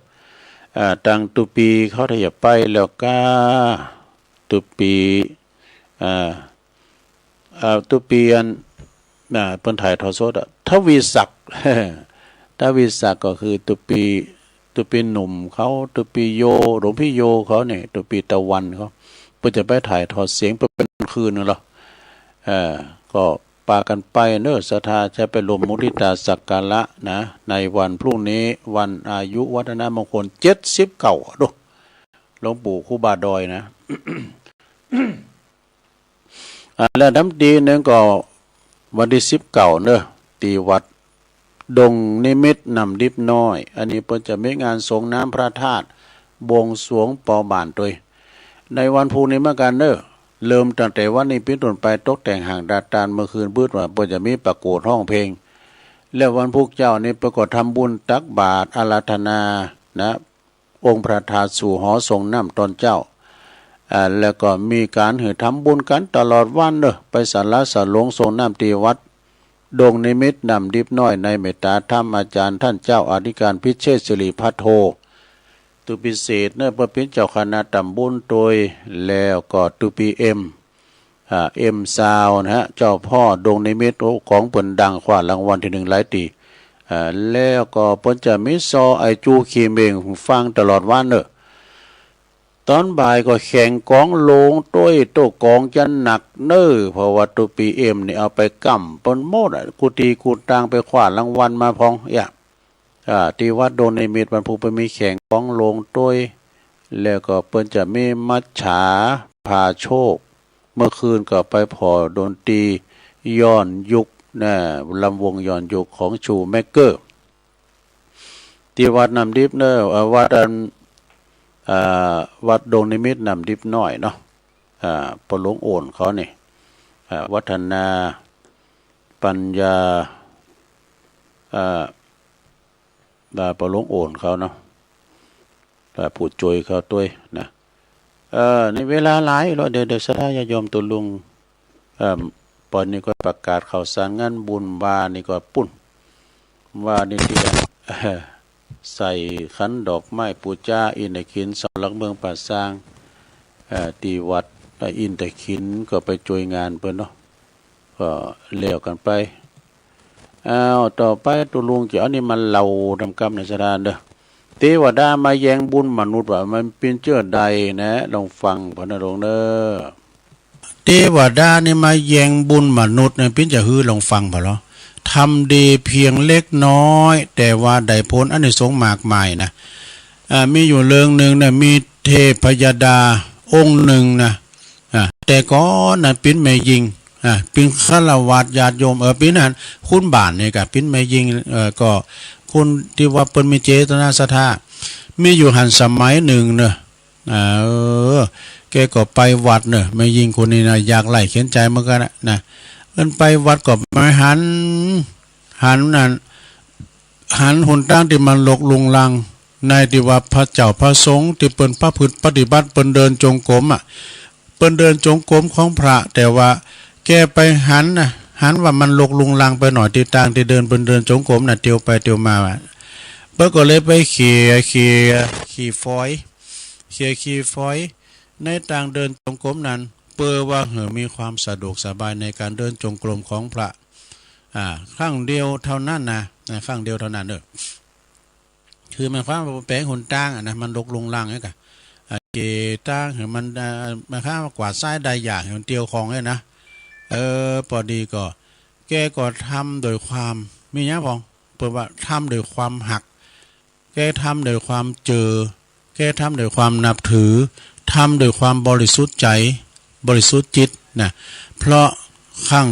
อ่า ตั้งตุ๊ปีเขาถ้าอยากไปแล้วก้า ตุ๊ปี อ่า อ่า ตุ๊ปีอัน อ่า เปิ้นถ่ายทอดสดอะ ทวีศักดิ์ ทวีศักดิ์ก็คือตุ๊ปี ตุ๊ปีหนุ่มเขา ตุ๊ปีโย หลวงพี่โยเขาเนี่ย ตุ๊ปีตะวันเขา เปิ้นจะไปถ่ายทอดเสียง เปิ้นเป็นคืนนึงเหรอ เออ ก็ปากันไปเนอะ ศรัทธาจะไปโลมมุทิตาสักการะนะ ในวันพรุ่งนี้ วันอายุวัฒนมงคลเจ็ดสิบเก้า ดู หลวงปู่ครูบาดอยนะ อ่า แล้วน้ำดีหนึ่งก็วันตี้สิบเก้าเนอะ ที่วัดดงนิมิตรน้ำดิบน้อย อันนี้เปิ้นจะมีงานสรงน้ำพระธาตุ บวงสรวงปอบ่านตวย ในวันพุธนี้เหมือนกันเนอะ เริ่มตั้งแต่วันนี้เปิ้นต้นไปตกแต่งห้างดาดตานเมื่อคืนปื๊ดว่าเปิ้นจะมีประกวดฮ้องเพลง แล้ววันพุธเจ้านี้เปิ้นก็ทำบุญตักบาตรอาราธนานะ องค์พระธาตุสู่หอสรงน้ำตอนเจ๊า อ่า แล้วก็มีการหื้อทำบุญกันตลอดวันเนอะ ไปสาราสรงสรงน้ำตี้วัดดงนิมิตรน้ำดิบน้อย ในเมตตาธรรมอาจารย์ท่านเจ้าอธิการพิเชษฐศิริพัทโท ตุ๊ปีเสดเนอะ เปิ้นเป็นเจ้าคณะตำบุญตวย แล้วก็ตุ๊ปีเอ็ม อ่า เอ็มซาวน์นะฮะ เจ้าพ่อดงนิมิตร โอ้ ของเปิ้นดัง คว้ารางวัลตี้หนึ่งหลายตี้ อ่า แล้วก็เปิ้นจะมีซอไอ้จูขี้เม่งฟังตลอดวันเนอะ ตอนบ่ายก็แข่งกลองโลงตวย โต้กลองจะหนักเนอะ เพราะว่าตุ๊ปีเอ็มนี่เอาไปก้ำเปิ้นหมดอะ กู้ตี้กู้ตางไปคว้ารางวัลมาพอง เอี้ย อ่า ที่วัดดงนิมิตรวันพุธเปิ้นมีแข่งกลองโลงตวย แล้วก็เปิ้นจะมีมัจฉาพาโชค เมื่อคืนก็ไปผ่อดนตรีย้อนยุคนะ ลำวงย้อนยุคของชูแม็กเกอร์ ที่วัดน้ำดิบเนอะ เอ่อ วัดอัน เอ่อ วัดดงนิมิตรน้ำดิบน้อยเนาะ อ่า ปอหลวงโอนเขานี่ อ่า วัฒนา ปัญญา อ่า อ่า ปอหลวงโอนเขาเนาะ อ่า ผู้ช่วยเขาตวยนะ เอ่อ นี่เวลาหลายแล้ว เดี๋ยว เดี๋ยวศรัทธาญาติโยมตุ๊ลุง เอ่อ ปอนนี้ก็ประกาศข่าวสารงานบุญ ว่านี่ก็ปุ้น ว่านี่ที่ ใส่ขันดอกไม้ปู๋จาอินทขิลเสาหลักเมืองป่าซาง เอ่อ ที่วัดอินทขิล ก็ไปช่วยงานเปิ้นเนาะ ก็แล้วกันไป อ้าว ต่อไปตุ๊ลุงจะเอานี่มาเล่านำกำนะศรัทธาเด้อ เทวดามาแย่งบุญมนุษย์ว่ามันเป็นเจ้าใดนะ ลองฟังพอนะหลวงเด้อ เทวดานี่มาแย่งบุญมนุษย์เนี่ย ปิ้นจะหื้อลองฟังบ่ลอ ทำดีเพียงเล็กน้อย แต่ว่าได้ผลอานิสงส์มากมายนะ อ่า มีอยู่เรื่องหนึ่งเนี่ย มีเทพยดาองค์หนึ่งนะ อ่า แต่ก่อนนั้นปิ้นแม่ญิง อ่า ปิ้นฆราวาสญาติโยม เออ ปิ้นนั้นคุณบ้านนี่กะ ปิ้นแม่ญิง เออ ก็คนที่ว่าเปิ้นมีเจตนาศรัทธา มีอยู่หั้นสมัยหนึ่งเนอะ อ่า เออ แกก็ไปวัดเนอะ แม่ญิงคนนี้นะ ยากไร้เข็ญใจ๋เหมือนกั๋นนะ นะ เปิ้นไปวัดก็มาหัน หันนั่น หันหนตางตี้มันรกรุงรัง ในตี้ว่าพระเจ้าพระสงฆ์ตี้เปิ้นประพฤติปฏิบัติ เปิ้นเดินจงกรมอะ เปิ้นเดินจงกรมของพระ แต่ว่าแกไปหันนะ หันว่ามันรกรุงรังไปหน่อย ตี้ตางตี้เดิน เปิ้นเดินจงกรมนะ เตียวไปเตียวมาอะ เปิ้นก็เลยไปเขี่ย เขี่ยขี้ฝอย เขี่ยขี้ฝอย ในตางเดินจงกรมนั้น เพื่อว่าหื้อมีความสะดวกสบายในการเดินจงกรมของพระ อ่า ครั้งเดียวเท่านั้นนะ อ่า ครั้งเดียวเท่านั้นเด้อ คือหมายความว่าแปลงหนตางอะนะ มันรกรุงรังนี่กะ เอ่อ เกะตางหื้อมัน เอ่อ หมายความว่ากวาดซ้ายได้อย่างหื้อมันเตียวคล่องเนี่ยนะ เออ ปอดีก็ แกก็ทำโดยความ มีหยังพ่อง เปิ้นว่าทำโดยความฮัก แกทำโดยความเจอ แกทำโดยความนับถือ ทำโดยความบริสุทธิ์ใจ บริสุทธิ์จิตนะ เพราะครั้ง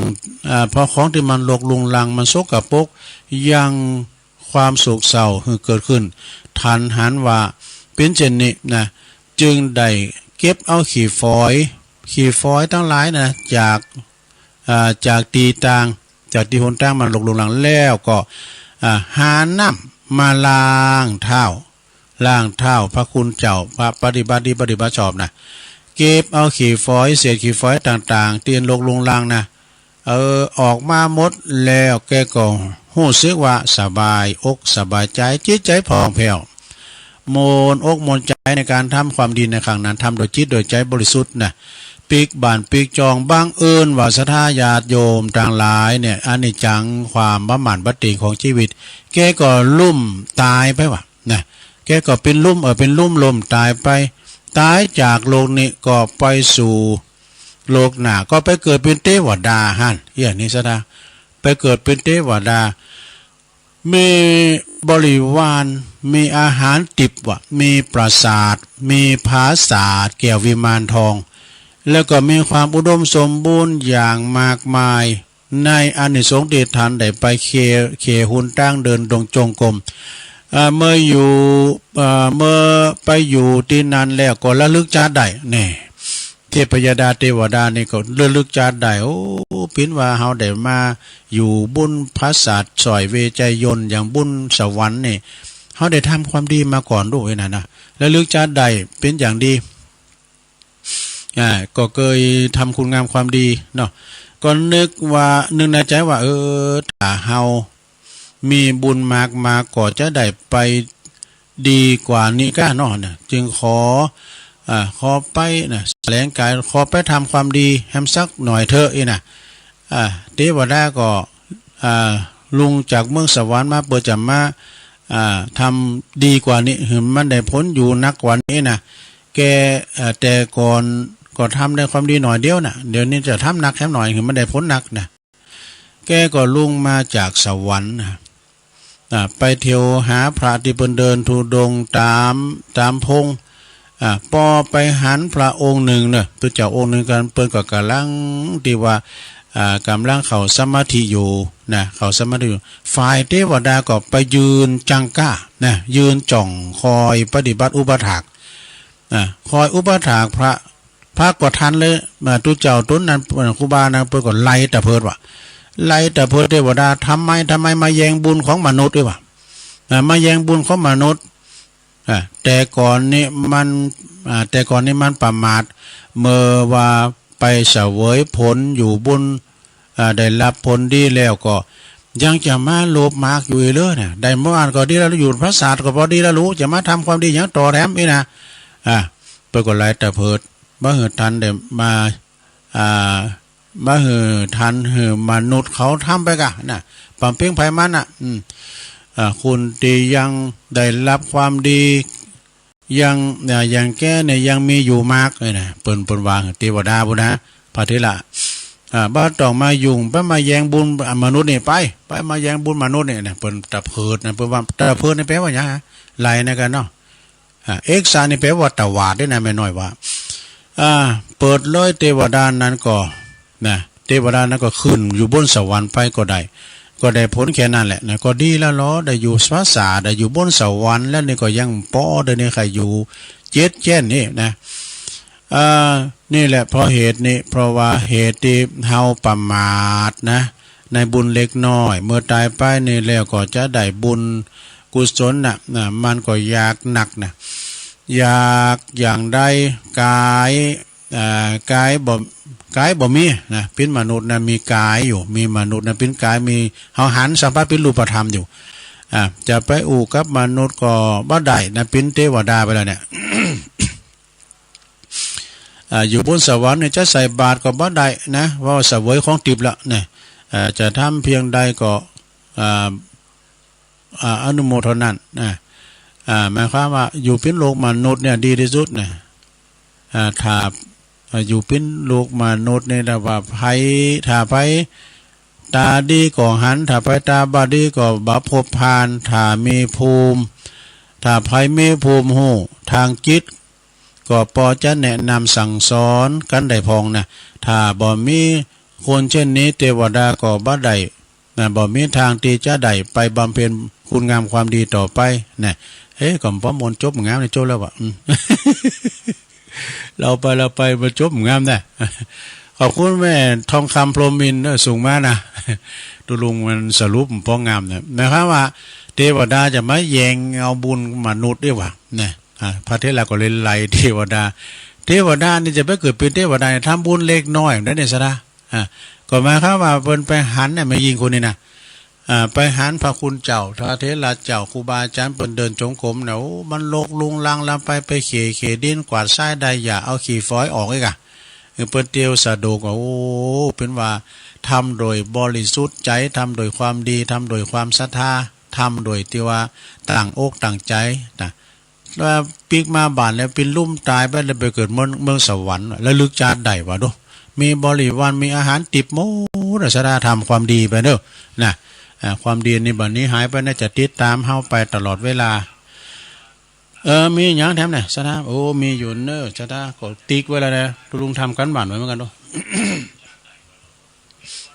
อ่า เพราะของตี้มันรกรุงรัง มันสกปรก ยังความโศกเศร้าหื้อเกิดขึ้น ตัณหาว่าเป๋นเช่นนี้นะ จึงได้เก็บเอาขี้ฝอย ขี้ฝอยตังหลายนะ จาก อ่า จากตี้ต่าง จากตี้หนตางมันรกรุงรังแล้วก็ อ่า หาน้ำมาล้างเท้า ล้างเท้าพระคุณเจ้า พระปฏิบัติดีปฏิบัติชอบนะ เก็บเอาขี้ฝอย เศษขี้ฝอยต่างๆ ตี้รกรุงรังนะ เออ ออกมาหมดแล้ว แกก็ฮู้สึกว่าสบายอกสบายใจ จิตใจผ่องแผ้ว ม่วนอกม่วนใจในการทำความดีในครั้งนั้น ทำโดยจิตโดยใจบริสุทธิ์นะ ปิ๊กบ้านปิ๊กจอง บังเอิญว่าศรัทธาญาติโยมตังหลายเนี่ย อานิจจัง ความบ่หมั่นบ่เตียงของชีวิต แกก็ลุ่มตายไปว่ะนะ แกก็เป๋นลุ่ม เออ เป๋นลุ่มล้มตายไป ตายจากโลกนี้ก็ไปสู่โลกหน้า ก็ไปเกิดเป๋นเทวดาหั้น เอี้ย นี่ศรัทธา ไปเกิดเป๋นเทวดา มีบริวาร มีอาหารทิพย์ว่ะ มีปราสาท มีปราสาทแก้ววิมานทอง แล้วก็มีความอุดมสมบูรณ์อย่างมากมาย ในอานิสงส์ตี้ท่านได้ไปเค เคหนตางเดินดงจงกรม เอ่อ เมื่ออยู่ เอ่อ เมื่อไปอยู่ตี้นั้นแล้วก็ระลึกชาติได้ แน่ เทพยดาเทวดานี่ก็ระลึกชาติได้ โอ้ เป๋นว่าเฮาได้มาอยู่บุญปราสาทสร้อยเวชยนต์ อย่างบุญสวรรค์นี่ เฮาได้ทำความดีมาก่อนลูกเอ้ยนะนะ ระลึกชาติได้เป๋นอย่างดี อ่า ก็เคยทำคุณงามความดีเนาะ ก็นึกว่า นึกในใจว่า เออ ถ้าเฮามีบุญมากมาก็จะได้ไป ดีกว่านี้ก้าเนาะนะ จึงขอ อ่า ขอไปนะ แสลงกาย ขอไปทำความดีแฮมสักหน่อยเถอะอี้นะ อ่า เทวดาก็ อ่า ลงจากเมืองสวรรค์มาเปื้อจะมา อ่า ทำดีกว่านี้ หื้อมันได้ผลอยู่หนักกว่านี้นะ แก เอ่อ แต่ก่อนก็ทำได้ความดีหน่อยเดียวนะ เดี๋ยวนี้จะทำหนักแฮมหน่อย หื้อมันได้ผลหนักนะ แกก็ลงมาจากสวรรค์นะ อ่า ไปเที่ยวหาพระตี้เปิ้นเดินธุดงค์ตาม ตามพง อ่า ปอไปหันพระองค์หนึ่งเนาะ พระเจ้าองค์หนึ่งกัน เปิ้นก็กำลังตี้ว่า อ่า กำลังเข้าสมาธิอยู่นะ เข้าสมาธิอยู่ ฝ่ายเทวดาก็ไปยืนจังก้านะ ยืนจ้องคอยปฏิบัติอุปถาก อ่า คอยอุปถากพระ พระก็ทันเลย อ่า ตุ๊เจ้าต๋นนั้น อ่า ครูบานั้นเปิ้นก็ไล่ตะเพิดว่ะ ไล่ตะเพิดเทวดา ทำไม ทำไมมาแย่งบุญของมนุษย์ด้วยวะ อ่า มาแย่งบุญของมนุษย์ อ่า แต่ก่อนนี้มัน อ่า แต่ก่อนนี้มันประมาท เมื่อว่าไปเสวยผลอยู่บุญ อ่า ได้รับผลดีแล้วก็ยังจะมาโลภมากอยู่อีกเหรอเนี่ย ได้เมื่อวานก็ดีแล้ว อยู่ปราสาทก็พอดีแล้ว ลูกจะมาทำความดีหยังต่อแถมอีกนะ อ่า เปิ้นก็ไล่ตะเพิด บ่หื้อทันได้มา อ่า บ่หื้อทันหื้อมนุษย์เขาทำไปกะนะ ปำเพ็งไผมันน่ะ อืม อ่า คนตี้ยังได้รับความดี ยัง อ่า ยังแก่เนี่ยยังมีอยู่มากเลยนะ เปิ้น เปิ้นว่าเทวดาพุ้นนะ พระเถระ อ่า บ่ต้องมายุ่ง ไปมาแย่งบุญมนุษย์นี่ไป ไปมาแย่งบุญมนุษย์นี่นะ เปิ้นตะเพิดนะ เปิ้นว่าตะเพิดนี่แปลว่าหยังฮะ ไล่นะกันเนาะ อ่า เอกสะนี่แปลว่าตวาดด้วยนะ แม่น้อยว่า อ่า เปิดเลยเทวดานั้นก็ นะ เทวดานั้นก็ขึ้นอยู่บนสวรรค์ไปก็ได้ ก็ได้ผลแค่นั้นแหละนะ ก็ดีแล้วลอ ได้อยู่ปราสาท ได้อยู่บนสวรรค์ แล้วนี่ก็ยังปอ เดี๋ยวนี้ใครอยู่เจ็ดแค่นี้นะ อ่า นี่แหละเพราะเหตุนี้ เพราะว่าเหตุที่เฮาประมาทนะ ในบุญเล็กน้อย เมื่อตายไปนี่แล้วก็จะได้บุญกุศลน่ะ น่ะ มันก็ยากนักนะ อยากอย่างใด กาย อ่า กายบ่ กายบ่มีนะ เป็นมนุษย์นะ มีกายอยู่ มีมนุษย์นะ เป็นกาย มี เฮาหันสัมผัสเป็นรูปธรรมอยู่ อ่า จะไปอู้กับมนุษย์ก็บ่ได้นะ เป็นเทวดาไปแล้วเนี่ย อ่า อยู่บนสวรรค์เนี่ยจะใส่บาตรก็บ่ได้นะ ว่าเสวยของทิพย์แล้วนะ อ่า จะทำเพียงใดก็ อ่า อ่า อนุโมทนานะ อ่า หมายความว่าอยู่เป็นโลกมนุษย์เนี่ยดีที่สุดนะ อ่า ถ้า อ่า อยู่ปิ้นลูกมนุษย์นี่นะว่าไผ ถ้าไผตาดีก็หัน ถ้าไผตาบ่ดีก็บ่พบผ่าน ถ้ามีภูมิ ถ้าไผมีภูมิฮู้ทางจิต ก็ปอจะแนะนำสั่งสอนกันได้พองนะ ถ้าบ่มีคนเช่นนี้ เทวดาก็บ่ได้นะ บ่มีทางที่จะได้ไปบำเพ็ญคุณงามความดีต่อไปนะ เอ๊ะ ก็บ่มนต์จบงามนี่จบแล้ววะ อืม เล่าไปเล่าไปมันจบงามนะ ขอบคุณแม่ทองคำพรหมมินทร์เนอะ ส่งมานะ ตุลุงมันสรุปพองามนะ หมายความว่าเทวดาจะมาแย่งเอาบุญมนุษย์ได้วะนะ อ่า พระเถระก็เลยไล่เทวดา เทวดานี่จะไปเกิดเป็นเทวดาเนี่ย ทำบุญเล็กน้อยได้เนี่ยซะนะ อ่า ก็หมายความว่าเปิ้นไปหันเนี่ย แม่หญิงคนนี้นะ อ่า ไปหันพระคุณเจ้า พระเถระเจ้า ครูบาอาจารย์เปิ้นเดินจงกรมเนี่ย โอ้ มันรกรุงรัง แล้วไป ไปเขี่ย เขี่ยดิน กวาดทรายไดหญ้า เอาขี้ฝอยออกอีกอะ เออ เปิ้นเตียวสะดวกอะ โอ้ เปิ้นว่าทำโดยบริสุทธิ์ใจ ทำโดยความดี ทำโดยความศรัทธา ทำโดยที่ว่าตั้งอกตั้งใจนะ ว่าปิ๊กมาบ้านแล้วปิ้นลุ่มตายไปแล้วไปเกิดเมือง เมืองสวรรค์ ระลึกชาติได้วะดู มีบริวาร มีอาหารติบหมดอะ ศรัทธาทำความดีไปเนอะนะ อ่า ความดีนี่บัดนี้หายไปน่าจะติดตามเฮาไปตลอดเวลา เออ มีหยังแถมเนี่ย ศรัทธา โอ้ มีอยู่เนอะ ศรัทธา ก็ติ๊กไว้แล้วนะ ตุลุงทำการบ้านไว้เหมือนกันเนอะ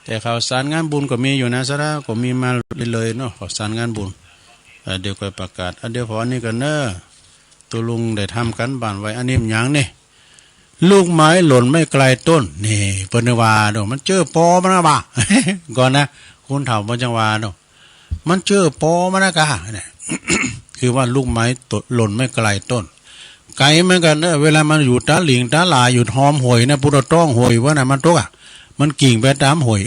แต่ข่าวสารงานบุญก็มีอยู่นะ ศรัทธา ก็มีมาเรื่อยๆเนาะ ข่าวสารงานบุญ เอ่อ เดี๋ยวค่อยประกาศ อ่ะ เดี๋ยวขออันนี้ก่อนเนอะ ตุลุงได้ทำการบ้านไว้ อันนี้มันหยังนี่ ลูกไม้หล่นไม่ไกลต้น นี่ เปิ้นว่าเนาะ มันเจอปอมันนะบ่า ก่อนนะ คุณเฒ่าเปิ้นจั่งว่าเนาะ มันเจอปอมันนะกะ เนี่ย คือว่าลูกไม้ตกหล่นไม่ไกลต้น ไกลเหมือนกันเนอะ เวลามันอยู่ตาหลิงตาหลา อยู่หอมห้วยนะ พุทธต้องห้วยว่านะ มันตกอะ มันกิ่งไปตามห้วย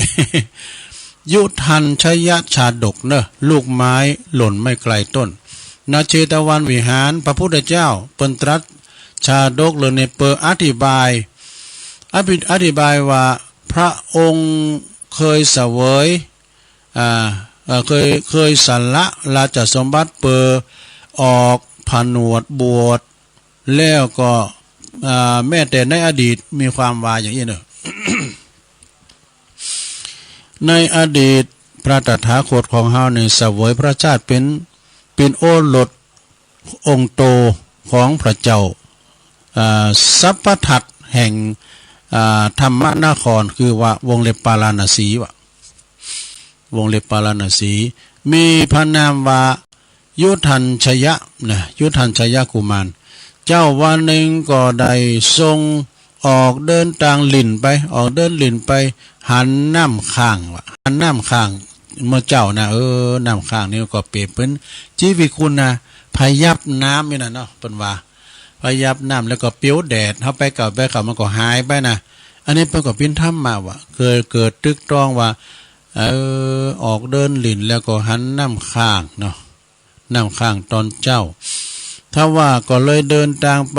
ยุทัญชยชาดกเนอะ ลูกไม้หล่นไม่ไกลต้น ณ เชตวันวิหาร พระพุทธเจ้าเปิ้นตรัสชาดกเรื่องนี้เปิ้นอธิบาย อภิ- อธิบายว่าพระองค์เคยเสวย อ่า เอ่อ เคย เคยสละราชสมบัติเปิ้นออกผนวดบวช แล้วก็ อ่า แม้แต่ในอดีตมีความว่าอย่างนี้เนอะ ในอดีตพระตถาคตของเฮานี่เสวยพระชาติเป็น เป็นโอรสองค์โตของพระเจ้า อ่า สัพพทัตแห่ง อ่า ธรรมนคร คือว่าวงเล็บปาราณสีวะ วงเล็บปาราณสี มีพระนามว่า ยุทัญชยะนะ ยุทัญชยกุมาร เจ้าวันหนึ่งก็ได้ทรงออกเดินตางหลิ้นไป ออกเดินหลิ้นไป หันน้ำข้างวะ หันน้ำข้าง เมื่อเจ้านะ เออ น้ำข้างนี่ก็เปรียบเป็นชีวิตคุณนะ พยับน้ำนี่นะเนาะ เปิ้นว่า พยับน้ำแล้วก็เปียวแดด เฮาไปเก่าไปเก่ามันก็หายไปนะ อันนี้เปิ้นก็ปิ้นธรรมะวะ เกิด เกิดตึกตรองว่า เออ ออกเดินหลิ้นแล้วก็หันน้ำข้างเนาะ น้ำข้างตอนเจ้า ทว่าก็เลยเดินตางไป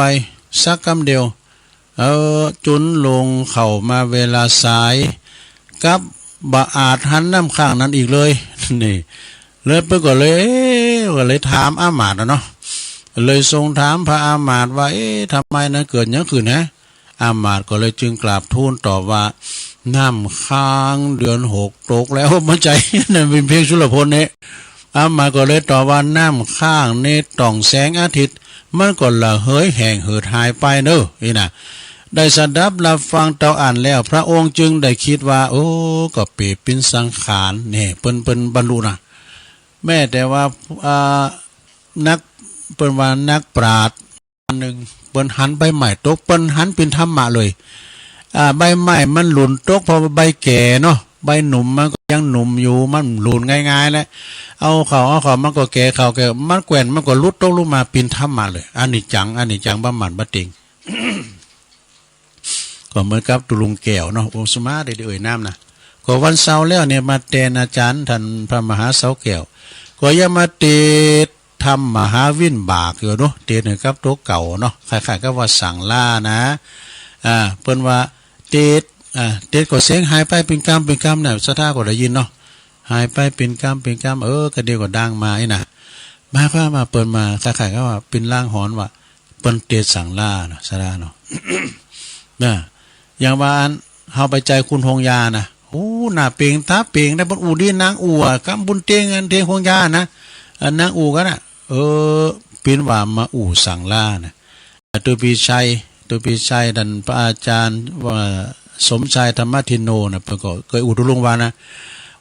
สักกำเดียว เออ จุนลงเข้ามาเวลาสาย กับบ่อาจหันน้ำข้างนั้นอีกเลย นี่ เลยเปิ้นก็เลย เอ๊ะ ก็เลยถามอามาตย์นะเนาะ เลยทรงถามพระอามาตย์ว่า เอ๊ะ ทำไมนั้นเกิดหยังขึ้นฮะ อามาตย์ก็เลยจึงกราบทูลตอบว่า น้ำค้างเดือนหกตกแล้ว มันใจ้ นั่นเป็นเพลงสุรพลเนี่ย อามาตย์ก็เลยตอบว่า น้ำค้างนี่ต้องแสงอาทิตย์ มันก็ระเหยแห้งเหือดหายไปเนอะ นี่นะ ได้สดับรับฟังเต้าอั้นแล้ว พระองค์จึงได้คิดว่า โอ้ ก็เปรียบเป็นสังขาร นี่ เปิ้น เปิ้นบรรลุนะ แม้แต่ว่า อ่า นัก เปิ้นว่านักปราชญ์ อันหนึ่ง เปิ้นหันใบไม้ตก เปิ้นหันเป็นธรรมะเลย อ่า ใบไม้มันหล่นตก เพราะว่าใบแก่เนาะ ใบหนุ่มมันก็ยังหนุ่มอยู่ มันหล่นง่ายๆ แหละ เอาเข้า เอาเข้า มันก็แก่ เข้าแก่ มันแกว่น มันก็หลุดตกลงมาเป็นธรรมะเลย อนิจจัง อนิจจัง บ่หมั่นบ่เต็ง ก็เหมือนกับตุลุงแก้วเนาะ องค์สุมาได้เอ่ยนามนะ ก็วันเสาร์แล้วเนี่ยมาแตนอาจารย์ท่านพระมหาเสาแก้ว ก็อย่ามาติดธรรมมหาวินบากอยู่เนาะ ติดให้กับตัวเก่าเนาะ คล้ายๆ กับว่าสั่งลานะ อ่า เปิ้นว่าติด อ่า ติดก็เสียงหายไปเป็นกำเป็นกำนะ ศรัทธาก็ได้ยินเนาะ หายไปเป็นกำเป็นกำ เออ กะเดียวก็ดังมาไอ้น่ะ หมายความว่าเปิ้นมา คล้ายๆ กับว่าเป็นลางหอนว่า ไป ปิ้นเตสังลาเนาะ สาระเนาะ นะ อย่างว่าอัน เฮาไปจ่ายคุณโฮงยานะ โอ้ หน้าเปล่งตาเปล่งนะ เปิ้นอู้ดีนางอู้อะ กำบุญเต็งอันเต็งโฮงยานะ อันนางอู้กั๋นนะ เออ ปิ้นว่ามาอู้สังลานะ อ่า ตัวพี่ชัย ตัวพี่ชัย ท่านพระอาจารย์ ว่า สมชายธรรมทินโนนะ เปิ้นก็เกยอู้ตุลุงว่านะ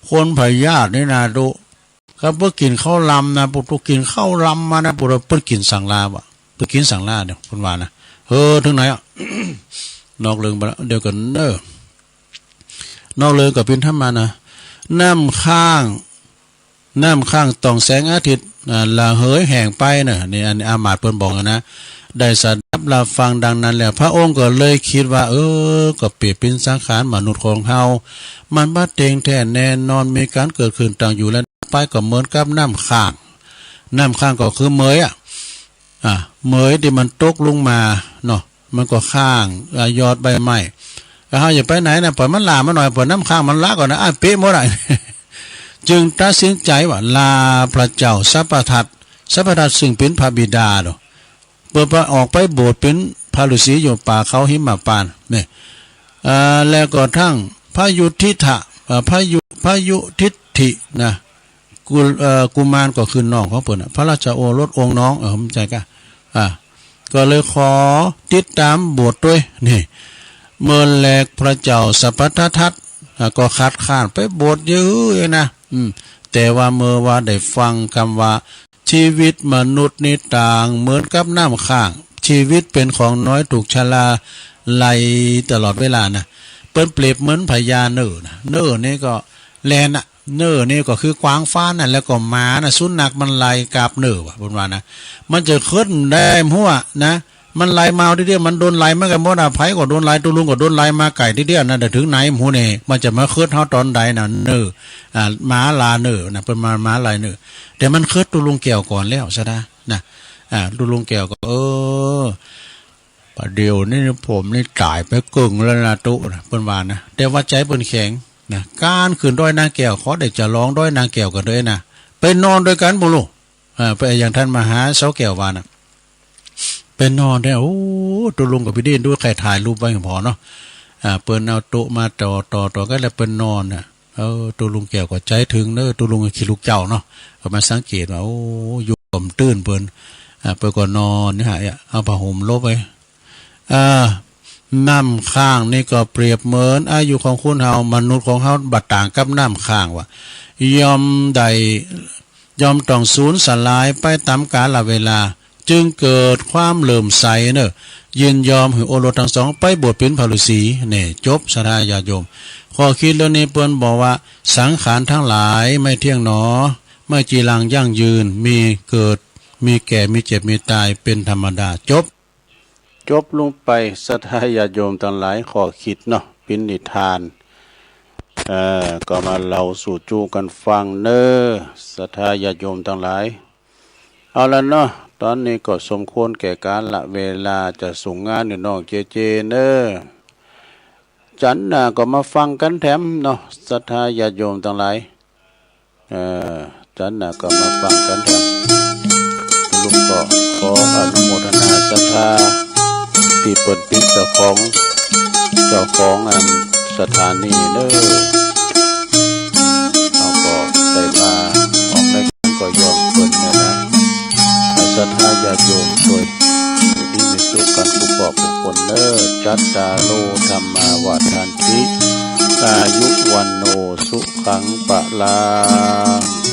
คนพยาธินี่นะ ตุ ครับ เปิ้นกินข้าวลำนะ ปุตุกินข้าวลำมานะ ปุตุเปิ้นกินสังลาบ่ะ เปิ้นกินสังลาเนี่ย เปิ้นว่านะ เออ ถึงไหนอ่ะ นอกเรื่องไปละ เดี๋ยวก่อนเด้อ นอกเรื่องก็ปิ้นทำมานะ น้ำค้าง น้ำค้างต้องแสงอาทิตย์ อ่า ระเหยแห้งไปนะ นี่อันนี้อามาตย์เปิ้นบอกนะ ได้สดับรับฟังดังนั้นแล้ว พระองค์ก็เลยคิดว่า เออ ก็เปรียบเป็นสังขารมนุษย์ของเฮา มันบ่เต็งแท้แน่นอน มีการเกิดขึ้นตั้งอยู่และดับไป ก็เหมือนกับน้ำค้าง น้ำค้างก็คือเหมยอะ อ่า เหมยตี้มันตกลงมาเนาะ มันก็ค้าง อ่า ยอดใบไม้ แล้วเฮาอย่าไปไหนนะ ปล่อยมันหล่ามาหน่อย ปล่อยน้ำค้างมันหล่าก่อนนะ อ่ะ เป๊ะหมดอะ จึงตัดสินใจว่าลาพระเจ้าสัพพทัต สัพพทัตซึ่งเป็นพระบิดาเนาะ เปิ้นไปออกไปบวชเป็นพระฤาษีอยู่ป่าเขาหิมพานต์เนี่ย อ่า แล้วก็ทั้งพระยุทธิธะ เอ่อ พระยุ พระยุทธิฏฐินะ กุ เอ่อ กุมารก็คือน้องของเปิ้นน่ะ พระราชโอรสองค์น้อง เออ เข้าใจกะ อ่า ก็เลยขอติดตามบวชด้วย นี่ เมื่อแลพระเจ้าสัพพทัต อ่า ก็คัดค้านไปบวชอยู่นะ อืม แต่ว่าเมื่อว่าได้ฟังคำว่า ชีวิตมนุษย์นี่ต่างเหมือนกับน้ำค้าง ชีวิตเป็นของน้อยถูกชะลาไหลตลอดเวลานะ เปิ้นเปรียบเหมือนพญาเนิร์นะ เนิร์นี่ก็แลนน่ะ เนิร์นี่ก็คือกวางฟ้านั่น แล้วก็หมาน่ะ สุนัขมันไล่กาบเนิร์ว่ะ เปิ้นว่านะ มันจะขึ้นได้หัวนะ มันไล่มาเอาทีเดียว มันโดนไล่มากันหมดอ่ะ ไผก็โดนไล่ ตุ๊ลุงก็โดนไล่มาไก่ทีเดียวนะ แต่ถึงไหนหมูนี่ มันจะมาขึ้นเฮาตอนใดน่ะ เนิร์ อ่า หมาลาเนิร์นะ เปิ้นมา หมาไล่เนิร์ แต่มันขึ้นตุ๊ลุงแก้วก่อนแล้วซะนะ นะ อ่า ตุ๊ลุงแก้วก็ เออ ประเดี๋ยวนี้ผมนี่ตายไปเกิ่งแล้วนะตุ๊นะ เปิ้นว่านะ แต่ว่าใจเปิ้นแข็งนะ การขึ้นดอยนางแก้ว ขอได้จะลองดอยนางแก้วกันด้วยนะ ไปนอนด้วยกันบุลูก อ่า ไปอย่างท่านมหาเสาแก้วว่านะ ไปนอนเนี่ย โอ้ ตุ๊ลุงกับพี่ดินดูใครถ่ายรูปไว้พอเนาะ อ่า เปิ้นเอาโต๊ะมาต่อ ต่อ ต่อกันแล้วเปิ้นนอนน่ะ เออ ตุ๊ลุงแก้วก็ใจถึงเนอะ ตุ๊ลุงขี้ลูกเจ้าเนาะ ก็มาสังเกตว่า โอ้ อยู่ก็มตื้นเปิ้น อ่า เปิ้นก็นอนนี่ฮะ เอาผ้าห่มลบไว้ อ่า น้ำค้างนี่ก็เปรียบเหมือนอายุของคนเฮา มนุษย์ของเฮาบ่ต่างกับน้ำค้างว่า ย่อมได้ ย่อมต้องสูญสลายไปตามกาลเวลา จึงเกิดความเลื่อมใสเนอะ ยินยอมหื้อโอรสทั้งสองไปบวชเป็นพระฤาษี นี่ จบ ศรัทธาญาติโยม ข้อคิดเรื่องนี้เปิ้นบอกว่า สังขารทั้งหลายไม่เที่ยงหนอ ไม่จีรังยั่งยืน มีเกิด มีแก่ มีเจ็บ มีตาย เป็นธรรมดา จบ จบลงไป ศรัทธาญาติโยมตังหลาย ข้อคิดเนาะ เป็นนิทาน เอ่อ ก็มาเล่าสู่จุกันฟังเน้อ ศรัทธาญาติโยมตังหลาย เอาละเนาะ ตอนนี้ก็สมควรแก่กาลเวลา จะส่งงานหื้อน้องเจเจเน้อ จันทร์หน้าก็มาฟังกันแถมเนาะ ศรัทธาญาติโยมตังหลาย เอ่อ จันทร์หน้าก็มาฟังกันแถม ลุงก็ขออนุโมทนาศรัทธา ตี้เปิ้นเป็นเจ้าของ เจ้าของอันสถานีเน้อ เฮาก็ได้มาออกรายการก็ย้อนเปิ้นเนี่ยนะ ศรัทธาญาติโยมโดยดีมีสุขกันทุกครอบทุกคนเน้อ จัตตาโร ธัมมา วัฑฒันติ อายุ วัณโณ สุขัง พะลัง